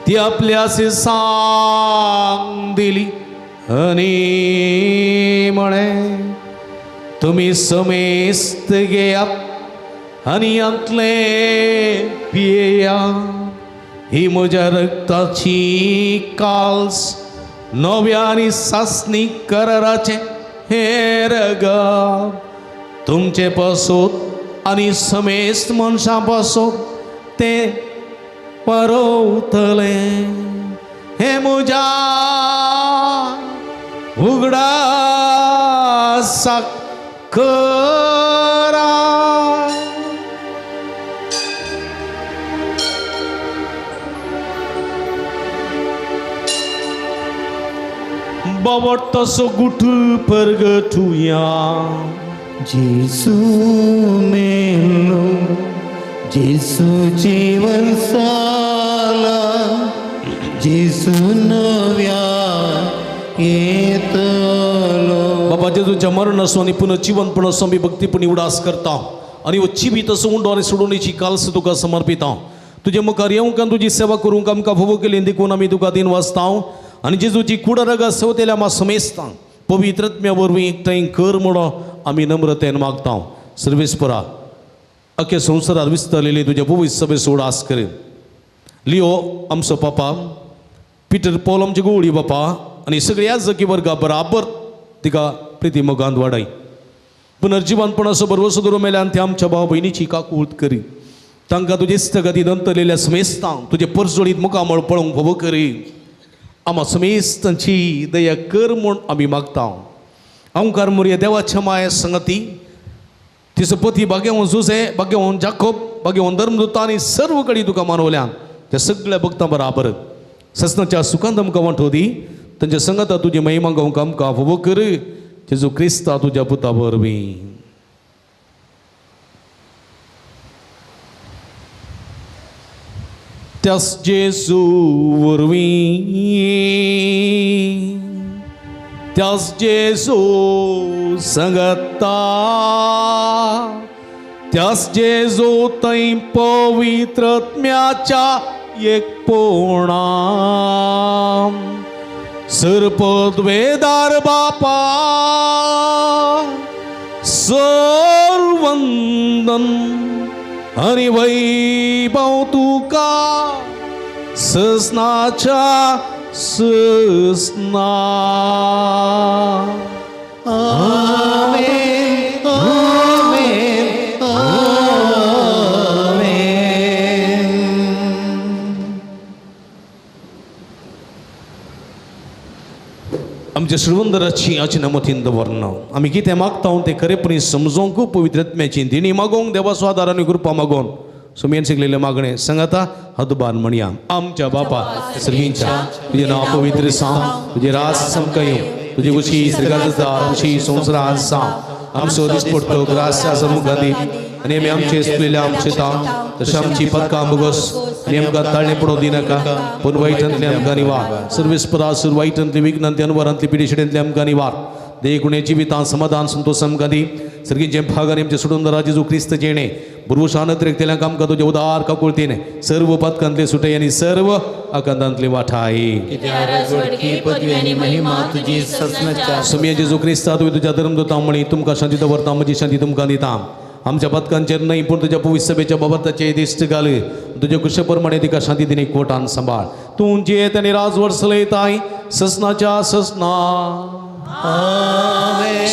ती आपल्या सिसांक दिली आनी म्हळें, तुमी समेस्त घेयात आनी हांतले पियेया. ही म्हज्या रक्ताची काल्स नव्या आनी सासणी कराराचें हें रगत तुमचे पासत आनी समेस्त मनशां पासत तें परवतलें. हें म्हज्या उगडासाक करा. बाबा तसो गुठ परगटुया. जेसू मेलो जेसू जीवन साला जेसू नव्या येतलो. बाबा जेजूच्या मरण असो आनी पुनर्जीवनपण असो आमी भक्तीपणी उडास करता आनी हो जिवीत असो उंडो आनी सोडोवणेची काल्स तुका समर्पिता. तुजे मुखार येवंक आनी तुजी सेवा करूंक आमकां फावो केली देखून आमी तुका दिन वाचता आनी जेजूची कुडरगा सेवतेल्या आमा समेस्तां पवित्र आत्म्या वरवीं एकठांय कर म्हणून आमी नम्रतेन मागता. सर्वेस्परा अख्या संवसारार विस्तारलेली तुज्या पवित्र सभेचो उडास कर. लिओ आमचो पापा, पिटर पॉल आमचे गोवळी बापा आनी सगळ्या जकी वर्गा बराबर तिका प्रिती मोगांत वाडय. पुनर्जीवनपणाचो भरवसो धरून मेल्यान ते आमच्या भाव भयणीची काकूळत करी. तांकां तुजे इश्टगती दंतलेल्या समेस्तांक तुजे परजळीत मुखामळ पळोवंक फावो करी. आमा समेस्तांची दया कर म्हूण आमी मागता. ओंकार मोरया देवाच्या माया संगती तिचो पती भाग्यवंत जुजे, भाग्यवंत जाकोब, भाग्यवंत धर्मदूत आनी सर्व कडेन तुका मानवल्यान त्या सगळ्या भक्तां बराबर ससनाच्या सुखांत आमकां वांटो दी. तांच्या संगता तुजी महिमा गावंक आमकां फावो कर. जेजू क्रिस्ता तुज्या पुता वरवीं. त्यास जेजू वरवीं, त्यास जेजू संगता, त्यास जेजू थंय पवित्र आत्म्याच्या एकपणान सर्पद्वेदार बापा सर्वंदन आनी वैभव तुका ससनाच्या ससना. आमेन आमेन आमेन. आमच्या श्रीवंदराची आची नमतीन दवरना आमी कितें मागता तें खरेपणी समजोंक पवित्र आत्म्याची दिणी मागोवंक देवाचो आदार आनी कृपा मागोवन सुमयेन शिकलेलें मागणें सांगाता हातबार म्हणया. आमच्या बापा सर्गींच्या तुजें नांव पवित्र जावं, तुजें राज आमकां येवं, तुजी खुशी स्वर्गांत जाता तशी संवसारांत जावं. आमचो दिसपडटो ग्रास आसा मुखार दी आनी आमी आमचे चुकलेल्या आमचे ताव तशें आमची पदकां मुगस आनी आमकां ताळणें पडोवंक दिनाका, पूण वायटांतलें आमकां निवार. सर्वेस्परा वायटांतली विघ्नांतली अनवरांतली पिडेशिडेंतली आमकां निवार. देखून जिवितांत समाधान संतोष आमकां दी. सर्गींचे भाग आनी आमचे सोडून जेजू क्रिस्त जेणे बुरवशान त्रेकतेल्यांक आमकां तुजे उदार काकुळतीन सर्व पदकांतले सुटय आनी सर्व आकांतांतले वाठाय. सुमया जेजू क्रिस्ता तुवें तुज्या धर्मदूतां म्हणी तुमकां शांती दवरता, म्हजी शांती तुमकां दिता. आमच्या पदकांचेर न्हय पूण तुज्या पवित्र सभेच्या बाबताचे दिश्ट घाल. तुज्या कुशे प्रमाणे तिका शांती दिनी कोटान सांबाळ. तूं जियेत आनी राजवट चलयताय ससनाच्या ससना.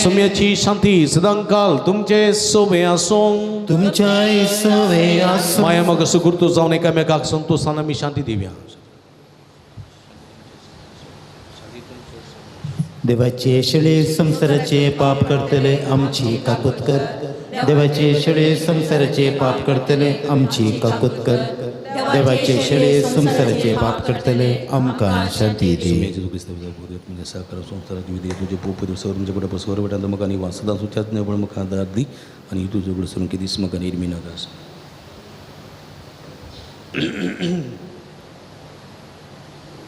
सुम्याची शांती सदांकाल तुमचे सोबे आसूं, तुमच्याय सोबे आसूं. माया म्हाका सुगुर्तो जावन एकामेकाक संतोशान आमी शांती दिवया. देवाचे शेळे संसाराचे पाप करतले आमची काकूत कर. देवाचे शेळे संसाराचे पाप करतले आमची काकूत कर. देवाचे शेळे संसाराचे पाप करतले आमकां शांती दी.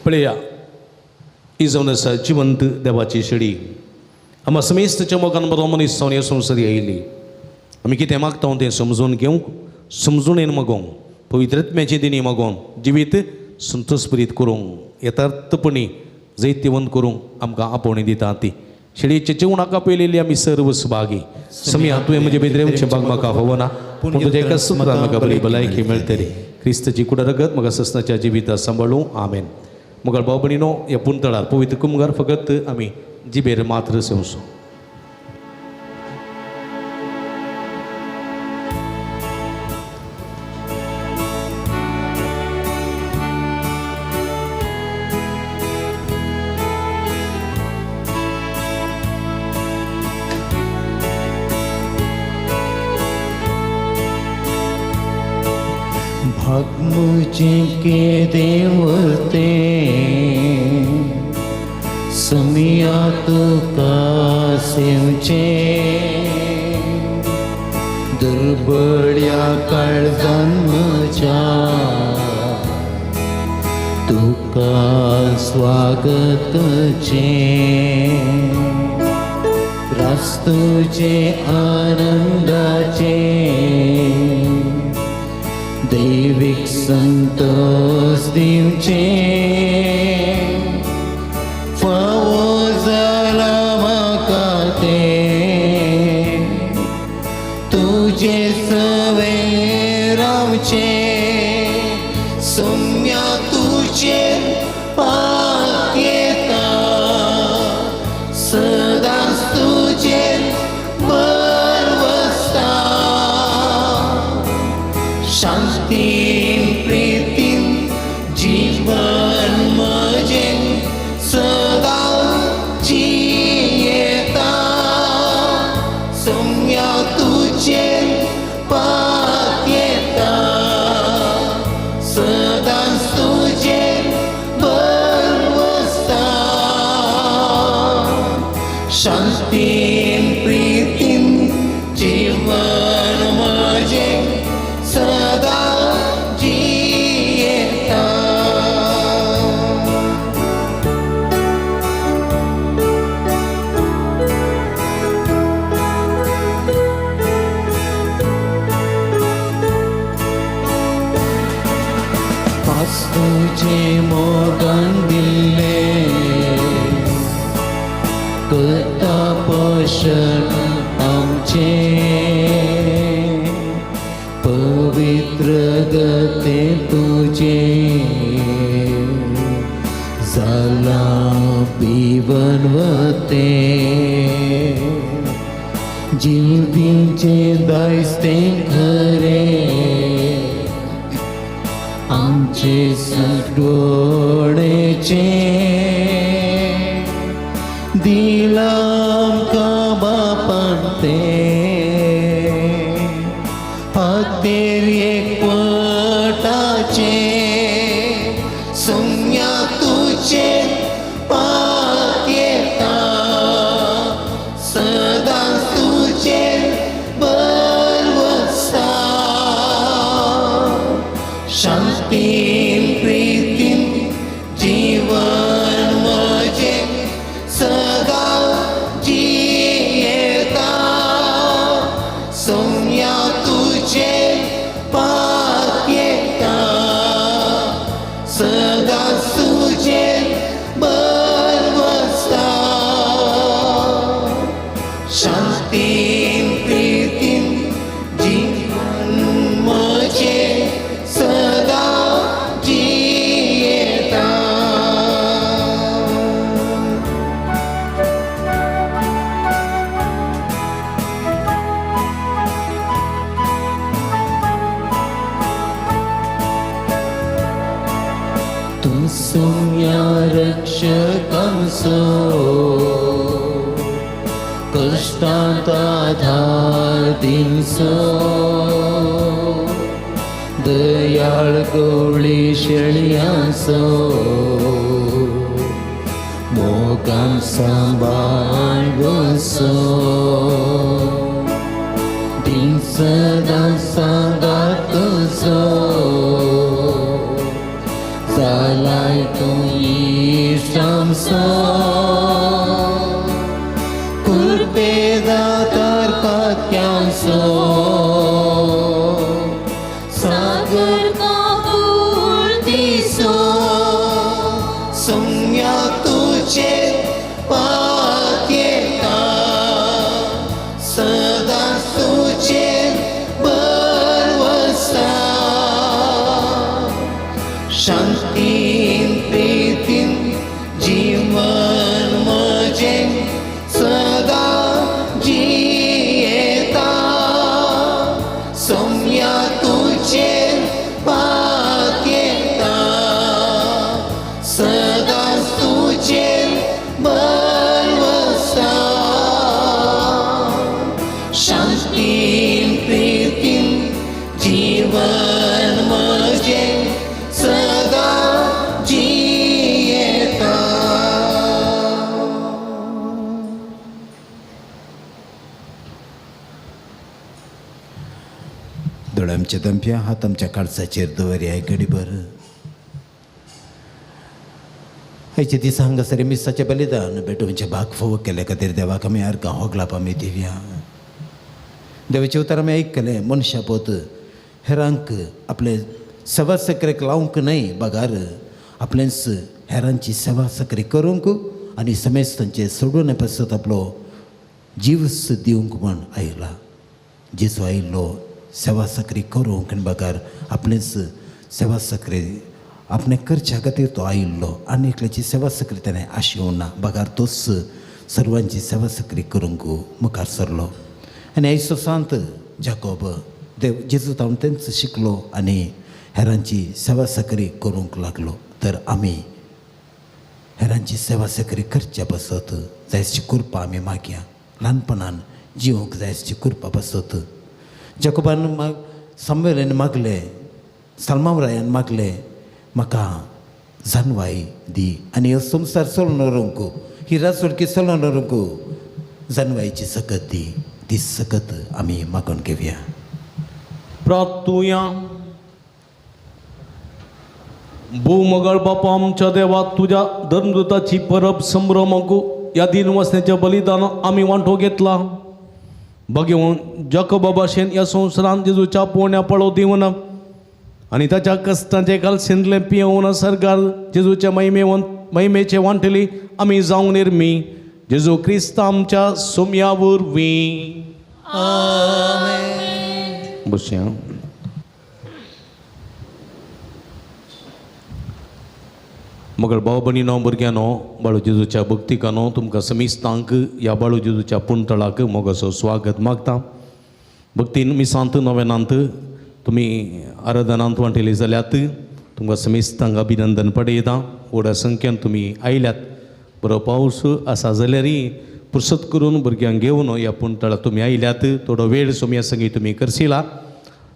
पळया ही जावन आसा जिवंत देवाची शेळी. आमा समेस्तच्या मोगान बरो मनीस जावन ह्या संवसारी आयिल्ली. आमी कितें मागता तें समजून घेवंक, समजून मागोवंक, पवित्र आत्म्याची दिणी मागोवन जिवीत संतोषभरीत करूंक, यथार्थपणी जैत्यवंत करूंक आमकां आपोवणी दिता. ती शेळयेच्या जेवणाक आपयलेली आमी सर्व सुभागी. समया तुवें म्हजे बेद्रेवचे भाग म्हाका फावना, पूण तुज्या एका सुत्रान म्हाका बरी भलायकी मेळटली. क्रिस्ताची कुडा रगत म्हाका ससनाच्या जिविता सांबाळूं. आमेन. मुखार भाव भयणीनो, ह्या पुंतळार पवित्र कुमगार फकत आमी जिबेर मात्र सेवचो. के देवते समिया तुका सेवचे दुर्बळ्या काळजान म्हज्या तुका स्वागत करचें रास तुजे आनंदाचे दैवीक संतोष दिवचे फावो जाला म्हाका तें तुजे सवें रावचें सोम्या तुजेर पातयेता सदांच तुजेर भरवसा शांतीन प्रीतीन जीवन म्हजें सदां जियेता सोम्या तुजेर पातयेता सदांच तुजेर भरवसा शांतीन प्रीतीन जीवन म्हजें सदा जियेता. पास तुजे मोगान दिल्ले करता पोशण आमचें पवित्र गते तुजें जालां पिवन वतें जीव दिवचें दायज तें खरें आमचे सगळेचें दिलां आमकां बापान तें हातेर एकवटाचें सोम्या तुजेर पातयेता सदांच तुजेर भरवसा शांतीन प्रीतीन जीवन म्हजें सदां जियेता सोम्या तुजेर पातयेता सदांच तुजेर भरवसा शांतीन प्रीतीन जीवन म्हजें सदां जियेता. तूं सोम्या रक्षकांचो कश्टांत आधार दिवचो दयाळ गवळी शेळयांचो मोगान सांबाळ बसो दिन सदां सांगात तुजो जालाय तूं इश्ट आमचो कुरपेदातार पात्यांचो सागर काबूल दिसो सोम्या तुजेर पातयेता सदांच तुजेर भरवसा सदांच तुजेर भरवसा शांतीन प्रितीन जीवन म्हजें सदां जियेता. दोळे आमच्या दमप्या, हात आमच्या काळजाचेर दवरया घडीभर. आयच्या दिसा हांगासर मिसाचें बलिदान भेटोवचें भाग फावो केले खातीर देवाक आमी अर्गां होगलाप आमी दिवया. देवाचें उतर आमी आयकलें, मनशां पोत हेरांक आपले सेवा सक्रेक लावंक न्हय बगार आपलेंच हेरांची सेवा सक्री करूंक आनी समेस्तांचें सोडून पासत आपलो जीव दिवंक म्हण आयला. जेजू आयिल्लो सेवा सक्री करूंक आनी बगार आपलेंच सेवा सक्री आपणें करच्या खातीर तो आयिल्लो आनी एकल्याची सेवा सक्री ताणें आशेवना ना बगार तोच सर्वांची सेवा सक्री करूंक मुखार सरलो. आनी आयचो सांत जाकोब देव जेजू तावन तेंच शिकलो आनी हेरांची सेवा सक्री करूंक लागलो. तर आमी हेरांची सेवा सक्री करच्या पासत जायची कृपा आमी मागया. ल्हानपणान जिवंक जायची कृपा पासत जाकोबान सामुएलान मागलें, साल्मावरायान मागलें, म्हाका जानवाय दी आनी हो संवसार चलोवन व्हरूंक, ही राजवडकी चलोवन व्हरूंक जानवायची सकत दी. ती सकत आमी मागून घेवया. प्रार्थुया. भोव मगळ बापा आमच्या देवा, तुज्या धर्मदूताची परब संभ्रमाक ह्या दिन वसण्याच्या बलिदान आमी वांटो घेतला. बघेवन जाकोबा भाशेन ह्या संवसारान जेजूच्या पोवण्या पळो दिवन आनी ताच्या कश्टांचे कालसेंतलें पियेवन सरकार जेजूच्या महिमेचे वांटली आमी जावंक निर्मी. जेजू क्रिस्त आमच्या सोम्या वरवीं. बसया. मगळ भाव भयणीनो, भुरग्यांनो, बाळू जेजूच्या भक्तिकानो, तुमकां समिस्तांक ह्या बाळू जेजूच्या पुणतळाक मोगाचो स्वागत मागता. भक्तीन मिसांत नवेनांत तुमी आराधनांत वांटेली जाल्यात तुमकां समिस्तांक अभिनंदन पडयता. व्हडा संख्येन तुमी आयल्यात. बरो पावस आसा जाल्यारय पुरसत करून भुरग्यांक घेवन ह्या पुणतळाक तुमी आयल्यात. थोडो वेळ सोम्या संगी तुमी करशिला.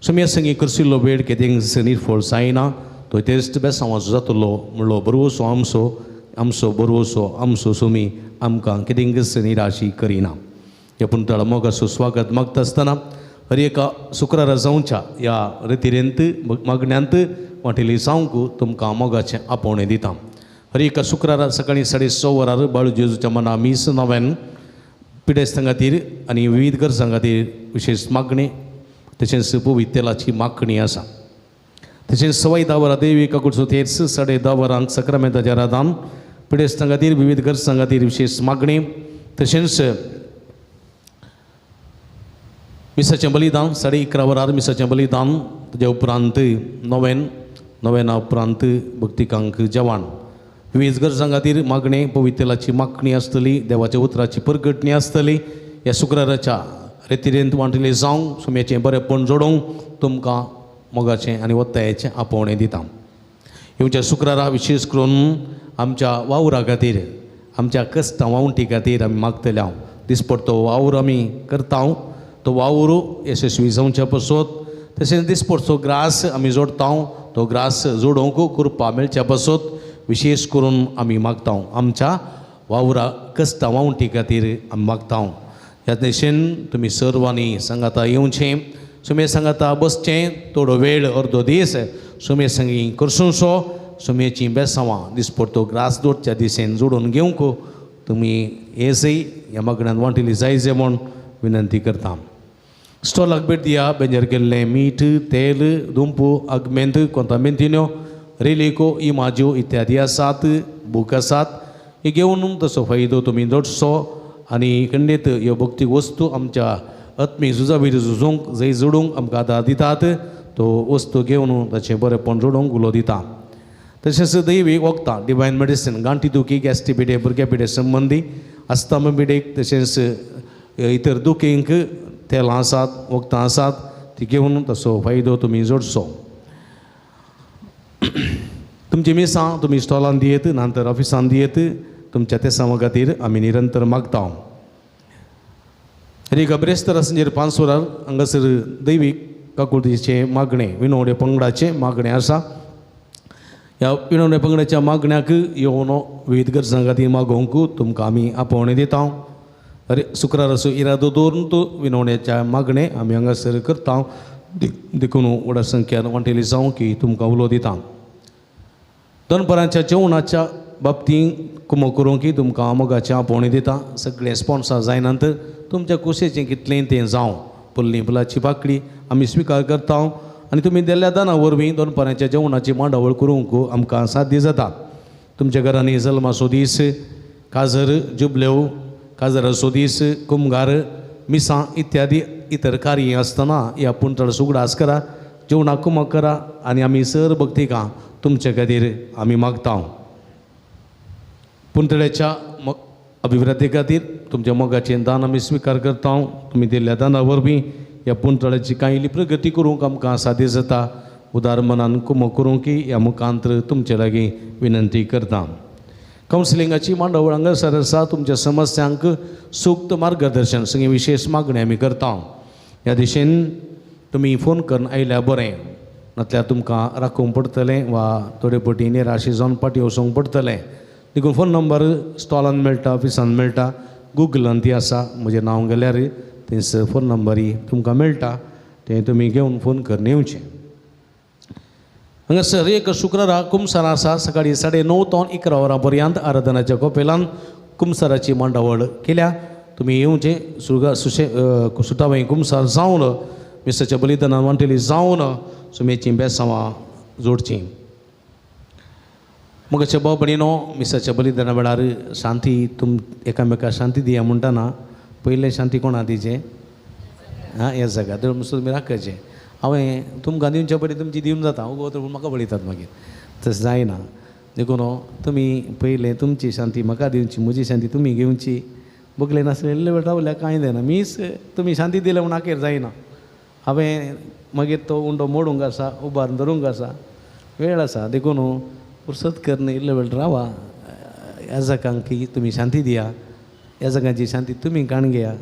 सोम्या संगी करशिल्लो वेळ कितें निर्फळ जायना, तो तेच बेसांवाचो जातलो म्हणलो बरवसो आमचो आमचो बरवसो आमचो सोमी आमकां कितेंच निराशी करिना. ह्या पुणतळा मोगाचो स्वागत मागता आसतना हर एका शुक्रारा जावच्या ह्या रितिरेंत मागण्यांत वांटेली जावंक तुमकां मोगाचें आपोवणें दिता. हर एका शुक्रारा सकाळीं 6:30 वरार बाळू जेजूच्या मना मीस नव्यान पिडेस्तां खातीर आनी विविध गरजां खातीर विशेश मागणी तशेंच पवित्र तेलाची मागणी आसा. तशेंच 10:15 वरां देवी काकुळचो तेर्स, 10:30 वरांक सक्रामेंताच्या राधान पिडेस्तां खातीर विविध गरजां खातीर विशेश मागणी तशेंच मिसाचें बलिदान 11:30 वरार मिसाचें बलिदान, ताज्या उपरांत नोवेन, नोवेना उपरांत भक्तिकांक जेवण. विविध गरजां खातीर मागणें पवित्र तेलाची मागणी आसतली, देवाच्या उतराची परगटणी आसतली. ह्या शुक्राराच्या रेतिरेंत वांटले जावंक सुम्याचें बरेंपण जोडोवंक तुमकां मोगाचें आनी वत्तायेचें आपोवणें दिता. येवच्या शुक्रारा विशेश करून आमच्या वावरा खातीर, आमच्या कश्टां वावंटी खातीर आमी मागतले हांव. दिसपडतो वावर आमी करता तो वावर यशस्वी जावच्या पासत, तशेंच दिसपडचो ग्रास आमी जोडता तो ग्रास जोडोवंक कृपा मेळच्या पासत विशेश करून आमी मागता. आमच्या वावरा कश्टां वावंटी खातीर आमी मागता. ह्या देशेन तुमी सर्वांनी सांगाता येवचें, सुमे सांगाता बसचें, थोडो वेळ अर्दो दीस सुमे संगी करसुसो सुमेची बेसांवां दिसपडतो ग्रास दोडच्या दिसेन जोडून घेवंक तुमी येसय ह्या मागण्यान वांटिली जाय जाय म्हूण विनंती करता. स्टॉलाक भेट दिया. बेंजर केल्लें मीठ, तेल, दुंपू, आगमेंत, कोंतामेंतिन्यो, रेलिको, इमाज्यो इत्यादी आसात, बूक आसात. हे घेवन तसो फायदो तुमी जोडचो आनी खंडीत ह्यो भक्ती वस्तू आमच्या आत्मीक झुजावीर झुजूंक जंय जोडूंक आमकां आदार दितात तो वस्तू घेवन ताचें बरेंपण जोडूंक उलो दिता. तशेंच दैवी वखदां, डिवायन मेडिसीन, गांठी दुखी, गॅस्ट्री पिडे, भुरग्या पिडे संबंदी, अस्थमा पिडेक तशेंच इतर दुखींक तेलां आसात, वखदां आसात, ती घेवन तसो फायदो तुमी जोडचो. तुमची मिसां तुमी स्टॉलान दियेत नंतर ऑफिसान दियेत तुमच्या तेसांवा खातीर आमी निरंतर मागता. रिगा ब्रेस्तर आसंजेर पांचवरार हांगासर दैवीक काकुळतीचें मागणें विनवणे पंगडाचें मागणें आसा. ह्या विनवणे पंगडाच्या मागण्याक येवन विविध गरजां खातीर मागोवंक तुमकां आमी आपोवणें दिता. अरे शुक्राराचो इरादो दवरून तूं विनवण्याच्या मागणें आमी हांगासर करता देखून व्हडा संख्यान वांटेली जावं की तुमकां उलो दिता. दनपरांच्या जेवणाच्या बाबतींत कुमक करूंक की तुमकां मोगाचें आपोवणें दिता. सगळें स्पॉन्सर जायनात तुमच्या कुशेचें कितलें तें जावं पल्ली फुलाची पाकळी आमी स्विकार करता आनी तुमी दिल्ल्या दाना वरवीं दनपारांच्या जेवणाची मांडावळ करूंक आमकां साध्य जाता. तुमच्या घरांनी जल्माचो दीस काजर जुबलेव काजराचो दीस कुमगार मिसां इत्यादी इतर कार्य आसतना ह्या पुणतळ उगडास करा जेवणाक कुमक करा आनी आमी सर भक्तिकां तुमचे खातीर आमी मागता. पुंतळ्याच्या अभिवृद्धी खातीर तुमच्या मोगाचें दान आमी स्विकार करता. तुमी दिल्ल्या दाना वरवीं ह्या पुंतळ्याची कांय इल्ली प्रगती करूंक आमकां साध्य जाता. उदार मनान कुमक करूंक की ह्या मुखांतर तुमचे लागीं विनंती करता. कावन्सिलिंगाची मांडावळ हांगासर आसा. तुमच्या समस्यांक सूक्त मार्गदर्शन सगळीं विशेश मागणी आमी करता. ह्या दिशेन तुमी फोन करून आयल्यार बरें नातल्यार तुमकां राखूंक पडटलें वा थोडे पटी निराशी जावन पाटी वचूंक पडटलें. देखून फोन नंबर स्टॉलान मेळटा ऑफिसान मेळटा गुगलान ती आसा. म्हजें नांव गेल्यार थंयसर फोन नंबरय तुमकां मेळटा तें तुमी घेवन फोन करून येवचें. हांगासर एक शुक्रारा कुमसार आसा. सकाळीं 9:30 तो 11 वरां पर्यंत आराधनाच्या कोपेलान कुमसाराची मांडावळ केल्या. तुमी येवचें सुशे सुटावें कुमसार जावन मिसाच्या बलिदानान वांटेली जावन सुमेचीं बेसांवां जोडचीं. मगाच्या भाव भयणीनो मिसाच्या बलिदाना वेळार शांती तुम एकामेका शांती दिया म्हणटाना पयलें शांती कोणा दिचें आं ह्या जागा तर तुमी राखचें. हांवें तुमकां दिवच्या पयलीं तुमची दिवन जाता उगो तर म्हाका बळयतात मागीर तशें जायना. देखून तुमी पयलें तुमची शांती म्हाका दिवची म्हजी शांती तुमी घेवची. बगले नासले इल्ले वेळ रावल्यार कांय जायना. मीस तुमी शांती दिल्या म्हूण आखेर जायना. हांवें मागीर तो उंडो मोडूंक आसा उबारून धरूंक आसा वेळ आसा. देखून पुरसत करून इल्लो वेळ रावा. ह्या जागांक की तुमी शांती दिया ह्या जागांची शांती तुमी काण घेया.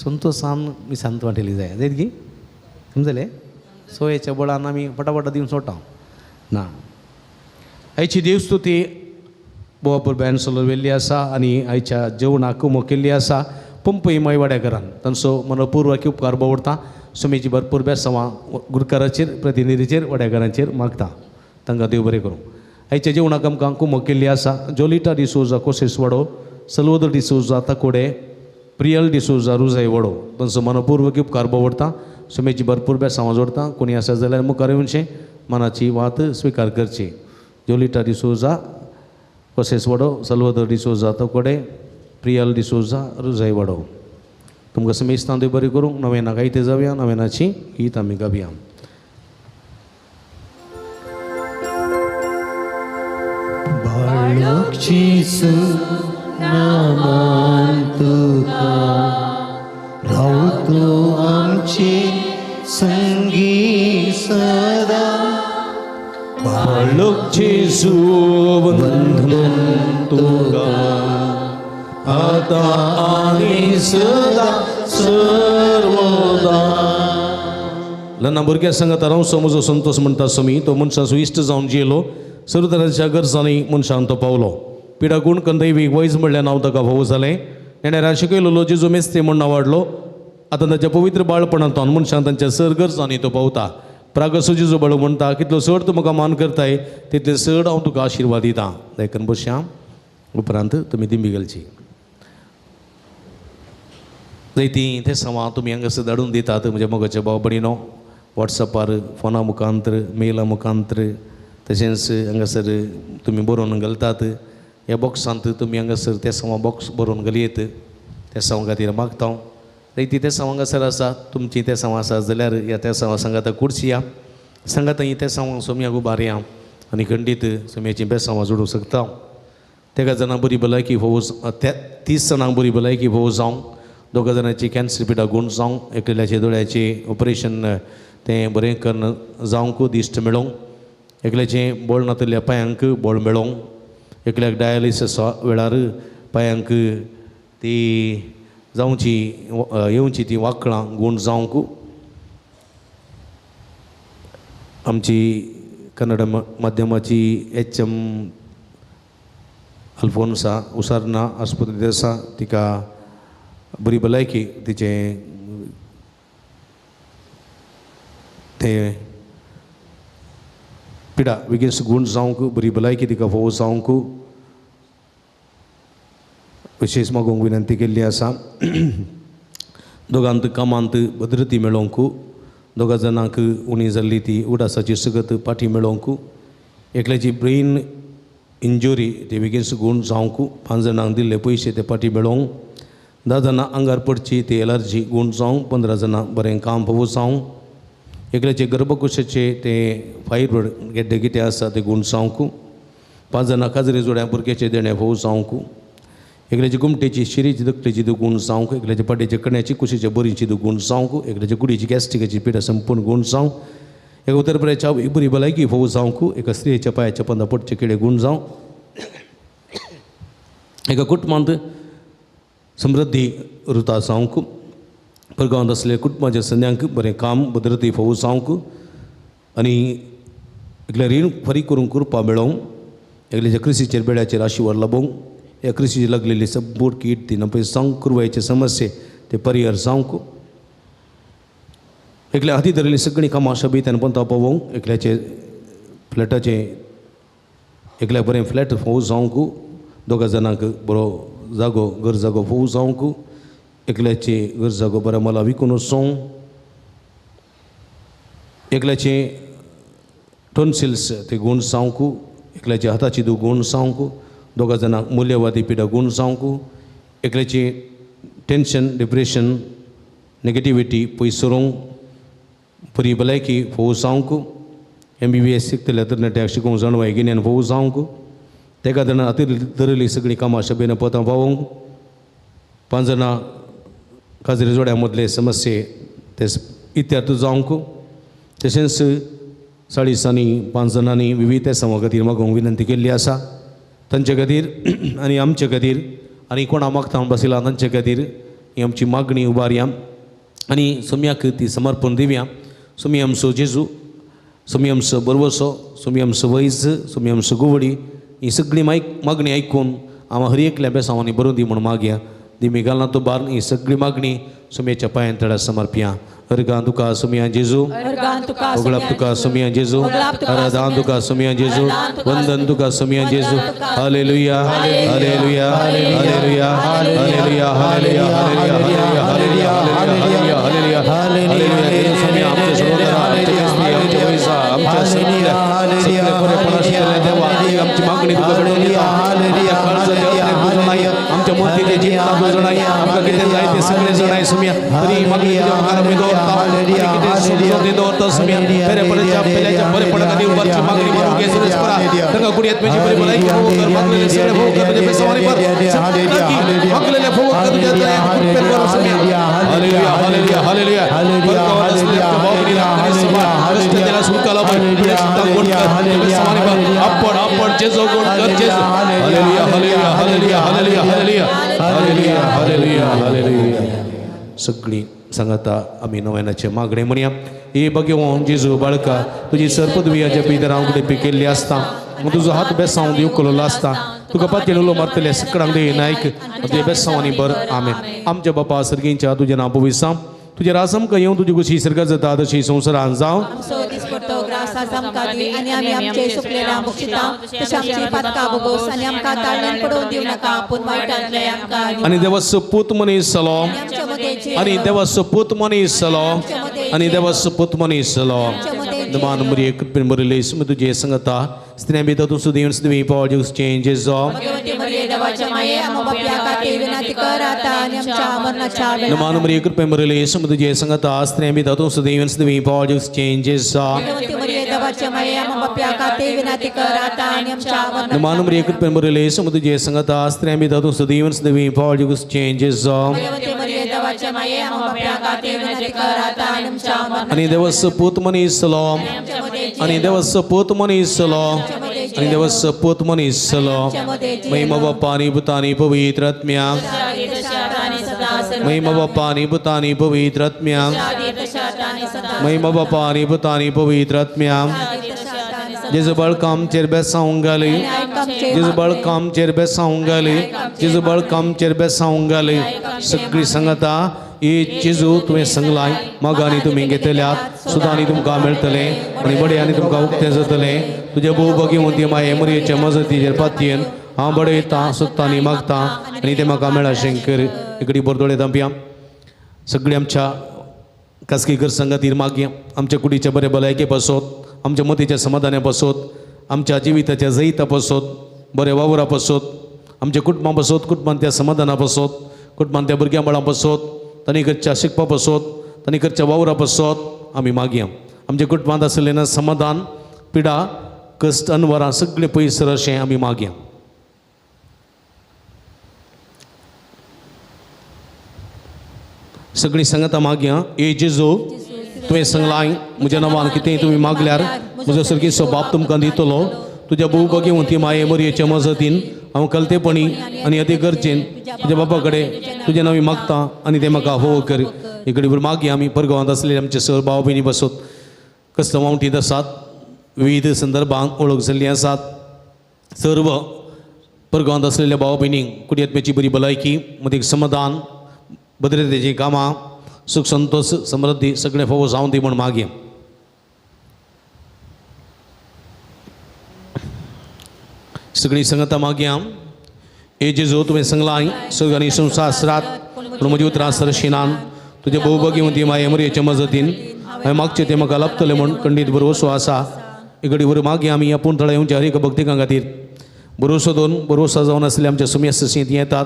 संतोशान मिसांत वांटेली जाय जायत की समजलें. सोयेच्या बळान आमी फटाफटा दिवन सोडटा ना. आयची देवस्तुती बोवापूर बँड सोलर वेल्ली आसा आनी आयच्या जेवणाक कुमक केल्ली आसा पंपई मायवाड्या घरान तांचो मनपूर्वक उपकार बावडटा. सुमेची भरपूर बेसांवां गुरकाराचेर प्रतिनिधीचेर वाड्याघरांचेर मागता. तांकां देव बरें करूं. आयच्या जेवणाक आमकां कुमक केल्ली आसा जोलिटा डिसोजा कोसेस वाडो सल्वदर डिसोजा ताकोडे प्रियल डिसोजा रुजाय वाडो तांचो मनपूर्वक उपकार बावडटा. सुमेची भरपूर बेसांवां जोडटा. कोणी आसा जाल्यार मुखार येवचें मनाची वात स्विकार करची. जोलिटा डिसोजा कोसेस वाडो सल्वदर डिसोजा ताकोडे प्रियल डिसोजा रुजाय वाडो तुमकां समेस्तां देव बरें करूंक. नवेना गायते जावया नवेनाची गीत आमी गावया. बाळक जेजू नामान तुका रावतो आमचे संगी सदा. बाळक जेजू वंदन तुका आतां आनी सदा सर्वदा. ल्हान भुरग्यां सांगाता रावचो म्हजो संतोश म्हणटा स्वामी. तो मनशाचो इश्ट जावन जियेलो सर्व तरांच्या गरजांनी मनशान तो पावलो. पिडा गुण कंदैवी वैज म्हणल्यार नांव ताका भोव जालें. नेणेरा शिकयलेलो जेजू मेस्त्री म्हूण नांव आतां ताच्या पवित्र बाळपणांतून मनशान तांच्या सर गरजांनी तो पावता. प्रागसो जेजू बाळू म्हणटा कितलो चड तूं म्हाका मान करताय तितले चड हांव तुका आशिर्वाद दितां. देखून बसया उपरांत तुमी दिंबी घालची. जैती ते सवां तुमी हांगासर धाडून दितात म्हज्या मोगाच्या भाव भयणीनो वॉट्सॅपार फोना मुखांतर मेला मुखांतर तशेंच हांगासर तुमी बरोवन घालतात. ह्या बॉक्सांत तुमी हांगासर ते सवां बॉक्स बरोवन घालयेत त्या सवां खातीर मागता. जैती ते सवां हांगासर आसा तुमची ते सवां आसा जाल्यार ह्या त्या सवां सांगाता कुर्सिया सांगाता ही ते सवां सोमयाक उबारया आनी खंडीत सोमयाचीं बेसांवां जोडूंक शकता. तेगा जाणां बरी भलायकी भोव त्या 30 जाणांक बरी भलायकी भोव जावं 2 जाणांची कॅन्सर पिडा गूण जावं एकल्याच्या दोळ्याचें ऑपरेशन तें बरें करून जावंक दिश्ट मेळोवंक एकल्याचें बोळ नातल्या पांयांक बोळ मेळोंक, एकल्याक डायलिसिस वेळार पांयांक ती जावची येवची ती वाकळां गूण जावंक. आमची कन्नड माध्यमाची एच एम अल्फोन्सा उसारना आस्पत्रेंत आसा, तिका बरी भलायकी, तिचें तें पिडा बेगीन गूण जावंक, बरी भलायकी तिका फोव जावंक विशेश मागूंक विनंती केल्ली आसा. दोगांत कामांत भद्रती मेळोवंक, दोगा जाणांक उणी जाल्ली ती उडासाची सगत पाठी मेळोवंक, एकल्याची ब्रेन इंजुरी ती बेगीन गूण जावंक, 5 जाणांक दिल्ले पयशे ते पाठी मेळोवंक, 10 जाणां आंगार पडची ती एलर्जी गूण जावंक, 15 जाणां बरें काम फोव जावंक, एकल्याचे गर्भकुशाचे ते फायब्रॉयड गेड्डे कितें आसा ते गूण जावंक, 5 जाणां काजरी जोड्या भुरग्याचे देणें फोव जावंक, एकल्याची गुमटेची शिरीची दकटेची गुण जावंक, एकल्याचे पाट्याचे कण्याची कुशीचे बरीची गुण जावंक, एकल्याचे कुडीची गॅस्ट्रिकाची पिडा संपूर्ण गुण जावंक, एका उत्तर प्रदेशाच्या बरी भलायकी फोव जावंक, एका स्त्रियेच्या पांयाच्या पंदा पडचे किडे गुण जावंक, एका कुटुंबांत समृद्धी रुता जावंक, परगांवांत आसले कुटुंबाच्या संद्यांक बरें काम भद्रती फोव जावंक आनी एकल्या रीण फारीक करूंक कृपा मेळोवंक, एकल्याच्या क्रिसीचेर बेड्याचेर आशिर्वाद लाबोवंक, ह्या क्रिसीचेर लागलेली संपूर्ण कीट ती नपय जावंक, कुरवायचे समस्ये ते परिहर जावंक, एकल्या हाती धरिल्ली सगळीं कामां शबीत आनी पंता पावोवंक, एकल्याचे फ्लॅटाचें एकल्याक बरें फ्लॅट फोव जावंक, दोगा जाणांक बरो जागो घर जागो फोव जावंक, एकल्याचे घर जागो बरें मला विकून वचोंक, एकल्याचे टॉन्सिल्स ते गूण जावंक, एकल्याच्या हाताची दू गूण जावंक, दोगा जाणांक मूल्यवादी पिडा गूण जावंक, एकल्याची टेंशन डिप्रेशन नेगेटिविटी पयस सरूंक, बरी भलायकी फोव जावंक, MBBS शिकतल्या तरणाट्याक शिकोवंक जाणवाय गिन्यान फोव जावंक, तेका जाणां हाती धरिल्ली सगळीं कामां शबेन पतां पावोवंक, 5 जाणां काजरी जोड्या मदले समस्ये ते इत्यार्थ जावंक, तशेंच 40 5 जाणांनी विविध एसांवा खातीर मागूंक विनंती केल्ली आसा. तांचे खातीर आनी आमचे खातीर आनी कोणा मागता म्हूण बसयला तांचे खातीर ही आमची मागणी उबारया आनी सोम्याक ती समर्पण दिवया. सोमी आमचो जेजू, सोमी आमचो बरवसो, सोमी आमचो वैज, सोमी आमचो गुवडी, ही सगळी मागणी आयकून आमा हर एकल्या बेसांवांनी बरोवन दी म्हूण मागया. दिमी घालना तो बार ही सगळी मागणी सोम्याच्या पांयान तळ्या समर्पया. अर्गां तुका सोमिया जेजू, उगळाप तुका सोमिया जेजू, आराधन तुका सोमिया जेजू, वंदन तुका सोमिया जेजू. Hallelujah, hallelujah, hallelujah, hallelujah, hallelujah, hallelujah, hallelujah, hallelujah, hallelujah. Somia आमचे सहोदरा, आमचे क्रिस्ती, आमचे वैसा, आमच्या सगळ्या सगळे बरेपणा शिकले देवा, आमची मागणी तुका घडोवन दिता. आमच्या काळजाचे तुजो नाही, आमच्या मतीचे चिंता तुजो नाही, आमकां कितें जाय तें सगळें जाणाय सोमिया. तरी मागणी तुज्या मुखार आमी दवरता आनी कितें समजून दवरता सोमिया. बरेपणाच्या पेल्याच्या बरेपणा खातीर उबारची मागणी मारून घे सुरेश करा. तांकां कुडयेत म्हजी बरी भलायकी फोव कर, मागलेले सगळे फोव कर तुज्या बेसावानी भर, मागलेले फोव कर तुज्या कृपेन भर सोमिया. Hallelujah, hallelujah, hallelujah. परगांवांत आसलेल्या आमच्या भाव भयणींक रस्त्या सुटका लाभ, गुण कर बेसावानी भर. आपण आपण जेजू गुण कर जेजू. Hallelujah, hallelujah, hallelujah, hallelujah, hallelujah, hallelujah, hallelujah, hallelujah. सगळी सांगता आमी नव्यानाचे मागणे म्हणया. हे भगवान जेजू बाळका, तुजी सरपदवियाच्या पितर हांव कुठे केल्ली आसता, तुजो हात बेसांव दिवकलो आसता, तुका पातयेन उलो मारतले सकडांक दे नायक तुजे बेसांवांनी बर. आमेन. आमच्या बापा सर्गींच्या तुजें नांव पवित्र जावं, तुजें राज आमकां येवं, तुजी खुशी सर्गात जाता तशी संवसारांत जावं. आमचो दिसपट्टो ग्रास आज आमकां दी आनी आमी आमचे सुकलेल्या बक्षिता तशें आमची पातकां भोगोस आनी आमकां ताळ्यान पडोवन दिवं नाका, पूण वायटांतले आमकां. आनी देवाचो पूत मनीस जालो, आनी देवाचो पूत मनीस जालो, आनी देवाचो पूत मनीस जालो. नमान मरिये, कृपेन भरिल्ली सुमी तुजे संगता, स्त्रियां भितर तूं सुदीन सुदवी पावल चेंजेस जावं. भगवती मरिये, देवाच्या माये, आमकां पापयां खातीर विनंती कर आतां आनी आमच्या मरणाच्या वेळार. नमान मरिये, कृपेन भरिल्ली सुमी तुजे संगता, स्त्रियां भितर तूं सुदीन सुदवी पावल चेंजेस जावं. भगवती मरिये, देवाच्या माये, आमकां पापयां खातीर विनंती कर आतां आनी आमच्या मरणाच्या नमान मरिये, कृपेन भरिल्ली सुमी तुजे संगता, स्त्रियां भितर तूं सुदीन सुदवी पावल चेंजेस जावं. भगवती मरिये, देवाच्या माये, आमकां पापयां खातीर विनंती कर आतां आनी आमच्या मरणाच्या आनी देवाचो पूत मनीस जालो, आनी देवाचो पूत मनीस जालो आनी देवाचो पूत मनीस जालो. महिमा बापा आनी पुता आनी पवित्र आत्म्याक. महिमा बापा आनी पुता आनी पवित्र आत्म्याक. महिमा बापा आनी पुता आनी पवित्र आत्म्याक. जेजू बळका आमचेर बेसावंक घाली. जेजू बळका आमचेर बेसावंक घाली. जेजू बळका आमचेर बेसावंक घाली. सगळी सांगता ए जेजू तुवें सांगलाय मागांनी तुमी घेतल्यात सुद्दां आनी तुमकां मेळटलें आनी बडे आनी तुमकां उक्तें जातलें. तुज्या भोव भगिवंती माये मरयेच्या मजतीचेर पातयेन हांव बडयतां सोदतां आनी मागतां आनी तें म्हाका मेळाशें कर. इकडे बोरदोळे दांपया सगळीं आमच्या खासगी गरजां खातीर मागया. आमच्या कुडीच्या बरे भलायके पासत, आमच्या मतीच्या समाधाना पासत, आमच्या जिविताच्या जैता पासत, बऱ्या वावरा पासत, आमच्या कुटुंबा पासत, कुटुंबांत त्या समाधाना पासत, कुटुंबांत त्या भुरग्यां बाळां पासत, तांणी करच्या शिकपा पासत, तांणी करच्या वावरा पासत आमी मागया. आमच्या कुटुंबांत आसलें ना समाधान, पिडा, कश्ट, अनवरां सगळें पयस अशें आमी मागया. सगळीं सांगता मागया. ए जेजू तुवें सांगलाय म्हज्या नांवान कितेंय तुमी मागल्यार म्हजो सर्गेचो बाप तुमकां दितलो. तुज्या भोव भगिवंती माये मरयेच्या मजतीन हांव कलतेपणी आनी अती गरजेन तुज्या बापा कडेन तुज्या नांवी मागता आनी तें म्हाका हो कर. इकडे मागया आमी परगांवांत आसलेले आमचे सर भाव भयणी बसत कसलो वावटींत आसात, विविध संदर्भांत वळख जाल्लीं आसात. सर्व परगांवांत आसलेल्या भाव भयणींक कुडयेची बरी भलायकी, मदीं समाधान, भद्रतेचीं कामां, सुख संतोष, समृद्धी सगळें फावो जावन दी म्हूण मागया. सगळीं सांगता मागया. ए जेजू तुवें सांगलाय सगळ्यांनी संवसारात पूण म्हजी उतरां सरशिनान तुज्या भोव भगिवंती माये मरयेच्या मजतीन हांवें मागचें तें म्हाका लाभतलें म्हूण खंडीत भरवसो आसा. इकडे बरो मागया आमी आपूण थळां येवच्या हर एका भक्तिकां खातीर भरवसो दोन भरवसो जावन आसले आमच्या सुमी सशींत येतात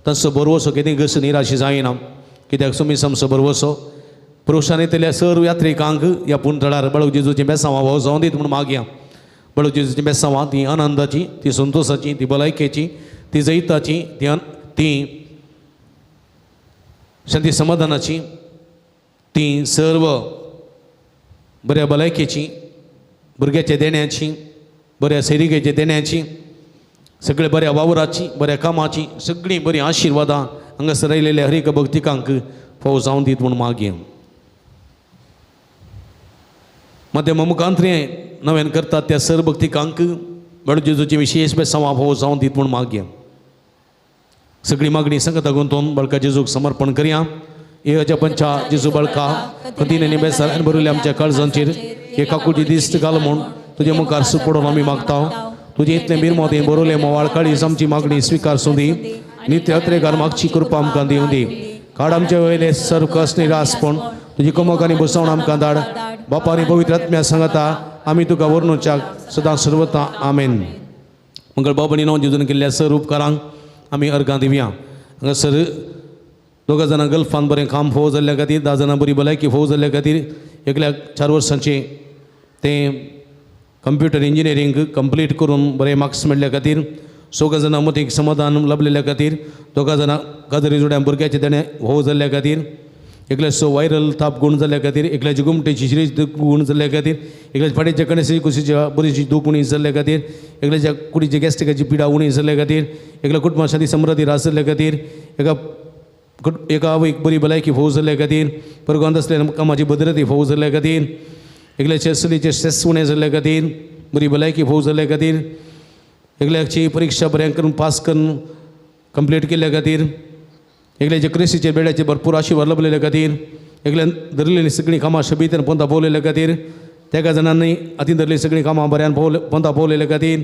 तांचो भरवसो कितें घस निराशी जायना कित्याक सुमी आमचो भरवसो पुरुशान येतल्या सर्व यात्रिकांक ह्या पुणथळार बाळक जेजूचीं बेसांवां भाव जावन दीत म्हूण मागया. बाळक जेजूचीं बेसांवां ती आनंदाची, ती संतोशाची, ती भलायकेची, ती जैताची, ती शांती समाधानाची, ती सर्व बऱ्या भलायकेची, भुरग्याच्या देण्याची, बऱ्या सैरिकेच्या देण्याची, सगळे बऱ्या वावराची, बऱ्या कामाची, सगळीं बरीं आशिर्वादां हांगासर आयिल्ल्या हर एका भक्तिकांक फावो जावन दीत म्हूण मागया. माध्यमा मुखांतरें नव्यान करतात त्या सर्व भक्तिकांक बाळू जेजूची विशेष बेसांवां फावो जावन दीत म्हूण मागया. सगळी मागणी संगता गुंतोवन बाळका जेजूक समर्पण करया. हे अजपंच्या जेजू बाळका खतीन बेसार आनी बरयल्ल्या आमच्या काळजांचेर हे काकुटी दिश्ट घाल म्हूण तुजे मुखार सुपडून आमी मागता. तुजें इतलें बिरमोतें बरोवलें मोवाळ काळीज आमची मागणी स्विकार सुंदी. नित्य अत्रेकार मागची कृपा आमकां दिवं दी. काड आमचे वयले सर्व कस निरासपण तुजी कमक आनी बसवण आमकां धाड. बापा आनी पवित्र आत्म्या सांगता आमी तुका वर्णुच्याक सदां सर्वता. आमेन. मंगळ बाब आनी नांव जेजून केल्ल्या सर उपकारांक आमी अर्गां दिवया. हांगासर दोगां जाणां गल्फान बरें काम फोव जाल्ल्या खातीर, 10 जाणां बरी भलायकी फोव जाल्ल्या खातीर, एकल्याक 4 वर्सांचें तें कंप्युटर इंजिनियरींग कंप्लीट करून बरे मार्क्स मेळ्ळ्या खातीर, 6 जाणां मतीक समाधान लाभलेल्या खातीर, 2 जाणां काजरी जोड्या भुरग्याचें तेणें फोव जाल्ल्या खातीर, एकल्याचो वायरल ताप गूण जाल्ल्या खातीर, एकल्याची गुमटेची शिरीज गूण जाल्ल्या खातीर, एकल्याच्या फाटीच्या कणेसी कुशीच्या बरीची दूख उणी जाल्ल्या खातीर, एकल्याच्या कुडीच्या गॅस्ट्रिकाची पिडा उणी जाल्ल्या खातीर, एकल्या कुटुंबा शांती समृद्धी रास जाल्ल्या खातीर, एका आवयक बरी भलायकी फोव जाल्ल्या खातीर, परगांत आसल्या कामाची भद्रती फोव जाल्ल्या खातीर, एकल्याचे चलयेचे स्ट्रेस उणें जाल्ल्या खातीर, बरी भलायकी फोव जाल्ल्या खातीर, एकल्याची परिक्षा बऱ्या करून पास करून कंप्लीट केल्ल्या खातीर, एकल्याच्या क्रिस्तीच्या बेड्याचे भरपूर आशिर्वाद लाभलेल्या खातीर, एकल्यान धरलेली सगळीं कामां शबीतेन पोंता पोवलेल्या खातीर, तेगा जाणांनी हातीन धरलेली सगळीं कामां बऱ्यान पोंता पोवलेल्या खातीर,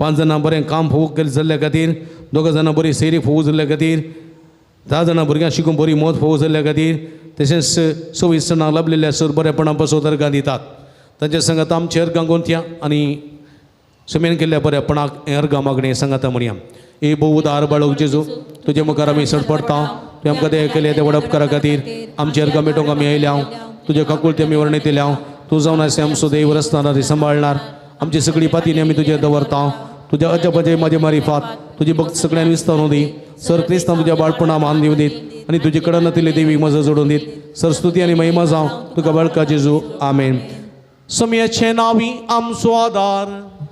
5 जाणां बरें काम फोव केलें जाल्ल्या खातीर, 2 जाणां बरी सैरी फोव जाल्ल्या खातीर, 10 जाणां भुरग्यांक शिकून बरी मत फोव जाल्ल्या खातीर, तशेंच 26 जाणां लाभलेल्या सर बरेपणा पासून अर्गां दितात. तांच्या सांगात आमची अर्गां गोंतया आनी सुमेन केल्ल्या बरेपणाक हें अर्गां मागणें सांगाता म्हणया. ए भोव उदार बाळक जेजू तुजे मुखार आमी सडपडटा. तुवें आमकां दया केल्या त्या व्हड उपकारा खातीर आमची अर्गां मेटोवंक आमी आयल्या. तुजे काकुळती आमी वर्णयतल्या. तूं जावन आसा आमचो देव रस्ताना ती सांबाळणार. आमची सगळी पातीनी आमी तुजेर दवरता. तुज्या अजपाचे म्हाजे मारिफात तुजी भक्त सगळ्यान विस्तारून दी. सर क्रिस्तांव तुज्या बाळपणा मान दिवन दीत आनी तुजे कडेन नातिल्ले देवीक मजा जोडून दीत. सर स्तुती आनी महिमा जावं तुका बाळका जेजू. आमेन. सोमयाचे नांवी आमचो आदार.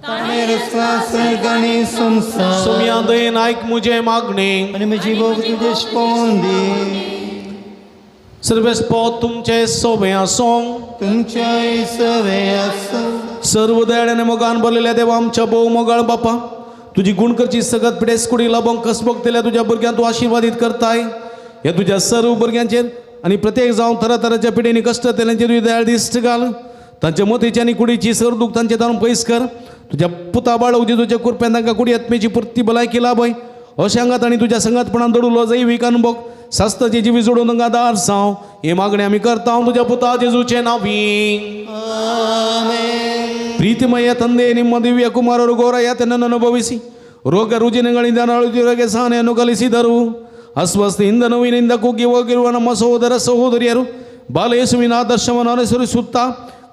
आनी संवसार सोमया दयेन आयक मुजें मागणें. आनी म्हजी भोव तुजें पळोवन दी. सर्वेस्पोत तुमचे सोबें आसूं. तुमच्याय सवे आसूं. सर्व दयाळ्याने मोगान भरलेल्या देवा आमच्या भोव मोगाळ बापा, तुजी गुण करची सगत पिडेस कुडी लाबोंक कसबोक दिल्या तुज्या भुरग्यांक तूं आशिर्वादीत करताय. ह्या तुज्या सर्व भुरग्यांचेर आनी प्रत्येक जावन तरातराच्या पिडेनी कश्ट तेल्यांचेर तुजी दयाळ दिश्ट घाल. तांच्या मतीची आनी कुडीची सर्व दूख तांचे ताणून पयस कर. तुज्या पुता बाळक जेजूच्या कुरप्यान तांकां कुडी आत्मेची पुर्ती भलायकी लाभय. अशें आंगात आनी तुज्या संगातपणान दडुलो जैवीक अनुभव सास्ताची जिवी जोडून तांकां दार जावं. हे मागणें आमी करता तुज्या पुता जेजूचे नांवी. ಪ್ರೀತಿಮಯ ತಂದೆ, ನಿಮ್ಮ ದಿವ್ಯ ಕುಮಾರರು ಘೋರ ಯಾತನನ್ನು ಅನುಭವಿಸಿ ರೋಗ ರುಜಿನಗಳಿಂದ ನರಳುತ್ತಿರುವವರಿಗೆ ಸಹನೆಯನ್ನು ಕಲಿಸಿದರು. ಅಸ್ವಸ್ಥೆಯಿಂದ ನೋವಿನಿಂದ ಕುಗ್ಗಿ ಹೋಗಿರುವ ನಮ್ಮ ಸಹೋದರ ಸಹೋದರಿಯರು ಬಾಲಯೇಸುವಿನ ಆದರ್ಶವನ್ನು ಅನುಸರಿಸುತ್ತಾ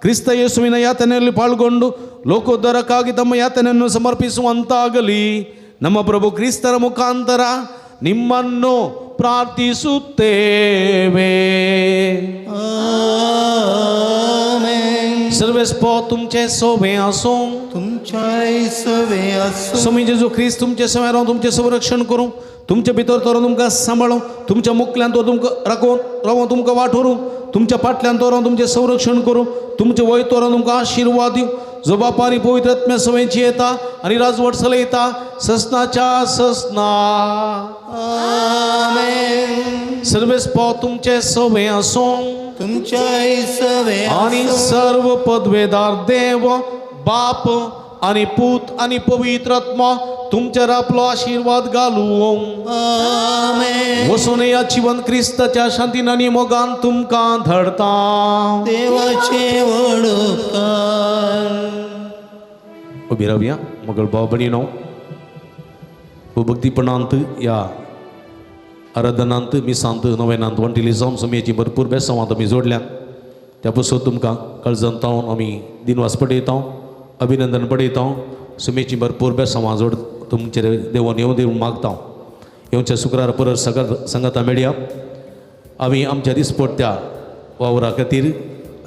ಕ್ರಿಸ್ತ ಯೇಸುವಿನ ಯಾತನೆಯಲ್ಲಿ ಪಾಲ್ಗೊಂಡು ಲೋಕೋದ್ಧಾರಕ್ಕಾಗಿ ತಮ್ಮ ಯಾತನೆಯನ್ನು ಸಮರ್ಪಿಸುವಂತಾಗಲಿ. ನಮ್ಮ ಪ್ರಭು ಕ್ರಿಸ್ತರ ಮುಖಾಂತರ ನಿಮ್ಮನ್ನು ಪ್ರಾರ್ಥಿಸುತ್ತೇವೆ. सर्वेस्पो तुमचे सोबे आसूं. तुमच्याय सवे आसूं. स्वामी जेजू ख्रिस्त तुमचे सवे रावन तुमचें संरक्षण करूं. तुमचे भितर तो तुमकां सांबाळूं. तुमच्या मुखल्यान तो तुमकां राखून रावूं, तुमकां वाट व्हरूं. तुमच्या फाटल्यान तो रावन तुमचें संरक्षण करूं. तुमचे वय तो रावन तुमकां आशिर्वाद दिवं. जो बापा आनी पवित्र आत्म्या सवयची येता आनी राजवट चलयता ससनाच्या ससना. सर्वेस्पो तुमचे सवे आसूं. तुमच्याय सवे आनी सर्व पदवेदार देव बाप आनी पूत आनी पवित्र आत्मा तुमचेर आपलो आशिर्वाद घालूं. वसून ह्या जिवन क्रिस्ताच्या शांतीन आनी मोगान तुमकां धाडता. देवाचे व्हड उपकार. उबी रावया मगळ भाव भयणीनो, भक्तीपणांत ह्या आराधनांत मिसांत नवेनांत वण्टीली जावन समयेची भरपूर बेसांवांत आमी जोडल्यात. त्या पसून तुमकां काळजांत तावन आमी दिनवास पडयता, अभिनंदन पडयता. सुमेची भरपूर बेसांवां जोड तुमचेर देवान येवं दिवन मागता. येवच्या शुक्रार परत संगाता मेळया. आमी आमच्या दिसपट्ट्या वावरा खातीर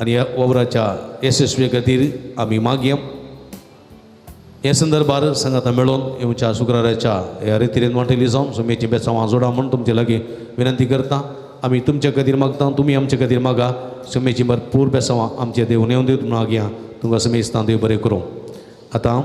आनी ह्या वावराच्या यशस्वी खातीर आमी मागया. हे संदर्भार संगाता मेळोवन येवच्या शुक्राराच्या ह्या रितीन वांटेली जावन सुमेची बेसांवां जोडा म्हूण तुमचे लागीं विनंती करता. आमी तुमच्या खातीर मागता, तुमी आमचे खातीर मागा. सुमेची भरपूर बेसांवां आमचे देव येवन दिवन मागया. तुमकां समेस्तां देव बरें करूं. आतां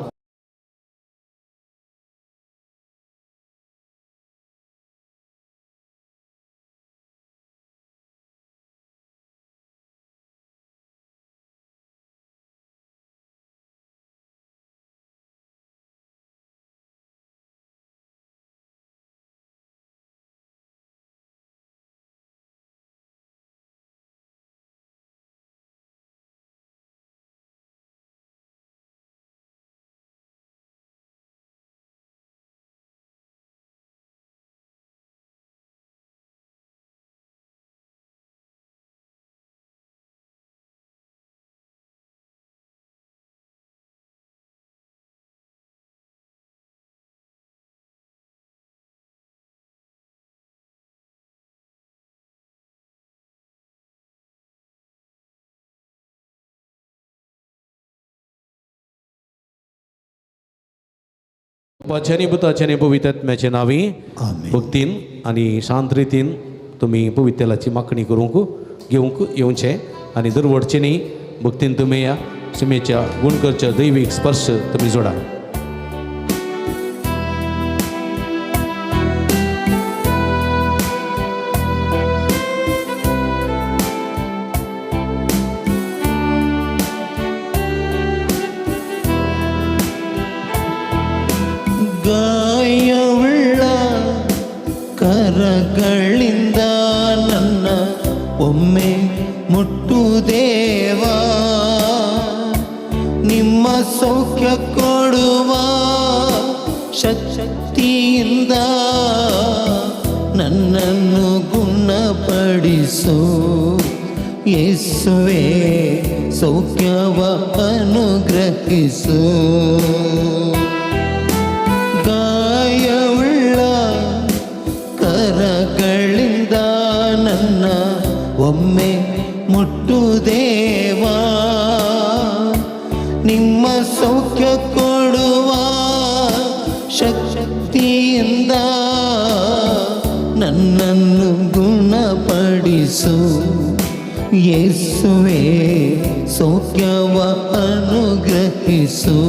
बापाच्या पुताच्या पवित्र आत्म्याच्या नांवी भक्तीन आनी शांत रितीन तुमी पवित्र तेलाची मागणी करूंक घेवंक येवचें आनी दरवडचें भक्तीन तुमी ह्या सुमेच्या गुणकरच्या दैवीक स्पर्श तुमी जोडा. ಗಾಯವುಳ್ಳ ಕರಗಳಿಂದ ನನ್ನ ಒಮ್ಮೆ ಮುಟ್ಟು ದೇವಾ, ನಿಮ್ಮ ಸೌಖ್ಯ ಕೊಡುವ ಶಕ್ತಿಯಿಂದ ನನ್ನನ್ನು ಗುಣಪಡಿಸು ಯೇಸುವೇ, ಸೌಖ್ಯವ ಅನುಗ್ರಹಿಸು. ಗಾಯವುಳ್ಳ ಕರಗಳಿಂದ ನನ್ನ ಒಮ್ಮೆ ಮುಟ್ಟು ದೇವಾ, ನಿಮ್ಮ ಸೌಖ್ಯ ಕೊಡುವ ಶಕ್ತಿಯಿಂದ ನನ್ನನ್ನು ಗುಣಪಡಿಸು. ಯೇಸುವೆ ಸೌಖ್ಯವ ಅನುಗ್ರಹಿಸು.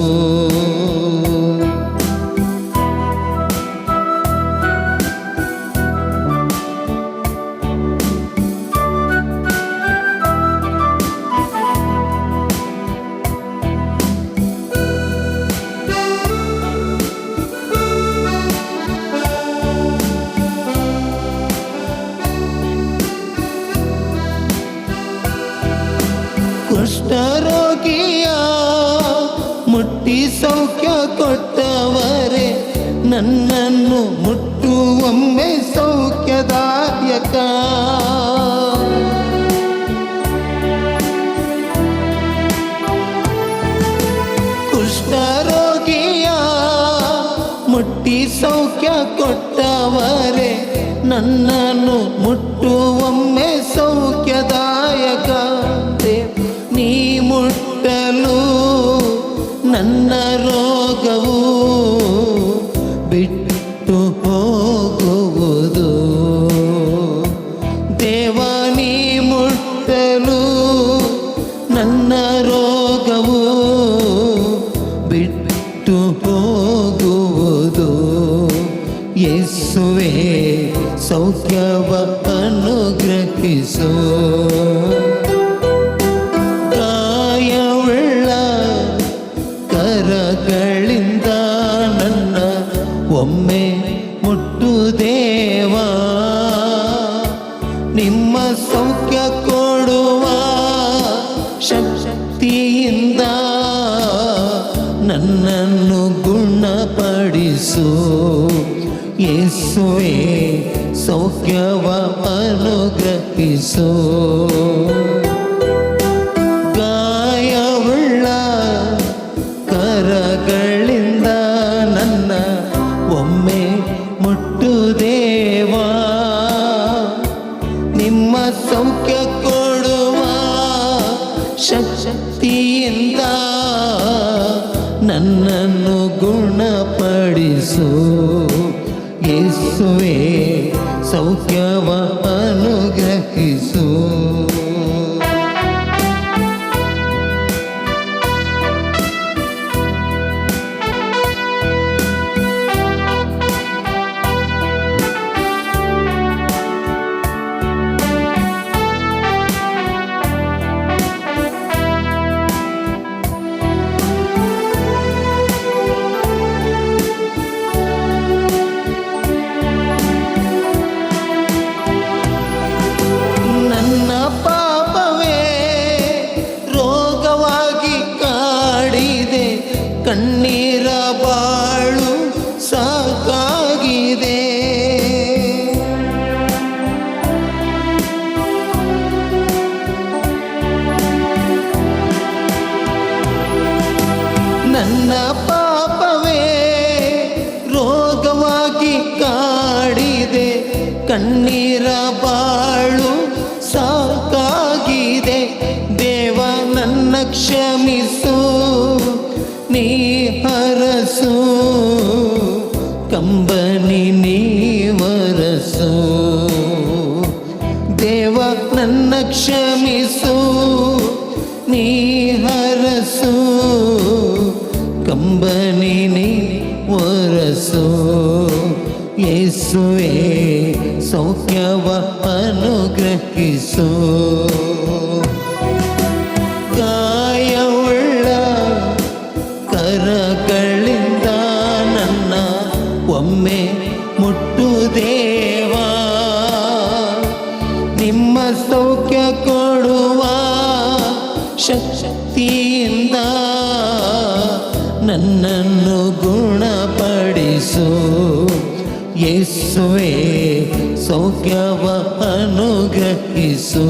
ಕುಷ್ಠರೋಗಿಯ ಮುಟ್ಟಿ ಸೌಖ್ಯ ಕೊಟ್ಟವರೇ, ನನ್ನನ್ನು ಮುಟ್ಟುವೊಮ್ಮೆ ಸೌಖ್ಯದಾಯಕ. ಕುಷ್ಠರೋಗಿಯ ಮುಟ್ಟಿ ಸೌಖ್ಯ ಕೊಟ್ಟವರೇ, ನನ್ನನ್ನು ಮುಟ್ಟುವೊಮ್ಮೆ ಸೌಖ್ಯದಾಯಕ. ನೀ ಮುಟ್ಟಲು ನನ್ನ ರೋಗವು ಬಿಟ್ಟು ಹೋಗುವುದು. ದೇವ ನೀ ಮುಟ್ಟಲು ನನ್ನ ರೋಗವು ಬಿಟ್ಟು ಹೋಗುವುದು. ಯೇಸುವೆ ಸೌಖ್ಯವ ಅನುಗ್ರಹಿಸು. ಗಾಯವುಳ್ಳ ಕರಗಳಿಂದ ನನ್ನ ಒಮ್ಮೆ ಮುಟ್ಟು ದೇವಾ. ನಿಮ್ಮ ಸೌಖ್ಯ ಕೊಡುವ ಶಕ್ತಿಯಿಂದ ನನ್ನನ್ನು ಗುಣಪಡಿಸು. ಯೇಸುವೆ ಸೌಖ್ಯವ ಅನುಗ್ರಹಿಸು. ಗಾಯವುಳ್ಳ ಕರಗಳಿಂದ ನನ್ನ ಒಮ್ಮೆ ಮುಟ್ಟು ದೇವಾ. ನಿಮ್ಮ ಸೌಖ್ಯ ಕೊಡುವ ಶಕ್ತಿಯಿಂದ ನನ್ನನ್ನು ಗುಣಪಡಿಸು. ಯೇಸುವೆ ಸೌಖ್ಯವ ಅನುಗ್ರಹಿಸು. ನನ್ನ ಪಾಪವೇ ರೋಗವಾಗಿ ಕಾಡಿದೆ, ಕಣ್ಣೀರ ಬಾಳು ಸಾಕಾಗಿದೆ. ನನ್ನ ಪಾಪವೇ ರೋಗವಾಗಿ ಕಾಡಿದೆ, ಕಣ್ಣೀರ ಬಾಳು ಸಾಕಾಗಿದೆ. ದೇವ ನನ್ನ ಕ್ಷಮಿಸು, ನೀ ಹರಸು, ಕಂಬನಿ ನೀವರಸು. ದೇವ ನನ್ನ ಕ್ಷಮಿಸು, ನೀ ಹರಸು, ಕಂಬನಿ ನೀವರಸು. ಯೇಸುವೆ ಸೌಖ್ಯವ ಅನುಗ್ರಹಿಸು. ಗಾಯವುಳ್ಳ ಕರಗಳಿಂದ ನನ್ನ ಒಮ್ಮೆ ಮುಟ್ಟು ದೇವಾ. ನಿಮ್ಮ ಸೌಖ್ಯ ಕೊಡುವ ಶಕ್ತಿಯಿಂದ ನನ್ನನ್ನು ಗುಣಪಡಿಸು. ಯೇಸುವೆ ಸೌಖ್ಯವ ಅನುಗ್ರಹಿಸು.